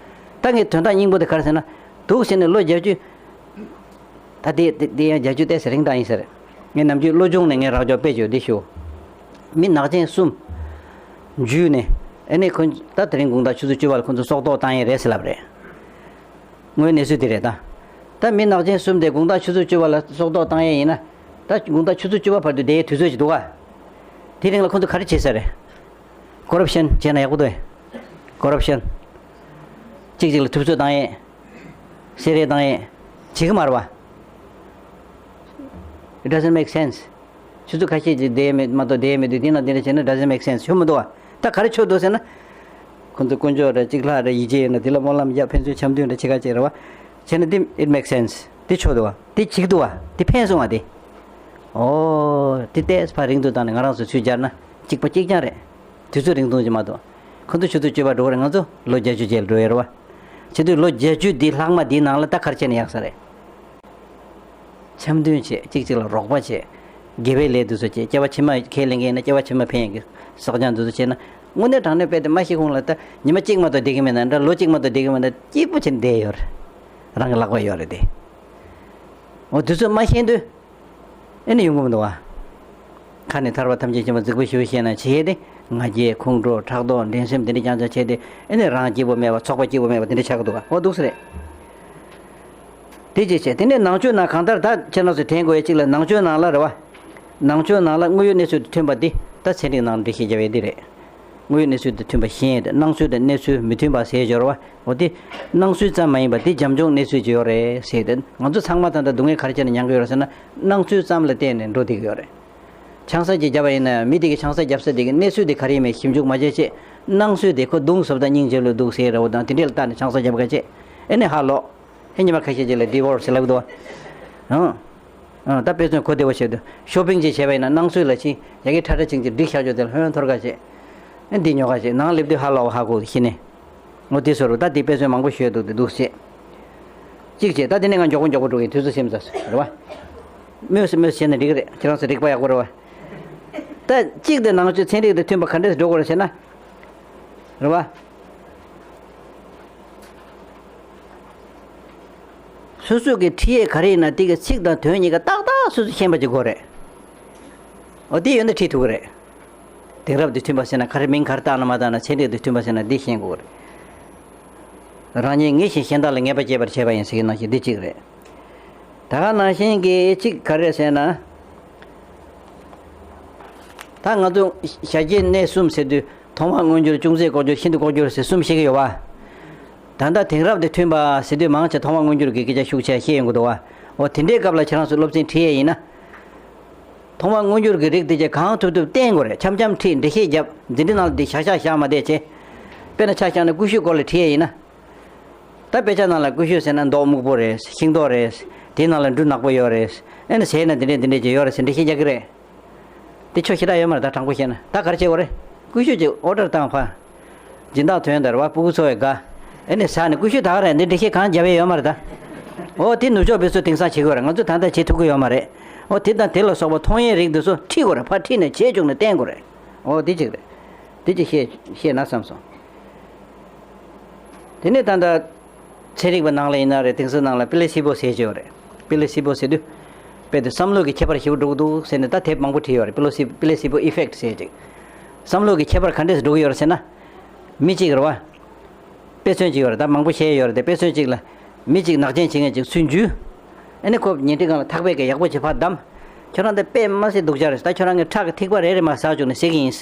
ད་ངས་དོན་དག་སྙིང་པོ་དེ་ག་རེ་ཟེར་ན། འདུག་ཟེར་ནས་ལོ་བརྒྱད་ཅུ། ད་དེ་དེ་དེ་ཡང་བརྒྱད་ཅུ་ཏོག་ཙམ་རིང་བཏང་ཡིན་ཟེར། ངས་ནམ་རྒྱུན་བློ་སྦྱོང་ནས་ངས་རག་ཅོག་དཔེ་བརྗོད་འདི་ཞུ། མི་ནག་ཅན་གསུམ་འཇུས་ནས། ཨ་ནི་ཁོ་ད་དེ་རིང་དགོང་དག་ཆུ་ཚོད་བཅུ་པ་ལ་ཁོ་ཚོ་སྲོག་ཐོག་བཏང་ཡས་རེད་ཟེར་ལབ་རེད། དངོས་གནས་སུ་དེ་རེད་ད། ད་མི་ནག་ཅན་གསུམ་དེ་དགོང་དག་ཆུ་ཚོད་བཅུ་པ་ལ་སྲོག་ཐོག་བཏང་ཡས་ཡིན་ན། ད་དགོང་དག་ཆུ་ཚོད་བཅུ་པ་བར་དུ་བསྡད་ཡས་དུས་ཚོད་ཅིག་འདུག་ག་དེ་རིང་ལ་ཁོ་ཚོ་ག་རེ་བྱེད་ས་རེད། ཀོ་རབ་ཤན་བྱས་ན་ཡག་པོ་འདུག་གས། ཀོ་རབ་ཤན། གཅིག་གཅིག་ལ་ཐུབ་ཚོད་བཏང་ཡས། བསད་རེས་བཏང་ཡས། བྱེད་གི་མ་རེད་བ། It doesn't make sense. ཆུ་ཚོད་ཁ་ཤས་ཅིག་བསྡད་མེད་མ་གཏོགས་བསྡད་མེད་དུས་དེ་ན་དེ་འདྲ་བྱས་ན་doesn't make sense. ཞུ་མི་འདུག་བ། ད་ག་རེ་ཆོག་འདུག་ཟེར་ན། ཁོང་ཚོ་དཀོན་མཆོག་རེད། གཅིག་ལྷག་རེད། ཡིད་ཆེས་ཡོད་ན་དེ་ལ་སྨོན་ལམ་རྒྱག་ཕན་ཚུན་འཆམ་མཐུན་རེད། ཆེ་ཁ་ཅིག་རེད་བ། བྱས་ན་དེ་it makes sense. དེ་ཆོག་འདུག་བ། དེ་འགྲིག་འདུག་བ། དེ་ཕན་སོང་བ་དེ། ཨོ། དེ་ཏོག་ཙམ་ཕར་རིང་དུ་བཏང་ནས་ང་རང་ཚོ་ཚུར་སྦྱར་ན་གཅིག་པ་གཅིག་རྐྱང་རེད། དུས་ཚོད་རིང་ཐུང་ཅིག་མ་གཏོགས། ཁོང་ཚོ་ཆུ་ཚོད་བཅུ་པ་འགྲོ་གི་རེད། ང་ཚོ་ལོ་བརྒྱད་ཅུ་རྗེས་ལ་འགྲོ་ཡས་རེད་བ། བྱེད་དུས་ལོ་བརྒྱད་ཅུ་འདི་ལྷག་མ་འདིའི་ནང་ལ་ད་ག་རེ་བྱས་ན་ཡག་ས་རེད། འཆམ་མཐུན་བྱེད། གཅིག་གཅིག་ལ་རོགས་པ་བྱེད། དགེ་བའི་ལས་འདི་ཚོ་བྱེད། སྐྱེ་བ་ཕྱི་མ་ཁས་ལེན་མཁན་ཡིན་ན་སྐྱེ་བ་ཕྱི་མ་ཕན་ཡག་གི་བསགས་སྦྱང་འདི་ཚོ་བྱེད་ན། དངོས་གནས་དྲང་གནས་དཔེ་དེ་མ་ཤི་གོང་ལ་ད་ཉི་མ་གཅིག་མ་གཏོགས་བསྡད་ཀྱི་མེད་ན་འདྲ། ལོ་གཅིག་མ་གཏོགས་བསྡད་ཀྱི་མེད་ན་སྐྱིད་པོ་བྱས་ནས་བསྡད་ཡོད་རེད། རང་གི་ལག་པ་ཡོད་རེད་དེ། འོ་དུས་ཚོད་མ་ཤེས་དུས། ཨེ་ནི་ཡོང་གི་མི་འདུག་བ། ཁ་ནས་ཐར་པ་ཐམས་ཅད་མཁྱེན་པ་རྫིག་པོ་ཞེ་པོ་བཤད་ན་བྱེད་དེ། ང་རྒྱལ་ཁོང་ཁྲོ་ཕྲག་དོག་འགྲན་སེམས་དེ་འདྲ་རྐྱང་རྐྱང་བྱས་ཏེ། ཨེ་ནི་རང་སྐྱིད་པོ་མེད་པ་ཚོགས་པ་སྐྱིད་པོ་མེད་པ་དེ་འདྲ་ཆགས་ཀྱི་འདུག་བ། འོ་འདུག་སེ་རེད། དེ་ཅིག་བྱས། དེ་ནས་ནང་ཆོས་ནང་གང་ལྟར་ད་ཁྱེད་རང་ཚོས་དྲན་དགོས་ཡ་གཅིག་ལ། ནང་ཆོས་ནང་ལ་རེད་བ། ནང་ཆོས་ནང་ལ་དངོས་ཡོད་གནས་ཚུལ་དང་མཐུན་པ་འདི་ད་ཚན་རིག་ནང་འགྲེལ་བཤད་བརྒྱབ་ཡས་འདི་རེད། དངོས་ཡོད་གནས་ཚུལ་དང་མཐུན་པ་ཤེས་ཡས་དེ། སྣང་ཚུལ་དང་གནས་ཚུལ་མི་མཐུན་པ་ཟེར་སྦྱོར་བ། འོ་དེ་སྣང་ཚུལ་ཙམ་མ་ཡིན་པ་དེ་བྱམས་སྐྱོང་གནས་ཚུལ་ཅིག་ཡོད་རེད་ཟེར་ཏེ། ང་ཚོ་ཚང་མ་ད་ལྟ་སྡུག་བསྔལ་ག་རེ་བྱས་ནས་མྱང་གི་ཡོད་རེད་ཟེར་ན། སྣང་ཚུལ་ཙམ་ལ་བརྟེན་ནས་འགྲོ་བསྡད་ཀྱི་ཡོད་རེད། ཆང་ས་ཅིག་བརྒྱབ་པ་ཡིན་ན། མི་དེ་གི་ཆང་ས་བརྒྱབ་ས་དེ་གི་གནས་ཚུལ་དེ་ག་རེ་ཡིན་མིན་ཞིབ་འཇུག་མ་བྱས་བྱས། སྣང་ཚུལ་དེ་ཁོ་མདུང་བཟོ་ལྟ་སྙིང་རྗེ་ལོས་འདུག་ཟེར་ར་བོ་དང་དེ་འདྲས་ལ་བལྟས་ནས་ཆང་ས་བརྒྱབ་ག་བྱས། ཨེ་ནས་ཧ་ལོག་ཨེ་ཉི་མ་ཁ་ཤས་ཅིག་ལ་ཌི་ཝོར་སི་ལབ་འདུག་ཨང་། ཨང་། ད་དཔེ་མཚོན་གོ་བདེ་བོ་བྱེད་དུས་ཤོ་པིང་ཅིག་བྱས་པ་ཡིན་ན། སྣང་ཚུལ་ལ་ཕྱིན། ཡ་གི་ཁྲ་ཁྲ་ཅིང་ཅིག་སྒྲིག་བཞག་རྒྱུ་དེ་ལ་ཧོན་འཐོར་ག་བྱས། ཨེ་འདི་ཉོ་ག་བྱས། ནང་སླེབས་དུས་ཧ་ལོག་ཧ་གོ་ཤི་ནས། འོ་དེ་བཟོ་རུ་ད་དེ་དཔེ་མཚོན་མང་པོ་ཤོད་འདུག་དེ་འདུག་བྱས། གཅིག་བྱས། ད་དེ་ནས་ང་མགྱོགས་པོ་མགྱོགས་པོ་འགྲོ་གི་དུས་ཚོད་ཟིན་ཚར་སོང་རེད་བ། མོས་སེ་མོས་བྱས་ན་འགྲིག་གི་རེད། ཁྱེད་རང་ཚོ་རིག་པ་ཡག་པོ་རེད་བ། ད་གཅིག་དེ་ནང་ཆོས་ཚན་རིག་དང་མཐུན་པ་ག་འདྲས་འགྲོ་དགོས་རེད་ཟེར་ན། རེད་བ། སོ་སོ་གི་ཁྲིད་ཡས་ག་རེ་ཡིན་ན་དེ་གི་ཚིག་དང་དོན་གཉིས་ཀ་ཏག་ཏག་སོ་སོ་ཤེས་པ་ཅིག་དགོས་རེད། འོ་དེ་ཡོད་ན་ཁྲིད་ཐུབ་ཀྱི་རེད། དེང་རབས་དང་མཐུན་པ་ཟེར་ན་ག་རེ་མིང་ག་རེ་བཏགས་ན་མ་བཏགས་ན། ཚན་རིག་དང་མཐུན་པ་ཟེར་ན་འདི་ཤེས་དགོས་རེད། རང་ཉིད་ངེས་ཤིང་གཞན་དག་ལ་ངེས་པ་སྐྱེད་པར་བྱེད་པ་ཡིན་ཟེར་གྱི་ནང་བཞིན་འདི་གཅིག་རེད། ད་ག་ནང་བཞིན་གྱི་གཅིག་ག་རེ་ཟེར་ན། ད་ང་ཚོ་བྱ་བྱེད་གནས་གསུམ་ཟེར་དུས། མཐོང་བ་མངོན་གྱུར། ཅུང་ཟད་ལྐོག་གྱུར། ཤིན་ཏུ་ལྐོག་གྱུར་ཟེར་གསུམ་བཤད་ཀྱི་ཡོད་པ། ད་ལྟ་དེང་རབས་དང་མཐུན་པ་ཟེར་དུས་མང་ཆེ་མཐོང་བ་མངོན་གྱུར་གྱི་སྐད་ཆ་ཤུགས་ཆེ་བཤད་ཡོང་གི་འདུག་བ། འོ་དེ་འདྲའི་སྐབས་ལ་ཁྱེད་རང་ཚོ་སློབ་ཚན་ཁྲིད་ཡས་ཡིན་ན། མཐོང་བ་མངོན་གྱུར་གྱི་རིགས་དེ་ཚོ་གང་ཐུབ་ཐུབ་བསྟེན་དགོས་རེད། འཆམ་འཆམ་ཁྲིད། འགྲེལ་བཤད་རྒྱབ། འཛིན་གྲྭ་ནང་ལ་དེ་བཞག་བཞག་བཞག་མ་བསྡད་བྱས། དཔེར་ན་ཆ་བཞག་ན་ཀུ་ཤུའི་སྐོར་ལ་ཁྲིད་ཡས་ཡིན་ན། ད་དཔེ་ཆ་ནང་ལ་ཀུ་ཤུ་ཟེར་ན་མདོག་སྨུག་པོ་རེད། ཤིང་ཏོག་རེད། དེའི་ནང་ལ་འབྲུ་ནག་པོ་ཡོད་རེད། ཨེ་ནི་ཟས་ན་འདི་འདྲས་འདི་འདྲས་ཅིག་ཡོད་རེད་ཟེར་འགྲེལ་བཤད་རྒྱག་གི་རེད། དེ་ཆོ་ཞེ་དྲག་ཡོད་མ་རེད། ད་དྲང་པོ་བཤད་ན་ད་ག་རེ་བྱེད་དགོས་རེད། ཀུ་ཤུ་ཅིག་ཨོ་ཌར་བཏང་ཕ། སྦྱིན་བདག་དོན་དར་བ་སྤུ་གུ་འཚོ་བའི་དགའ། ཨེ་ནི་ཟ་ནས་ཀུ་ཤུ་ད་ག་རེད། འདི་འགྲེལ་བཤད་གང་རྒྱབ་ཡས་ཡོད་མ་རེད་ད། ཨོ་དེ་ནུབ་ཕྱོགས་པའི་ཚོ་དེང་སང་བྱེད་དགོས་རེད། ང་ཚོ་ད་ལྟ་བྱེད་ཐུབ་ཀྱི་ཡོད་མ་རེད། ཨོ་དེ་དང་དེ་ལ་སོགས་པ་མཐོང་ཡས་རིགས་འདི་ཚོ་ཁྲིད་དགོས་རེད། ཕར་ཁྲིད་ནས་བྱས་བཅུག་ནས་བསྟན་དགོས་རེད། ཨོ་དེ་གཅིག་རེད། དེ་གཅིག་བཤད་བཤད་ན་བསམ་སོང་། དེ་ནས་ད་ལྟ་ཚན་རིག་པ་ནང་ལ་ཡིན་ན་རེད། དེང་སང་ནང་ལ་པི་ལེ་སི་པོ་ཟེར་གྱི་ཡོད་རེད། པི་ལེ་སི་པོ་ཟེར་དུས། དཔེ་དེ་བསམ་བློ་གི་ཁྱད་པར་ཞེ་པོ་འགྲོ་གི་འདུག་ཟེར་ནས་ད་དེབ་མང་པོ་བྲིས་ཡོད་རེད། པི་ལེ་སི་པི་ལེ་སི་པོ་ཨི་ཕེག་ཊི་ཟེར་ཅིག་བསམ་བློ་གི་ཁྱད་པར་ག་འདྲས་སེ་འགྲོ་གི་ཡོད་རེད་ཟེར་ན། མི་གཅིག་རེད་བ། དཔེ་མཚོན་གཅིག་ཡོད་རེད། ད་མང་པོ་བཤད་ཡོད་རེད་དེ། དཔེ་མཚོན་གཅིག་ལ། མི་གཅིག་ནག་ཅན་བྱེད་མཁན་གཅིག་ཚུར་འཇུས། ཨ་ནི་ཁོ་ཉལ་ཁྲི་སྒང་ལ་ཐག་པས་ཀྱི་ཡག་པོ་བྱེད་ཕར་བསྡམས། ཁྱོད་རང་འདི་དཔེ་མ་སྲིད་སྡུག་ཅག་རེད། ད་ཁྱོད་རང་གི་ཁྲག་གི་ཐིགས་པ་རེ་རེ་མར་ཟག་བཅུག་ནས་ཟེར་གི་ཡིན།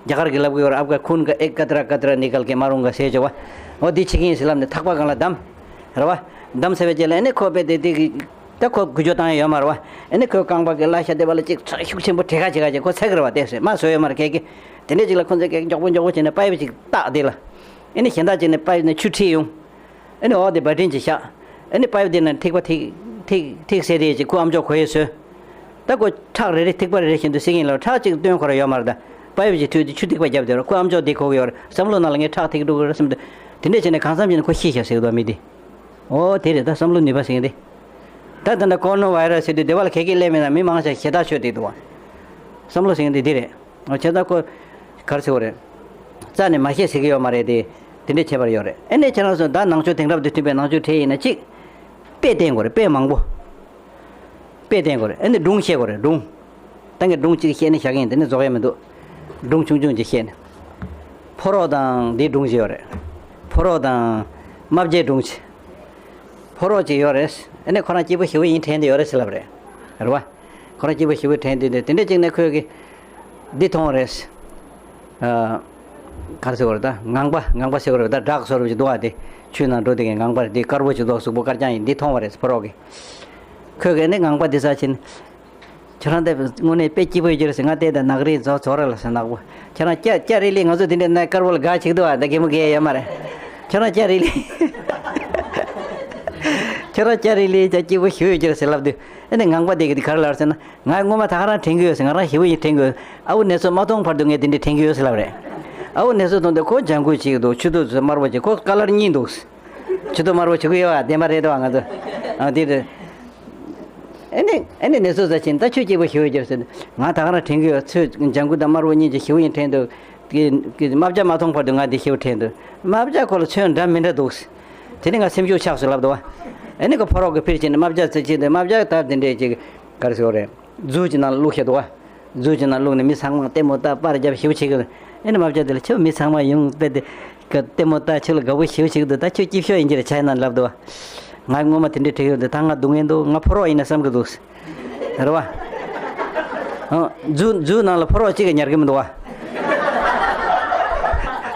རྒྱ་གར་གྱི་ལབ་གི་ཡོད་རེད། आपका खून का एक कतरा कतरा निकल के मरूंगा ཟེར་བྱས་བ། འོ་འདི་བྱེད་ཀྱི་ཡིན་ཟེར་ལབ་ནས་ཐག་པ་སྒང་ལ་བསྡམས། རེད་བ། བསྡམས་ཚར་བའི་རྗེས་ལ་ཨ་ནི་ཁོ་དཔེ་དེ་དེ་གི། ད་ཁོ་འགུལ་སྐྱོད་བཏང་ཡ་ཡོད་མ་རེད་བ། ཨ་ནི་ཁོའི་རྐང་པ་གི་བརླ་ཤ་དེ་བ་ལ་ཅིག་ཚ་ཤུགས་ཆེན་པོ་བྲེག་ག་བྱེད་ག་བྱེད། ཁོ་ཚ་གི་རེད་བ། དེ་ཟེར་མ་བཟོས་ཡོད་མ་རེད། ཁྱེད་ཀྱིས། དེ་འདྲས་ཅིག་ལ་ཁོ་ཚོས་ཀྱིས་མགྱོགས་པོ་མགྱོགས་པོ་བྱས་ནས་པའི་པི་ཅིག་བཏགས་དེ་ལ། ཨ་ནི་གཞན་དག་ཅིག་ནས་པའི་པི་ནས་ཆུ་ཁྲིད་ཡོང་། ཨ་ནི་འོག་དེ་བ་ཏྲིན་ཅིག་བཞག་ཨ་ནི་པའི་པི་དེ་ནས་ཐིགས་པ་ཐིགས་ཐིགས་ཐིགས་ཟེར་དེ་ཅིག་ཁོ་ཨམ་ཅོག་གོ་ཡས་བཟོས། ད་ཁོ་ཁྲག་རེ་རེ་ཐིགས་པ་རེ་རེ་བཞིན་དུ་ཟེར་གི་ཡིན་ལ། ཁྲག་ཅིག་བཏོན་ཁོ་ར་ཡོད་མ་རེད་ད། པའི་པི་ཅིག་ཐོས་དུས་ཆུ་ཐིགས་པ་བརྒྱབ་དེ་ར། ཁོ་ཨམ་ཅོག་དེ་གོ་གི་ཡོད་རེད། བསམ་བློ་ནང་ལ་ངས་ཁྲག་ཐིགས་འགྲོ་གི་རེད་བསམ་དུས། དེ་འདྲས་བྱས་ནས་གང་འཚམ་བྱས་ནས་ཁོ་ཤི་ཤག་ཟེར་གི་འདུག་མི་དེ། ཨོ་དེ་རེད། ད་བསམ་བློ་ནུས་པ་ཟེར་གི་དེ། ད་ད་ལྟ་ཀོ་རོ་ན་བྷའི་ར་སི་ཟེར་དུས་དེ་བ་ལ་ཁྱེད་ཀྱིས་སླེབས་མེད་ན་མི་མང་ཆེ་ཞེ་དྲག་ཤོད་བསྡད་འདུག་བ། བསམ་བློ་ཟེར་གི་འདི་འདི་རེད། ཨོ་བྱས་ཙང་ཁོ་ག་རེ་ཟེར་དགོས་རེད། རྩ་ནས་མ་བཤད་ཟེར་གི་ཡོད་མ་རེད་དེ། དེ་འདྲའི་ཁྱད་པར་ཡོད་རེད། ཨེ་ནས་ཁྱེད་རང་ཚོ་ད་ནང་ཆོས་དེང་རབས་དང་མཐུན་པའི་ནང་ཆོས་ཁྲིད་ཡིན་ན་གཅིག་དཔེ་བསྟན་དགོས་རེད། དཔེ་མང་པོ། དཔེ་བསྟན་དགོས་རེད། ཨེ་ནས་སྒྲུང་བཤད་དགོས་རེད། སྒྲུང་། ད་ངས་སྒྲུང་གཅིག་བཤད་ནས་བཞག་གི་ཡིན། དེ་ནས་རྫོགས་ཡས་མི་འདུག་སྒྲུང་ཆུང་ཆུང་ཅིག་བཤད་ནས། ཕོ་རོག་དང་འདིའི་སྒྲུང་ཅིག་ཡོད་རེད། ཕོ་རོག་དང་རྨ་བྱའི་སྒྲུང་ཅིག་ཕོ་རོག་ཅིག་ཡོད་རེད། ཨེ་ནས་ཁོ་རང་སྐྱིད་པོ་ཞེ་པོ་ཡིན་དྲན་དེ་ཡོད་རེད་ཟེར་ལབ་རེད། རེད་བ། ཁོ་རང་སྐྱིད་པོ་ཞེ་པོ་དྲན་དུས་དེ་དེ་འདྲ་ཅིག་ནས་ཁོས་ཀྱི་འདི་མཐོང་བ་རེད། ཨ། ག་རེ་ཟེར་དགོས་རེད་ད། ངང་པ་ངང་པ་ཟེར་དགོས་རེད་ད། བྲག་བཟོ་འདྲ་ཅིག་འདུག་ཨ། དེ་ཆུའི་ནང་འགྲོ་བསྡད་མཁན་ངང་པ་རེད། དེ་དཀར་པོ་ཅིག་འདུག་གཟུགས་པོ་དཀར་རྐྱང་ཡིན། འདི་མཐོང་བ་རེད་ཕོ་རོག་གིས། ཁོས་ཀྱི་ནི་ངང་པ་འདི་ཟ་ཕྱིན། ཁྱོད་རང་དེ་དངོས་གནས་དཔེ་སྐྱིད་པོ་ཡོད་ཀྱི་རེད་ཟེར། ང་བལྟས་དང་ནག་རིལ་རྫོགས་རྫོགས་ར་ལ་ཟེར་ནག་པོ། ཁྱོད་རང་སྐྱ་སྐྱ་རིལ་ལི། ང་ཚོ་དེ་འདྲའི་ནག་དཀར་པོ་ལ་དགའ་བྱེད་ཀྱི་འདུག་ཨ། ད་གད་མོ་བགད་ཡ་ཡོད་མ་རེད། ཁྱོད་རང་སྐྱ་རིལ་ལི། ཁྱོད་རང་སྐྱ་རིལ་ལི་ཅག་སྐྱིད་པོ་ཞེ་པོ་ཡོད་ཀྱི་རེད་ཟེར་ལབ་དུས། ཨེ་ནས་ངང་པ་དེ་གིས་དེ་ག་རེ་ལབ་ཟེར་ན། ང་སྔོན་མ་ད་ག་རང་དྲན་གྱི་ཡོད་ཟེར། ང་རང་ཞེ་པོ་ཡིན་དྲན་གྱི་ཡོད། ཨ་ཁུ་ནེ་ཙོ་མ་མཐོང་བར་དུ་ངས་དེ་འདྲ་དྲན་གྱི་ཡོད་ཟེར་ལབ་རེད། ཨ་ཁུ་ནེ་ཙོ་མཐོང་དུས་ཁོ་ལྗང་ཁུ་ཅིག་འདུག་ཆུ་ཐིགས་དམར་པོ་ཅིག་ཁོ་ཀ་ལར་གཉིས་འདུག་ཆུ་ཐིགས་དམར་པོ་བྱེད་ཀྱི་ཡོད་པ་བདེན་པ་རེད་དོ། ང་ཚོ་ཨ་དེ་རེད། ཨེ་ནས་ཨེ་ནས་ནེ་ཙོ་ཟ་ཕྱིན། ད་ཁྱོད་སྐྱིད་པོ་ཞེ་པོ་ཡོད་ཀྱི་རེད་ཟེར། ང་ད་ག་རང་དྲན་གྱི་ཡོད། ཚོས་ལྗང་ཁུ་དང་དམར་པོ་གཉིས་ཀྱི་ཞེ་པོ་ཡིན་དྲན་འདུག་གི་གི་རྨ་བྱ་མ་མཐོང་བར་དུ་ང་འདི་ཞེ་པོ་དྲན་འདུག་རྨ་བྱ་ཁོ་ལ་ཚོན་འདྲ་མི་འདྲ་འདུག་དེ་ནས་ང་སེམས་ཤུགས་ཆག་སོང་ལབ་འདུག་བ། ཨེ་ནས་ཁོ་ཕོ་རོག་གི་ཕིར་ཕྱིན་ནས་རྨ་བྱ་ཙི་ཅི་འདི་རྨ་བྱ་ད་དེ་འདྲས་ཅིག་ག་རེ་ཟེར་དགོས་རེད། མཛོད་ཅིག་ནང་ལ་བླུགས་བཞག་འདུག་བ། མཛོད་ཅིག་ནང་བླུགས་ནས་མི་ཚང་མ་ལྟད་མོ་ལྟ་པར་རྒྱབ་ཞེ་པོ་བྱེད་ཀྱི་འདུག་ཨེ་ནས་རྨ་བྱ་དེ་ལ་ཁྱོད་མི་ཚང་མ་ཡོང་དཔེ་དེ་གི་ལྟད་མོ་ལྟ་ཁྱོད་ལ་དགའ་པོ་ཞེ་པོ་བྱེད་ཀྱི་འདུག་ད་ཁྱོད་སྐྱིད་ཤོས་ཡིན་གྱི་རེད་ཆ་ཡིན་ན་ལབ་འདུག་བ། ང་སྔོན་མ་དེ་འདྲས་དྲན་གྱི་ཡོད་འདུག་ད་ང་སྡུག་བསྔལ་འདུག་ང་ཕོ་རོག་ཡིན་ན་བསམ་གྱི་འདུག་རེད་བ། ཨ། མཛོད་མཛོད་ནང་ལ་ཕོ་རོག་གཅིག་གིས་ཉར་གྱི་མི་འདུག་བ།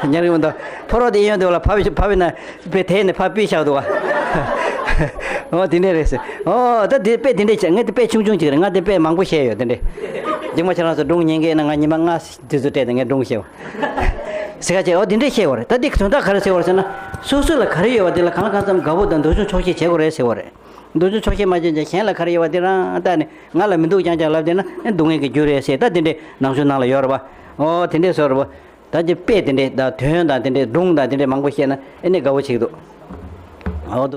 ཉར་གི་མི་འདུག་ཕོ་རོག་དེ་གཡས་གཡོན་དེ་བ་ལ་ཕ་བི་ཕ་བི་ན་དཔེ་དེ་ནས་ཕ་པི་བཞག་འདུག་བ། ཨོ་དེ་འདྲས་རེད་ཟེར། ཨོ་ད་དེ་དཔེ་དེ་འདྲས་བྱས། ངས་དེ་དཔེ་ཆུང་ཆུང་ཅིག་རེད། ང་དེ་དཔེ་མང་པོ་བཤད་ཡོད་དེ་འདྲས། རྗེས་མ་ཁྱེད་རང་ཚོ་སྒྲུང་ཉན་གི་ན་ང་ཉི་མ་ལྔ་དུས་ཚོད་སྤྲད་དེ་ངས་སྒྲུང་བཤད་བ། ཟེར་ག་བྱས། ཨོ་དེ་འདྲས་བཤད་བ་རེད། ད་དེ་དོན་དག་ག་རེ་ཟེར་བ་རེད་ཟེར་ན། སོ་སོ་ལ་ག་རེ་ཡོད་པ་དེ་ལ་གང་ལ་གང་འཚམ་དགའ་པོ་དང་འདོད་ཆུང་ཆོག་ཤེས་བྱེད་དགོས་རེད་ཟེར་བ་རེད། འདོད་ཆུང་ཆོག་ཤེས་མ་བྱས་ཀྱང་གཞན་ལ་ག་རེ་ཡོད་པ་དེ་རང་ལྟ་ནས་ང་ལ་མི་འདུག་རྐྱང་རྐྱང་ལབ་བསྡད་ན་ཨེ་སྡུག་བསྔལ་གྱི་རྒྱུ་རེད་ཟེར། ད་དེ་འདྲས་ནང་ཆོས་ནང་ལ་ཡོད་རེད་པ། ཨོ་དེ་འདྲས་བཟོ་རེད་པ། ད་ཀྱི་དཔེ་དེ་འདྲས་དང་དོན་དང་དེ་འདྲས་སྒྲུང་དང་དེ་འདྲས་མང་པོ་བཤད་ན་ཨེ་ནས་དགའ་བོ་བྱེད་ཀྱི་འདུག་ཨོ།